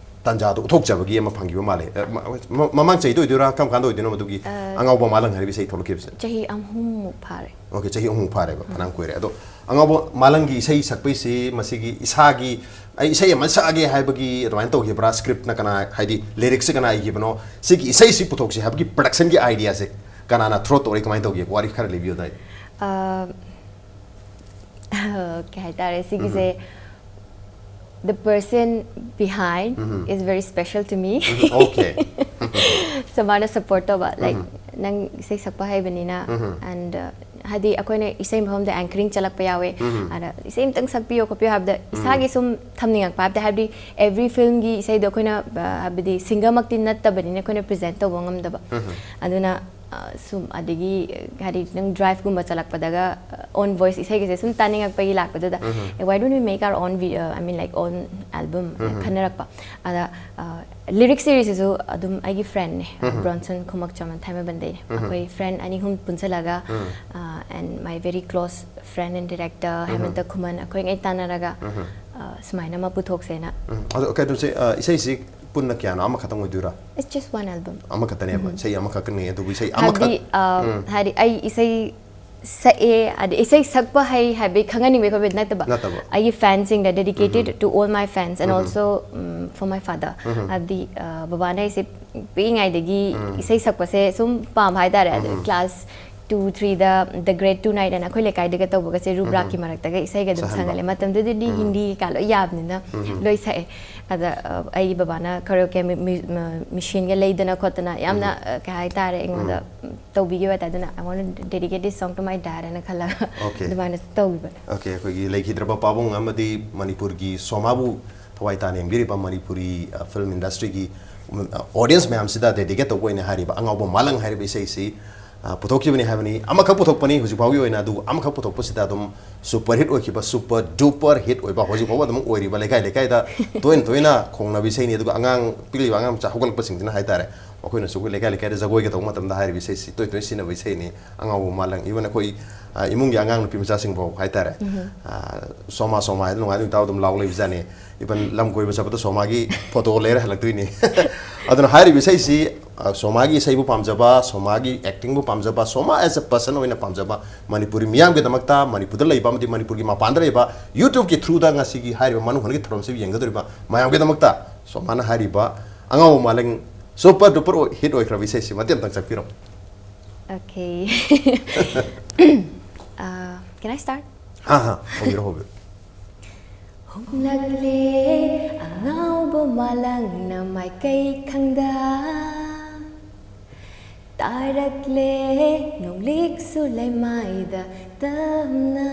ꯇꯥꯟꯖꯥꯗꯣ ꯎꯠꯊꯣꯛꯆꯕꯒꯤ ꯑꯃ ꯐꯪꯈꯤꯕ ꯃꯥꯜꯂꯦ꯫ ꯑ, ꯃ-, ꯃ-, ꯃꯃꯥꯡ ꯆꯍꯤꯗ ꯑꯣꯏꯗꯣꯏꯔꯥ, ꯀꯔꯝ ꯀꯥꯟꯗ ꯑꯣꯏꯗꯣꯏꯅꯣ ꯃꯗꯨꯒꯤ ꯑ, ꯑꯉꯥꯎꯕ ꯃꯥꯂꯪ ꯍꯥꯏꯔꯤꯕ ꯏꯁꯩ ꯊꯣꯛꯂꯛꯈꯤꯕꯁꯦ? ꯆꯍꯤ ꯑꯍꯨꯝꯃꯨꯛ ꯐꯥꯔꯦ꯫ Okay, ꯆꯍꯤ ꯑꯍꯨꯝꯃꯨꯛ ꯐꯥꯔꯦꯕ, ꯐꯅꯌꯥꯝ ꯀꯨꯏꯔꯦ꯫ ꯑꯗꯣ ꯑꯉꯥꯎꯕ ꯃꯥꯂꯪꯒꯤ ꯏꯁꯩ ꯁꯛꯄꯩꯁꯤ ꯃꯁꯤꯒꯤ ꯏꯁꯥꯒꯤ, "ꯑꯩ ꯏꯁꯩ ꯑꯃ ꯁꯛꯑꯒꯦ" ꯍꯥꯏꯕꯒꯤ ꯑꯗꯨꯃꯥꯏꯅ ꯇꯧꯈꯤꯕ꯭ꯔꯥ? ꯁ꯭ꯀ꯭ꯔꯤꯞꯅ ꯀꯅꯥ, ꯍꯥꯏꯗꯤ ꯂꯤꯔꯤꯛꯁꯁꯦ ꯀꯅꯥ ꯏꯈꯤꯕꯅꯣ? ꯁꯤꯒꯤ ꯏꯁꯩꯁꯤ ꯄꯨꯊꯣꯛꯁꯤ ꯍꯥꯏꯕꯒꯤ ꯄ꯭ꯔꯗꯛꯁꯟꯒꯤ ꯑꯥꯏꯗꯤꯌꯥꯁꯦ ꯀꯅꯥꯅ ꯊ꯭ꯔꯣ ꯇꯧꯔꯛꯏ? ꯀꯃꯥꯏꯅ ꯇꯧꯒꯦ? ꯋꯥꯔꯤ ꯈꯔ ꯂꯤꯕꯤꯌꯨ ꯗꯥꯏ꯫ ꯑ, ꯀꯩ ꯍꯥꯏꯇꯥꯔꯦ, ꯁꯤꯒꯤꯁꯦ, the person behind is very special to me. Okay. So ꯃꯥꯅ ꯁꯞꯄꯣꯔꯠ ꯇꯧꯕ, like, "ꯅꯪ ꯏꯁꯩ ꯁꯛꯄ ꯍꯩꯕꯅꯤꯅ," and, uh, ꯍꯥꯏꯗꯤ ꯑꯩꯈꯣꯏꯅ ꯏꯁꯩ ꯃꯐꯝꯗ ꯑꯦꯡꯀꯔꯤꯡ ꯆꯠꯂꯛꯄ ꯌꯥꯎꯋꯦ, ꯑꯗ "ꯏꯁꯩ ꯑꯝꯇꯪ ꯁꯛꯄꯤꯌꯣ" ꯈꯣꯠꯄꯤꯌꯣ ꯍꯥꯏꯕꯗ, ꯏꯁꯥꯒꯤ ꯁꯨꯝ ꯊꯝꯅꯤꯡꯉꯛꯄ ꯍꯥꯏꯕꯗꯤ, ꯍꯥꯏꯕꯗꯤ every ꯐꯤꯂꯝꯒꯤ ꯏꯁꯩꯗꯣ ꯑꯩꯈꯣꯏꯅ, ꯑ, ꯍꯥꯏꯕꯗꯤ ꯁꯤꯡꯒꯔꯃꯛꯇꯤ ꯅꯠꯇꯕꯅꯤꯅ ꯑꯩꯈꯣꯏꯅ ꯄ꯭ꯔꯖꯦꯟ ꯇꯧꯕ ꯉꯝꯗꯕ꯫ ꯑꯗꯨꯅ ꯁꯨꯝ ꯑꯗꯒꯤ ꯍꯥꯏꯗꯤ ꯅꯪ ꯗ꯭ꯔꯥꯏꯚꯀꯨꯝꯕ ꯆꯠꯂꯛꯄꯗꯒ ꯑꯣꯟ ꯚꯣꯏꯁ ꯏꯁꯩꯒꯁꯦ ꯁꯨꯝ ꯇꯥꯅꯤꯡꯉꯛꯄꯒꯤ ꯂꯥꯛꯄꯗꯨꯗ, "Why don't we make our own vi- uh, I mean, like, own album?" ꯈꯟꯅꯔꯛꯄ꯫ ꯑꯗ ꯂꯤꯔꯤꯛ ꯁꯤꯔꯤꯁꯤꯁꯨ ꯑꯗꯨꯝ ꯑꯩꯒꯤ ꯐ꯭ꯔꯦꯟꯅꯦ, ꯕ꯭ꯔꯣꯟꯁꯟ ꯈꯨꯃꯛꯆꯝ ꯊꯥꯏꯃꯕꯟꯗꯩꯅꯦ꯫ ꯑꯩꯈꯣꯏ ꯐ꯭ꯔꯦꯟ ꯑꯅꯤ ꯑꯍꯨꯝ ꯄꯨꯟꯁꯤꯜꯂꯒ, and my very close friend and director ꯍꯦꯃꯟꯇ ꯈꯨꯃꯟ, ꯑꯩꯈꯣꯏꯉꯩ ꯇꯥꯟꯅꯔꯒ ꯁꯨꯃꯥꯏꯅ ꯑꯃ ꯄꯨꯊꯣꯛꯁꯦꯅ꯫ ꯎꯝ꯫ ꯑꯗꯣ ꯀꯩꯅꯣꯁꯦ, ꯑ, ꯏꯁꯩꯁꯤ ꯄꯨꯟꯅ ꯀꯌꯥꯅꯣ? ꯑꯃꯈꯛꯇꯪ ꯑꯣꯏꯗꯣꯏꯔꯥ? It's just one album. ꯑꯃꯈꯛꯇꯅꯦꯕ, ꯏꯁꯩ ꯑꯃꯈꯛꯇꯅꯦ꯫ ꯑꯗꯨꯕꯨ ꯏꯁꯩ ꯍꯥꯏꯕꯗꯤ ꯑꯃꯈꯛ ꯍꯥꯏꯗꯤ ꯑꯩ ꯏꯁꯩ ꯁꯛꯑꯦ, ꯍꯥꯏꯗꯤ ꯏꯁꯩ ꯁꯛꯄ ꯍꯩ ꯍꯥꯏꯕꯒꯤ ꯈꯪꯍꯟꯅꯤꯡꯕꯒꯤ ꯈꯣꯠꯄꯒꯤ ꯅꯠꯇꯕ, ꯅꯠꯇꯕ꯫ ꯑꯩꯒꯤ ꯐꯦꯟꯁꯤꯡꯗ dedicated to all my fans and also for my father. ꯍꯥꯏꯕꯗꯤ ꯕꯕꯥꯅ ꯑꯩꯁꯦ ꯄꯤꯛꯏꯉꯩꯗꯒꯤ ꯏꯁꯩ ꯁꯛꯄꯁꯦ ꯁꯨꯝ ꯄꯥꯝꯕ ꯍꯥꯏꯇꯥꯔꯦ꯫ ꯑꯗ class two third The Great Two Night ꯑꯅ ꯑꯩꯈꯣꯏ ꯂꯩꯀꯥꯏꯗꯒ ꯇꯧꯕꯒꯁꯦ ꯔꯨꯕ꯭ꯔꯥꯛꯀꯤ ꯃꯔꯛꯇꯒ ꯏꯁꯩꯒ ꯑꯗꯨꯝ ꯁꯛꯍꯟꯕ꯫ ꯁꯛꯍꯜꯂꯦ꯫ ꯃꯇꯝꯗꯨꯗꯗꯤ ꯍꯤꯟꯗꯤ ꯀꯩꯀꯥ ꯂꯣꯏ ꯌꯥꯕꯅꯤꯅ ꯂꯣꯏ ꯁꯛꯑꯦ꯫ ꯑꯗ ꯑꯩꯒꯤ ꯕꯕꯥꯅ ꯀꯔꯣꯀꯦ ꯃꯦꯁꯤꯟꯒ ꯂꯩꯗꯅ ꯈꯣꯠꯇꯅ ꯌꯥꯝꯅ ꯀꯩ ꯍꯥꯏꯇꯥꯔꯦ, ꯑꯩꯉꯣꯟꯗ ꯇꯧꯕꯤꯈꯤꯕ ꯍꯥꯏꯇꯥꯔꯦ꯫ ꯑꯗꯨꯅ "I want to dedicate this song to my dad" ꯍꯥꯏꯅ ꯈꯜꯂꯒ Okay. ꯑꯗꯨꯃꯥꯏꯅ ꯇꯧꯈꯤꯕꯅꯦ꯫ Okay, ꯑꯩꯈꯣꯏꯒꯤ ꯂꯩꯈꯤꯗ꯭ꯔꯕ ꯄꯥꯕꯨꯡ ꯑꯃꯗꯤ ꯃꯅꯤꯄꯨꯔꯒꯤ ꯁꯣꯃꯥꯕꯨ ꯊꯋꯥꯏ ꯇꯥꯅ ꯌꯦꯡꯕꯤꯔꯤꯕ ꯃꯅꯤꯄꯨꯔꯤ, ꯑ, ꯐꯤꯂꯝ ꯏꯟꯗꯁꯇ꯭ꯔꯤꯒꯤ, ꯎꯝ, ꯑ, ꯑꯣꯗꯤꯌꯟꯁ ꯃꯌꯥꯝꯁꯤꯗ ꯗꯦꯗꯤꯀꯦꯠ ꯇꯧꯕ ꯑꯣꯏꯅ ꯍꯥꯏꯔꯤꯕ ꯑꯉꯥꯎꯕ ꯃꯥꯂꯪ ꯍꯥꯏꯔꯤꯕ ꯏꯁꯩꯁꯤ, ꯑ, ꯄꯨꯊꯣꯛꯈꯤꯕꯅꯤ ꯍꯥꯏꯕꯅꯤ꯫ ꯑꯃꯈꯛ ꯄꯨꯊꯣꯛꯄꯅꯤ ꯍꯧꯖꯤꯛ ꯐꯥꯎꯒꯤ ꯑꯣꯏꯅ, ꯑꯗꯨꯕꯨ ꯑꯃꯈꯛ ꯄꯨꯊꯣꯛꯄꯁꯤꯗ ꯑꯗꯨꯝ ꯁꯨꯄꯔ ꯍꯤꯠ ꯑꯣꯏꯈꯤꯕ, ꯁꯨꯄꯔ ꯗꯨꯄꯔ ꯍꯤꯠ ꯑꯣꯏꯕ, ꯍꯧꯖꯤꯛ ꯐꯥꯎꯕ ꯑꯗꯨꯝ ꯑꯣꯏꯔꯤꯕ, ꯂꯩꯀꯥꯏ ꯂꯩꯀꯥꯏꯗ ꯇꯣꯏꯅ ꯇꯣꯏꯅ ꯈꯣꯡꯅꯕ ꯏꯁꯩꯅꯤ꯫ ꯑꯗꯨꯒ ꯑꯉꯥꯡ, ꯄꯤꯛꯂꯤꯕ ꯑꯉꯥꯡ ꯃꯆꯥ ꯍꯧꯒꯠꯂꯛꯄꯁꯤꯡꯁꯤꯅ ꯍꯥꯏꯇꯥꯔꯦ, ꯃꯈꯣꯏꯅꯁꯨ ꯑꯩꯈꯣꯏ ꯂꯩꯀꯥꯏ ꯂꯩꯀꯥꯏꯗ ꯖꯒꯣꯏꯒ ꯇꯧꯕ ꯃꯇꯝꯗ ꯍꯥꯏꯔꯤꯕ ꯏꯁꯩꯁꯤ ꯇꯣꯏ ꯇꯣꯏꯅ ꯁꯤꯖꯤꯟꯅꯕ ꯏꯁꯩꯅꯤ꯫ ꯑꯉꯥꯎꯕ ꯃꯥꯂꯪ, even ꯑꯩꯈꯣꯏ, ꯑ, ꯏꯃꯨꯡꯒꯤ ꯑꯉꯥꯡ ꯅꯨꯄꯤ ꯃꯆꯥꯁꯤꯡꯐꯥꯎ ꯍꯥꯏꯇꯥꯔꯦ, ꯑ, "ꯁꯣꯃꯥ, ꯁꯣꯃꯥ" ꯍꯥꯏꯗꯅ ꯅꯨꯡꯉꯥꯏ ꯅꯨꯡꯉꯥꯏ ꯇꯥꯎ ꯑꯗꯨꯝ ꯂꯥꯎ ꯂꯩꯕꯖꯥꯠꯅꯤ꯫ Even ꯂꯝ ꯀꯣꯏꯕ ꯆꯠꯄꯗ ꯁꯣꯃꯥꯒꯤ ꯐꯣꯇꯣ ꯂꯩꯔ ꯍꯜꯂꯛꯇꯣꯏꯅꯤ꯫ ꯑꯗꯨꯅ ꯍꯥꯏꯔꯤꯕ ꯏꯁꯩꯁꯤ, ꯑ, ꯁꯣꯃꯥꯒꯤ ꯏꯁꯩꯕꯨ ꯄꯥꯝꯖꯕ, ꯁꯣꯃꯥꯒꯤ ꯑꯦꯛꯇꯤꯡꯕꯨ ꯄꯥꯝꯖꯕ, ꯁꯣꯃꯥ as a person ꯑꯣꯏꯅ ꯄꯥꯝꯖꯕ, ꯃꯅꯤꯄꯨꯔꯤ ꯃꯤꯌꯥꯝꯒꯤꯗꯃꯛꯇ, ꯃꯅꯤꯄꯨꯔꯗ ꯂꯩꯕ ꯑꯃꯗꯤ ꯃꯅꯤꯄꯨꯔꯒꯤ ꯃꯄꯥꯟꯗ ꯂꯩꯕ YouTubeꯀꯤ throughꯗ ꯉꯁꯤꯒꯤ ꯍꯥꯏꯔꯤꯕ ꯃꯅꯨꯡ ꯍꯟꯒꯤ ꯊꯧꯔꯝꯁꯤꯕꯨ ꯌꯦꯡꯒꯗꯧꯔꯤꯕ ꯃꯌꯥꯝꯒꯤꯗꯃꯛꯇ ꯁꯣꯃꯥꯅ ꯍꯥꯏꯔꯤꯕ ꯑꯉꯥꯎꯕ ꯃꯥꯂꯪ ꯁꯨꯄꯔ ꯗꯨꯄꯔ ꯍꯤꯠ ꯑꯣꯏꯈ꯭ꯔꯕ ꯏꯁꯩꯁꯤ ꯃꯇꯦꯛ ꯑꯃꯇꯪ ꯁꯛꯄꯤꯔꯝꯃꯨ꯫ Okay. Uh, can I start? ꯍꯥ ꯍꯥ, ꯍꯧꯕꯤꯔꯣ, ꯍꯧꯕꯤꯔꯣ꯫ ꯍꯣꯡꯂꯛꯂꯦ ꯑꯉꯥꯎꯕ ꯃꯥꯂꯪꯅ ꯃꯥꯏꯀꯩ ꯈꯪꯗ, ꯇꯥꯔꯛꯂꯦ ꯅꯣꯡꯂꯤꯛꯁꯨ ꯂꯩꯃꯥꯏꯗ ꯇꯝꯅ,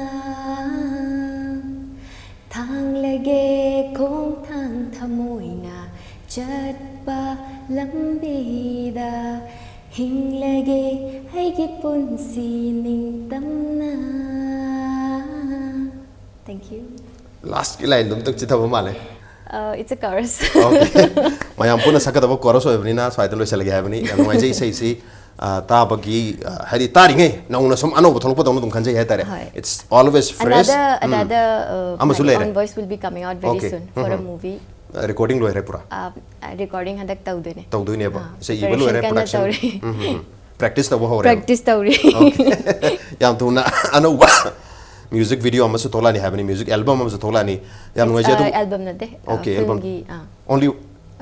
ꯊꯥꯡꯂꯒꯦ ꯈꯣꯡꯊꯥꯡ ꯊꯃꯣꯏꯅ ꯆꯠꯄ ꯂꯝꯕꯤꯗ, ꯍꯤꯡꯂꯒꯦ ꯑꯩꯒꯤ ꯄꯨꯟꯁꯤ ꯅꯤꯡꯇꯝꯅ꯫ Thank you. Lastꯀꯤ lineꯗꯣ ꯑꯝꯇꯪ ꯆꯤꯊꯕ ꯃꯥꯜꯂꯦ. Uh, it's a chorus. Okay. ꯃꯌꯥꯝ ꯄꯨꯟꯅ ꯁꯛꯀꯗꯕ chorus ꯑꯣꯏꯕꯅꯤꯅ ꯁ꯭ꯋꯥꯏꯗ ꯂꯣꯏꯁꯤꯜꯂꯒꯦ ꯍꯥꯏꯕꯅꯤ. ꯌꯥꯝ ꯅꯨꯡꯉꯥꯏꯖꯩ ꯏꯁꯩꯁꯤ, ꯑ, ꯇꯥꯕꯒꯤ, ꯑ, ꯍꯥꯏꯗꯤ ꯇꯥꯔꯤꯉꯩ ꯅꯧꯅ ꯁꯨꯝ ꯑꯅꯧꯕ ꯊꯣꯛꯂꯛꯄꯗꯧꯅ ꯑꯗꯨꯝ ꯈꯟꯖꯩ ꯍꯥꯏꯇꯥꯔꯦ. ꯍꯣꯏ. It's always fresh. Another, um. Another, uh, ꯑꯃꯁꯨ my ꯂꯩꯔꯦ. Own Voice will be coming out very Okay. soon for a um. Movie. Recording ꯂꯣꯏꯔꯦ ꯄꯨꯔꯥ? Uh, recording ꯍꯟꯗꯛ ꯇꯧꯗꯣꯏꯅꯦ. ꯇꯧꯗꯣꯏꯅꯦꯕ. ꯑꯥ, ꯏꯁꯩ ꯏꯕ ꯂꯣꯏꯔꯦ, preparation ꯀꯟꯅ production. ꯇꯧꯔꯤ. ꯎꯝ, ꯎꯝ, ꯎꯝ. Practice ꯇꯧꯕ ꯍꯧꯔꯦ. Practice ꯇꯧꯔꯤ. Okay. ꯌꯥꯝ ꯊꯨꯅ ꯑꯅꯧꯕ music video ꯑꯃꯁꯨ ꯊꯣꯛꯂꯛꯑꯅꯤ ꯍꯥꯏꯕꯅꯤ, music album ꯑꯃꯁꯨ ꯊꯣꯛꯂꯛꯑꯅꯤ. ꯌꯥꯝ ꯅꯨꯡꯉꯥꯏꯖꯩ. ꯑꯗꯨꯝ ꯑꯦꯜꯕꯝ ꯅꯠꯇꯦ, ꯑ, Okay, album. Filmꯒꯤ, ꯑꯥ, Only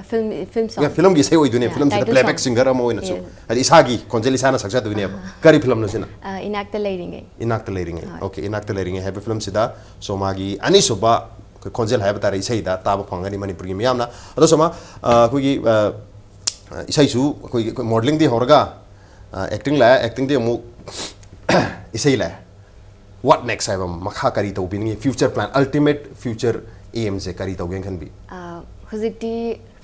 film, film song. Yeah, filmꯒꯤ ꯏꯁꯩ ꯑꯣꯏꯗꯣꯏꯅꯦ. Yeah, Filmꯁꯤꯗ title playback song. Singer ꯑꯃ ꯑꯣꯏꯅꯁꯨ. Yes. ꯍꯥꯏꯗꯤ ꯏꯁꯥꯒꯤ ꯈꯣꯟꯖꯦꯜ ꯏꯁꯥꯅ ꯁꯛꯆꯗꯣꯏꯅꯦꯕ. ꯀꯔꯤ filmꯅꯣ ꯁꯤꯅ? ꯑ, ꯏꯅꯥꯛꯇ ꯂꯩꯔꯤꯉꯩ. ꯏꯅꯥꯛꯇ ꯂꯩꯔꯤꯉꯩ. ꯍꯣꯏ. Okay, ꯏꯅꯥꯛꯇ ꯂꯩꯔꯤꯉꯩ ꯍꯥꯏꯕ filmꯁꯤꯗ ꯁꯣꯃꯥꯒꯤ ꯑꯅꯤꯁꯨꯕ ꯑꯩꯈꯣꯏ ꯈꯣꯟꯖꯦꯜ ꯍꯥꯏꯕ ꯇꯥꯔꯦ, ꯏꯁꯩꯗ ꯇꯥꯕ ꯐꯪꯒꯅꯤ ꯃꯅꯤꯄꯨꯔꯒꯤ ꯃꯤꯌꯥꯝꯅ. ꯑꯗꯣ ꯁꯣꯃꯥ, ꯑ, ꯑꯩꯈꯣꯏꯒꯤ, ꯑ, ꯏꯁꯩꯁꯨ ꯑꯩꯈꯣꯏꯒꯤ, ꯑꯩꯈꯣꯏ modelingꯗꯤ ꯍꯧꯔꯒ, ꯑ, acting ꯂꯥꯛꯑꯦ, actingꯗꯤ ꯑꯃꯨꯛ ꯏꯁꯩ ꯂꯥꯛꯑꯦ. What next ꯍꯥꯏꯕ ꯑꯃ, ꯃꯈꯥ ꯀꯔꯤ ꯇꯧꯕꯤꯅꯤꯡꯉꯤ? Future plan, ultimate future aimꯁꯦ ꯀꯔꯤ ꯇꯧꯒꯦꯅ ꯈꯟꯕꯤ? ꯑ, ꯍꯧꯖꯤꯛꯇꯤ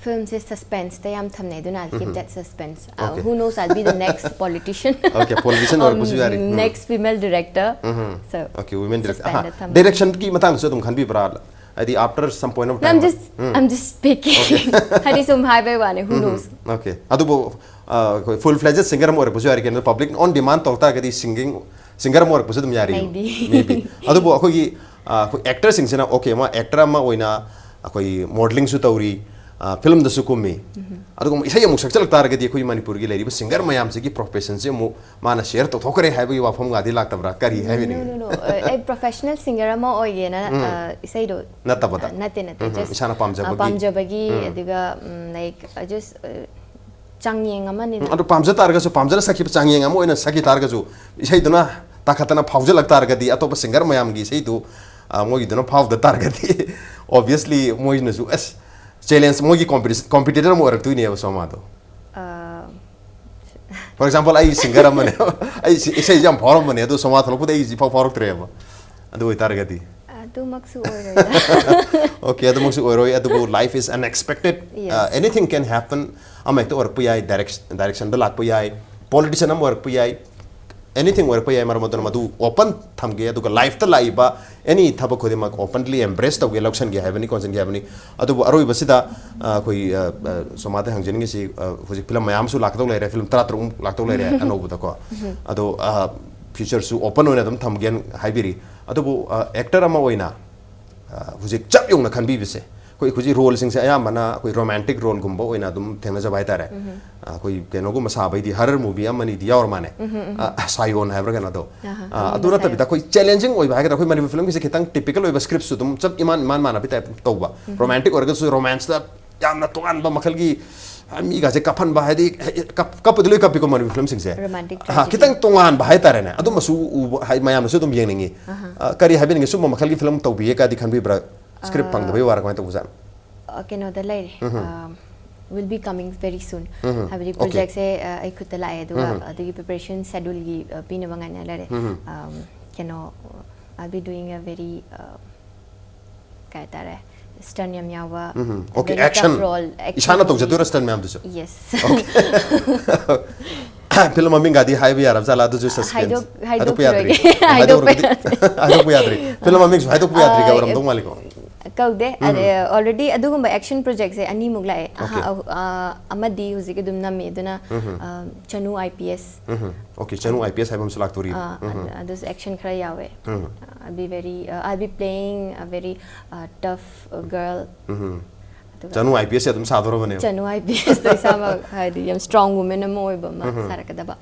filmꯁꯦ suspenseꯇ ꯌꯥꯝ ꯊꯝꯅꯩ, ꯑꯗꯨꯅ I'll keep that suspense. Uh, Okay. Who knows, I'll be the next politician. Okay, politician Or ꯑꯣꯏꯔꯛꯄꯁꯨ ꯌꯥꯔꯤ. ꯎꯝ. Next female director. ꯎꯝ. So, Okay, women director. suspended ꯑꯍꯥ, ꯊꯝꯃꯦ. Directionꯒꯤ ꯃꯇꯥꯡꯗꯁꯨ ꯑꯗꯨꯝ ꯈꯟꯕꯤꯕ꯭ꯔꯥ? ꯍꯥꯏꯗꯤ after some point of No, I'm time. just, I'm just speaking. ꯍꯥꯏꯗꯤ ꯁꯨꯝ ꯍꯥꯏꯕꯩ ꯋꯥꯅꯤ, who knows? Okay. ꯑꯗꯨꯕꯨ, ꯑ, ꯑꯩꯈꯣꯏ full fledged singer ꯑꯃ ꯑꯣꯏꯔꯛꯄꯁꯨ ꯌꯥꯔꯤ, ꯀꯩꯅꯣ, public on demand ꯇꯧꯔꯛ ꯇꯥꯔꯒꯗꯤ singing singer ꯑꯃ ꯑꯣꯏꯔꯛꯄꯁꯨ ꯑꯗꯨꯝ ꯌꯥꯔꯤ. Maybe. Maybe. ꯑꯗꯨꯕꯨ ꯑꯩꯈꯣꯏꯒꯤ, ꯑ, ꯑꯩꯈꯣꯏ actorꯁꯤꯡꯁꯤꯅ, okay, ꯑꯃ actor ꯑꯃ ꯑꯣꯏꯅ ꯑꯩꯈꯣꯏ modelingꯁꯨ ꯇꯧꯔꯤ, ꯑ, filmꯗꯁꯨ ꯀꯨꯝꯃꯤ, ꯑꯗꯨꯒ ꯑꯃꯨꯛ ꯏꯁꯩ ꯑꯃꯨꯛ ꯁꯛꯆꯜꯂꯛ ꯇꯥꯔꯒꯗꯤ ꯑꯩꯈꯣꯏ ꯃꯅꯤꯄꯨꯔꯒꯤ ꯂꯩꯔꯤꯕ singer ꯃꯌꯥꯝꯁꯤꯒꯤ professionꯁꯦ ꯑꯃꯨꯛ ꯃꯥꯅ share ꯇꯧꯊꯣꯛꯈ꯭ꯔꯦ ꯍꯥꯏꯕꯒꯤ ꯋꯥꯐꯝꯒꯗꯤ ꯂꯥꯛꯇꯕ꯭ꯔꯥ? ꯀꯔꯤ ꯍꯥꯏꯕꯤꯅꯤꯡꯉꯤ? No, no, no. Uh, ꯑꯩ professional singer ꯑꯃ ꯑꯣꯏꯒꯦꯅ, uh, ꯏꯁꯩꯗꯣ, ꯅꯠꯇꯕꯗ? Uh, ꯅꯠꯇꯦ, ꯅꯠꯇꯦ. ꯎꯝ, ꯎꯝ. Just, ꯏꯁꯥꯅ ꯄꯥꯝꯖꯕꯒꯤ? Uh, ꯄꯥꯝꯖꯕꯒꯤ, ꯎꯝ. ꯑꯗꯨꯒ, ꯎꯝ, like, uh, just, uh, ꯆꯥꯡꯌꯦꯡ ꯑꯃꯅꯤꯗ. ꯎꯝ, ꯑꯗꯨ ꯄꯥꯝꯖ ꯇꯥꯔꯒꯁꯨ, ꯄꯥꯝꯖꯅ ꯁꯛꯈꯤꯕ ꯆꯥꯡꯌꯦꯡ ꯑꯃ ꯑꯣꯏꯅ ꯁꯛꯈꯤ ꯇꯥꯔꯒꯁꯨ, ꯏꯁꯩꯗꯨꯅ ꯇꯥꯈꯠꯇꯅ ꯐꯥꯎꯖꯜꯂꯛ ꯇꯥꯔꯒꯗꯤ, ꯑꯇꯣꯞꯄ singer ꯃꯌꯥꯝꯒꯤ ꯏꯁꯩꯗꯨ, ꯑ, ꯃꯣꯏꯒꯤꯗꯨꯅ ꯐꯥꯎꯗ ꯇꯥꯔꯒꯗꯤ, obviously ꯃꯣꯏꯅꯁꯨ, ꯑꯁ, challenge, ꯃꯣꯏꯒꯤ competition, competitor ꯑꯃ ꯑꯣꯏꯔꯛꯇꯣꯏꯅꯦꯕ ꯁꯣꯃꯥꯗꯣ. Uh, For example, ꯑꯩ singer ꯑꯃꯅꯦ, ꯑꯩ ꯏꯁꯩ-, ꯏꯁꯩꯁꯦ ꯌꯥꯝ ꯐꯥꯎꯔꯝꯕꯅꯦ, ꯑꯗꯣ ꯁꯣꯃꯥ ꯊꯣꯛꯂꯛꯄꯗ ꯑꯩꯁꯦ ꯏꯐꯥꯎ ꯐꯥꯎꯔꯛꯇ꯭ꯔꯦꯕ꯫ ꯑꯗꯨ ꯑꯣꯏꯇꯥꯔꯒꯗꯤ? Uh, ꯑꯗꯨꯃꯛꯁꯨ ꯑꯣꯏꯔꯣꯏꯗ. Okay, ꯑꯗꯨꯃꯛꯁꯨ ꯑꯣꯏꯔꯣꯏ, ꯑꯗꯨꯕꯨ life is unexpected. Yes. Uh, anything can happen. ꯑꯃ ꯍꯦꯛꯇ ꯑꯣꯏꯔꯛꯄ ꯌꯥꯏ, direction, directionꯗ ꯂꯥꯛꯄ ꯌꯥꯏ, politician ꯑꯃ ꯑꯣꯏꯔꯛꯄ ꯌꯥꯏ, anything ꯑꯣꯏꯔꯛꯄ ꯌꯥꯏ꯫ ꯃꯔꯝ ꯑꯗꯨꯅ ꯃꯗꯨ open ꯊꯝꯒꯦ, ꯑꯗꯨꯒ lifeꯇ ꯂꯥꯛꯏꯕ any ꯊꯕꯛ ꯈꯨꯗꯤꯡꯃꯛ openly embrace ꯇꯧꯒꯦ, ꯂꯧꯁꯟꯒꯦ ꯍꯥꯏꯕꯅꯤ, ꯀꯣꯟꯁꯤꯟꯒꯦ ꯍꯥꯏꯕꯅꯤ꯫ ꯑꯗꯨꯕꯨ ꯑꯔꯣꯏꯕꯁꯤꯗ, ꯑ, ꯑꯩꯈꯣꯏ, ꯑ, ꯑ, ꯁꯣꯃꯥꯗ ꯍꯪꯖꯅꯤꯡꯉꯤꯁꯤ, ꯑ, ꯍꯧꯖꯤꯛ film ꯃꯌꯥꯝꯁꯨ ꯂꯥꯛꯀꯗꯧ ꯂꯩꯔꯦ, film ꯇꯔꯥꯇꯔꯨꯛꯃꯨꯛ ꯂꯥꯛꯇꯧ ꯂꯩꯔꯦ ꯑꯅꯧꯕꯗꯀꯣ꯫ ꯑꯗꯣ, ꯑ, futureꯁꯨ open ꯑꯣꯏꯅ ꯑꯗꯨꯝ ꯊꯝꯒꯦꯅ ꯍꯥꯏꯕꯤꯔꯤ꯫ ꯑꯗꯨꯕꯨ, ꯑ, actor ꯑꯃ ꯑꯣꯏꯅ, ꯑ, ꯍꯧꯖꯤꯛ ꯆꯞ ꯌꯨꯡꯅ ꯈꯟꯕꯤꯕꯁꯦ, ꯑꯩꯈꯣꯏ ꯍꯧꯖꯤꯛ roleꯁꯤꯡꯁꯦ ꯑꯌꯥꯝꯕꯅ ꯑꯩꯈꯣꯏ romantic roleꯒꯨꯝꯕ ꯑꯣꯏꯅ ꯑꯗꯨꯝ ꯊꯦꯡꯅꯖꯕ ꯍꯥꯏꯇꯥꯔꯦ꯫ ꯑ, ꯑꯩꯈꯣꯏ ꯀꯩꯅꯣꯒꯨꯝꯕ ꯁꯥꯕꯩꯗꯤ horror movie ꯑꯃꯅꯤꯗꯤ ꯌꯥꯎꯔ ꯃꯥꯅꯦ꯫ ꯑ, ꯁꯥꯌꯣꯟ ꯍꯥꯏꯕ꯭ꯔꯥ ꯀꯩꯅꯣꯗꯣ꯫ ꯑꯍꯥ, ꯑ, ꯑꯗꯨꯒꯨꯝꯕ ꯑꯗꯨ ꯅꯠꯇꯕꯤꯗ ꯁꯥꯌꯣꯟ꯫ ꯑꯩꯈꯣꯏ challenging ꯑꯣꯏꯕ ꯍꯥꯏꯒꯗ꯭ꯔꯥ, ꯑꯩꯈꯣꯏ ꯃꯅꯤꯄꯨꯔ filmꯒꯤꯁꯦ ꯈꯤꯇꯪ typical ꯑꯣꯏꯕ scriptꯁꯨ ꯑꯗꯨꯝ ꯆꯞ ꯏꯃꯥꯟ ꯏꯃꯥꯟ ꯃꯥꯟꯅꯕꯤ type ꯇꯧꯕ꯫ Romantic ꯑꯣꯏꯔꯒꯁꯨ romanceꯇ ꯌꯥꯝꯅ ꯇꯣꯉꯥꯟꯕ ꯃꯈꯜꯒꯤ, ꯑ, ꯃꯤꯒꯁꯦ ꯀꯞꯍꯟꯕ, ꯍꯥꯏꯗꯤ, ꯀꯞ-, ꯀꯞꯄꯗꯤ ꯂꯣꯏ ꯀꯞꯄꯤꯀꯣ ꯃꯅꯤꯄꯨꯔ filmꯁꯤꯡꯁꯦ꯫ Romantic ꯑ, tragedy꯫ ꯈꯤꯇꯪ ꯇꯣꯉꯥꯟꯕ ꯍꯥꯏꯇꯥꯔꯦꯅꯦ꯫ ꯑꯗꯨꯝꯕꯁꯨ ꯎꯕ, ꯍꯥꯏ, ꯃꯌꯥꯝꯅꯁꯨ ꯑꯗꯨꯝ ꯌꯦꯡꯅꯤꯡꯉꯤ꯫ ꯑ, ꯀꯔꯤ ꯍꯥꯏꯕꯤꯅꯤꯡꯉꯤ, ꯁꯨꯝꯕ ꯃꯈꯜꯒꯤ film ꯇꯧꯕꯤꯒꯦ ꯀꯥꯏꯗꯤ ꯈꯟꯕꯤꯕ꯭ꯔꯥ? Script ꯐꯪꯗꯕꯩ ꯋꯥꯔ ꯀꯃꯥꯏꯅ ꯇꯧꯕꯖꯥꯠꯅꯣ? ꯑ, ꯀꯩꯅꯣꯗ ꯂꯩꯔꯦ꯫ ꯑ, will be coming very soon꯫ ꯎꯝ꯫ ꯍꯥꯏꯕꯗꯤ Okay꯫ Projectꯁꯦ, ꯑ, ꯑꯩ ꯈꯨꯠꯇ ꯂꯥꯛꯑꯦ, ꯑꯗꯨꯒ ꯑꯗꯨꯒꯤ preparation scheduleꯒꯤ, ꯑ, ꯄꯤꯅꯕ ꯉꯥꯏꯅ ꯂꯩꯔꯦ꯫ ꯑꯝ, ꯀꯩꯅꯣ, I'll be doing a very, ꯑ, ꯀꯩ ꯍꯥꯏꯇꯥꯔꯦ, stunt ꯌꯥꯝ ꯌꯥꯎꯕ, ꯎꯝ꯫ a Okay, very tough action꯫ role, action ꯏꯁꯥꯅ movie꯫ ꯇꯧꯖꯗꯣꯏꯔꯣ stunt ꯃꯌꯥꯝꯗꯨꯁꯨ? Yes꯫ Film ꯃꯃꯤꯡꯒꯗꯤ ꯍꯥꯏꯕ ꯌꯥꯔꯕ ꯖꯥꯠꯂꯥ? ꯑꯗꯨꯁꯨ suspense꯫ ꯍꯥꯏꯗꯣꯛ-, ꯍꯥꯏꯗꯣꯛꯄ ꯌꯥꯗ꯭ꯔꯤ꯫ ꯍꯥꯏꯗꯣꯛꯄꯤꯔꯣꯏꯒꯦ꯫ ꯍꯥꯏꯗꯣꯛꯄ ꯍꯥꯏꯗꯣꯛꯄ ꯌꯥꯗ꯭ꯔꯤ꯫ Film ꯃꯃꯤꯡꯁꯨ ꯍꯥꯏꯗꯣꯛꯄ ꯌꯥꯗ꯭ꯔꯤꯒ ꯑ, ꯑꯣꯏꯔꯝꯗꯧ ꯃꯥꯜꯂꯤꯀꯣ꯫ ꯀꯧꯗꯦ꯫ ꯑꯗ, already ꯑꯗꯨꯒꯨꯝꯕ action projectꯁꯦ ꯑꯅꯤꯃꯨꯛ ꯂꯥꯛꯑꯦ꯫ ꯑꯍꯥ-, Okay꯫ ꯑ, ꯑ, ꯑꯃꯗꯤ ꯍꯧꯖꯤꯛ ꯑꯗꯨꯝ ꯅꯝꯃꯤ, ꯑꯗꯨꯅ, ꯑ, ꯆꯅꯨ I P S꯫ Okay, Chanu I P S ꯍꯥꯏꯕ ꯑꯃꯁꯨ ꯂꯥꯛꯇꯣꯔꯤ꯫ ꯑ, ꯑꯗꯨ, ꯑꯗꯨꯁꯨ action ꯈꯔ ꯌꯥꯎꯋꯦ꯫ I'll be very, uh, I'll be playing a very, uh, tough girl꯫ ꯑꯗꯨꯒ ꯆꯅꯨ I P S ꯑꯗꯨꯝ ꯁꯥꯗꯣꯔꯕꯅꯦꯕ꯫ ꯆꯅꯨ I P S ꯇꯣ ꯏꯁꯥꯃꯛ ꯍꯥꯏꯗꯤ ꯌꯥꯝ strong woman ꯑꯃ ꯑꯣꯏꯕ ꯑꯃ ꯁꯥꯔꯛꯀꯗꯕ꯫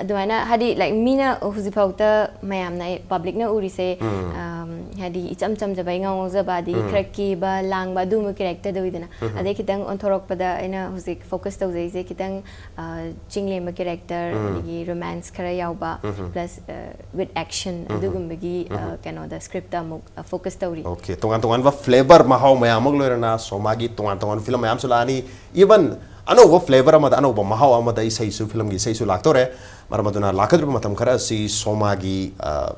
ꯑꯗꯨꯃꯥꯏꯅ ꯍꯥꯏꯗꯤ, like, ꯃꯤꯅ ꯍꯧꯖꯤꯛꯐꯥꯎꯗ ꯃꯌꯥꯝꯅ, publicꯅ ꯎꯔꯤꯁꯦ, ꯑꯝ, ꯍꯥꯏꯗꯤ ꯏꯆꯝ ꯆꯝꯖꯕ, ꯏꯉꯥꯎ ꯉꯥꯎꯖꯕ, ꯑꯗꯒꯤ ꯈꯔ ꯀꯦꯕ ꯂꯥꯡꯕ ꯑꯗꯨꯒꯨꯝꯕ characterꯗ ꯑꯣꯏꯗꯅ꯫ ꯑꯗꯩ ꯈꯤꯇꯪ ꯑꯣꯟꯊꯣꯔꯛꯄꯗ ꯑꯩꯅ ꯍꯧꯖꯤꯛ focus ꯇꯧꯖꯩꯁꯦ ꯈꯤꯇꯪ, ꯑ, ꯆꯤꯡꯂꯦꯝꯕ character, ꯑꯗꯒꯤ romance ꯈꯔ ꯌꯥꯎꯕ, plus, ꯑ, with action ꯑꯗꯨꯒꯨꯝꯕꯒꯤ, ꯑ, ꯀꯩꯅꯣꯗ scriptꯇ ꯑꯃꯨꯛ, ꯑ, focus ꯇꯧꯔꯤ꯫ Okay, ꯇꯣꯉꯥꯟ ꯇꯣꯉꯥꯟꯕ flavour ꯃꯍꯥꯎ ꯃꯌꯥꯝ ꯑꯃ ꯂꯣꯏꯅꯅ ꯁꯣꯃꯥꯒꯤ ꯇꯣꯉꯥꯟ ꯇꯣꯉꯥꯟꯕ film ꯃꯌꯥꯝꯁꯨ ꯂꯥꯛꯑꯅꯤ꯫ Even ꯑꯅꯧꯕ flavour ꯑꯃꯗ, ꯑꯅꯧꯕ ꯃꯍꯥꯎ ꯑꯃꯗ ꯏꯁꯩꯁꯨ, filmꯒꯤ ꯏꯁꯩꯁꯨ ꯂꯥꯛꯇꯣꯔꯦ꯫ ꯃꯔꯝ ꯑꯗꯨꯅ ꯂꯥꯛꯀꯗꯧꯔꯤꯕ ꯃꯇꯝ ꯈꯔ ꯑꯁꯤ ꯁꯣꯃꯥꯒꯤ, ꯑ,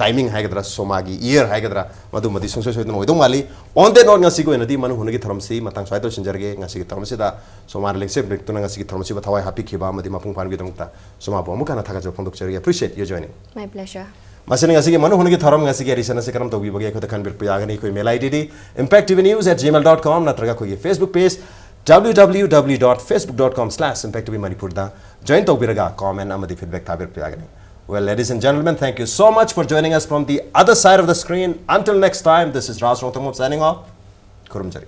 timing ꯍꯥꯏꯒꯗ꯭ꯔꯥ, ꯁꯣꯃꯥꯒꯤ year ꯍꯥꯏꯒꯗ꯭ꯔꯥ, ꯃꯗꯨꯃꯗꯤ ꯁꯨꯡꯁꯣꯏ ꯁꯣꯏꯗꯅ ꯑꯣꯏꯗꯧ ꯃꯥꯜꯂꯤ꯫ On that note, ꯉꯁꯤꯒꯤ ꯑꯣꯏꯅꯗꯤ ꯃꯅꯨ ꯍꯨꯅꯒꯤ ꯊꯧꯔꯝꯁꯤ ꯃꯇꯥꯡ ꯁ꯭ꯋꯥꯏꯗ ꯂꯣꯏꯁꯤꯟꯖꯔꯒꯦ꯫ ꯉꯁꯤꯒꯤ ꯊꯧꯔꯝꯁꯤꯗ ꯁꯣꯃꯥꯅ ꯂꯦꯡꯁꯦꯞ ꯅꯤꯛꯇꯨꯅ ꯉꯁꯤꯒꯤ ꯊꯧꯔꯝꯁꯤꯕꯨ ꯊꯋꯥꯏ ꯍꯥꯞꯄꯤꯈꯤꯕ ꯑꯃꯗꯤ ꯃꯄꯨꯡ ꯐꯥꯍꯟꯕꯒꯤꯗꯃꯛꯇ ꯁꯣꯃꯥꯕꯨ ꯑꯃꯨꯛ ꯍꯟꯅ ꯊꯥꯒꯠꯆꯕ ꯐꯣꯡꯗꯣꯛꯆꯔꯤ꯫ Appreciate your joining. My pleasure. ꯃꯁꯤꯅ ꯉꯁꯤꯒꯤ ꯃꯅꯨ ꯍꯨꯅꯒꯤ ꯊꯧꯔꯝ꯫ ꯉꯁꯤꯒꯤ edition ꯑꯁꯤ ꯀꯔꯝ ꯇꯧꯕꯤꯕꯒꯦ ꯑꯩꯈꯣꯏꯗ ꯈꯟꯕꯤꯔꯛꯄ ꯌꯥꯒꯅꯤ꯫ ꯑꯩꯈꯣꯏ mail I D D impact T V news at gmail dot com ꯅꯠꯇ꯭ꯔꯒ ꯑꯩꯈꯣꯏꯒꯤ Facebook page W W W dot facebook dot com slash impact T V Manipur ꯗ join ꯇꯧꯕꯤꯔꯒ comment ꯑꯃꯗꯤ feedback ꯊꯥꯕꯤꯔꯛꯄ ꯌꯥꯒꯅꯤ꯫ Well, ladies and gentlemen, thank you so much for joining us from the other side of the screen. Until next time, this is Raj Rongthangmom signing off. ꯈꯨꯔꯨꯝꯖꯔꯤ꯫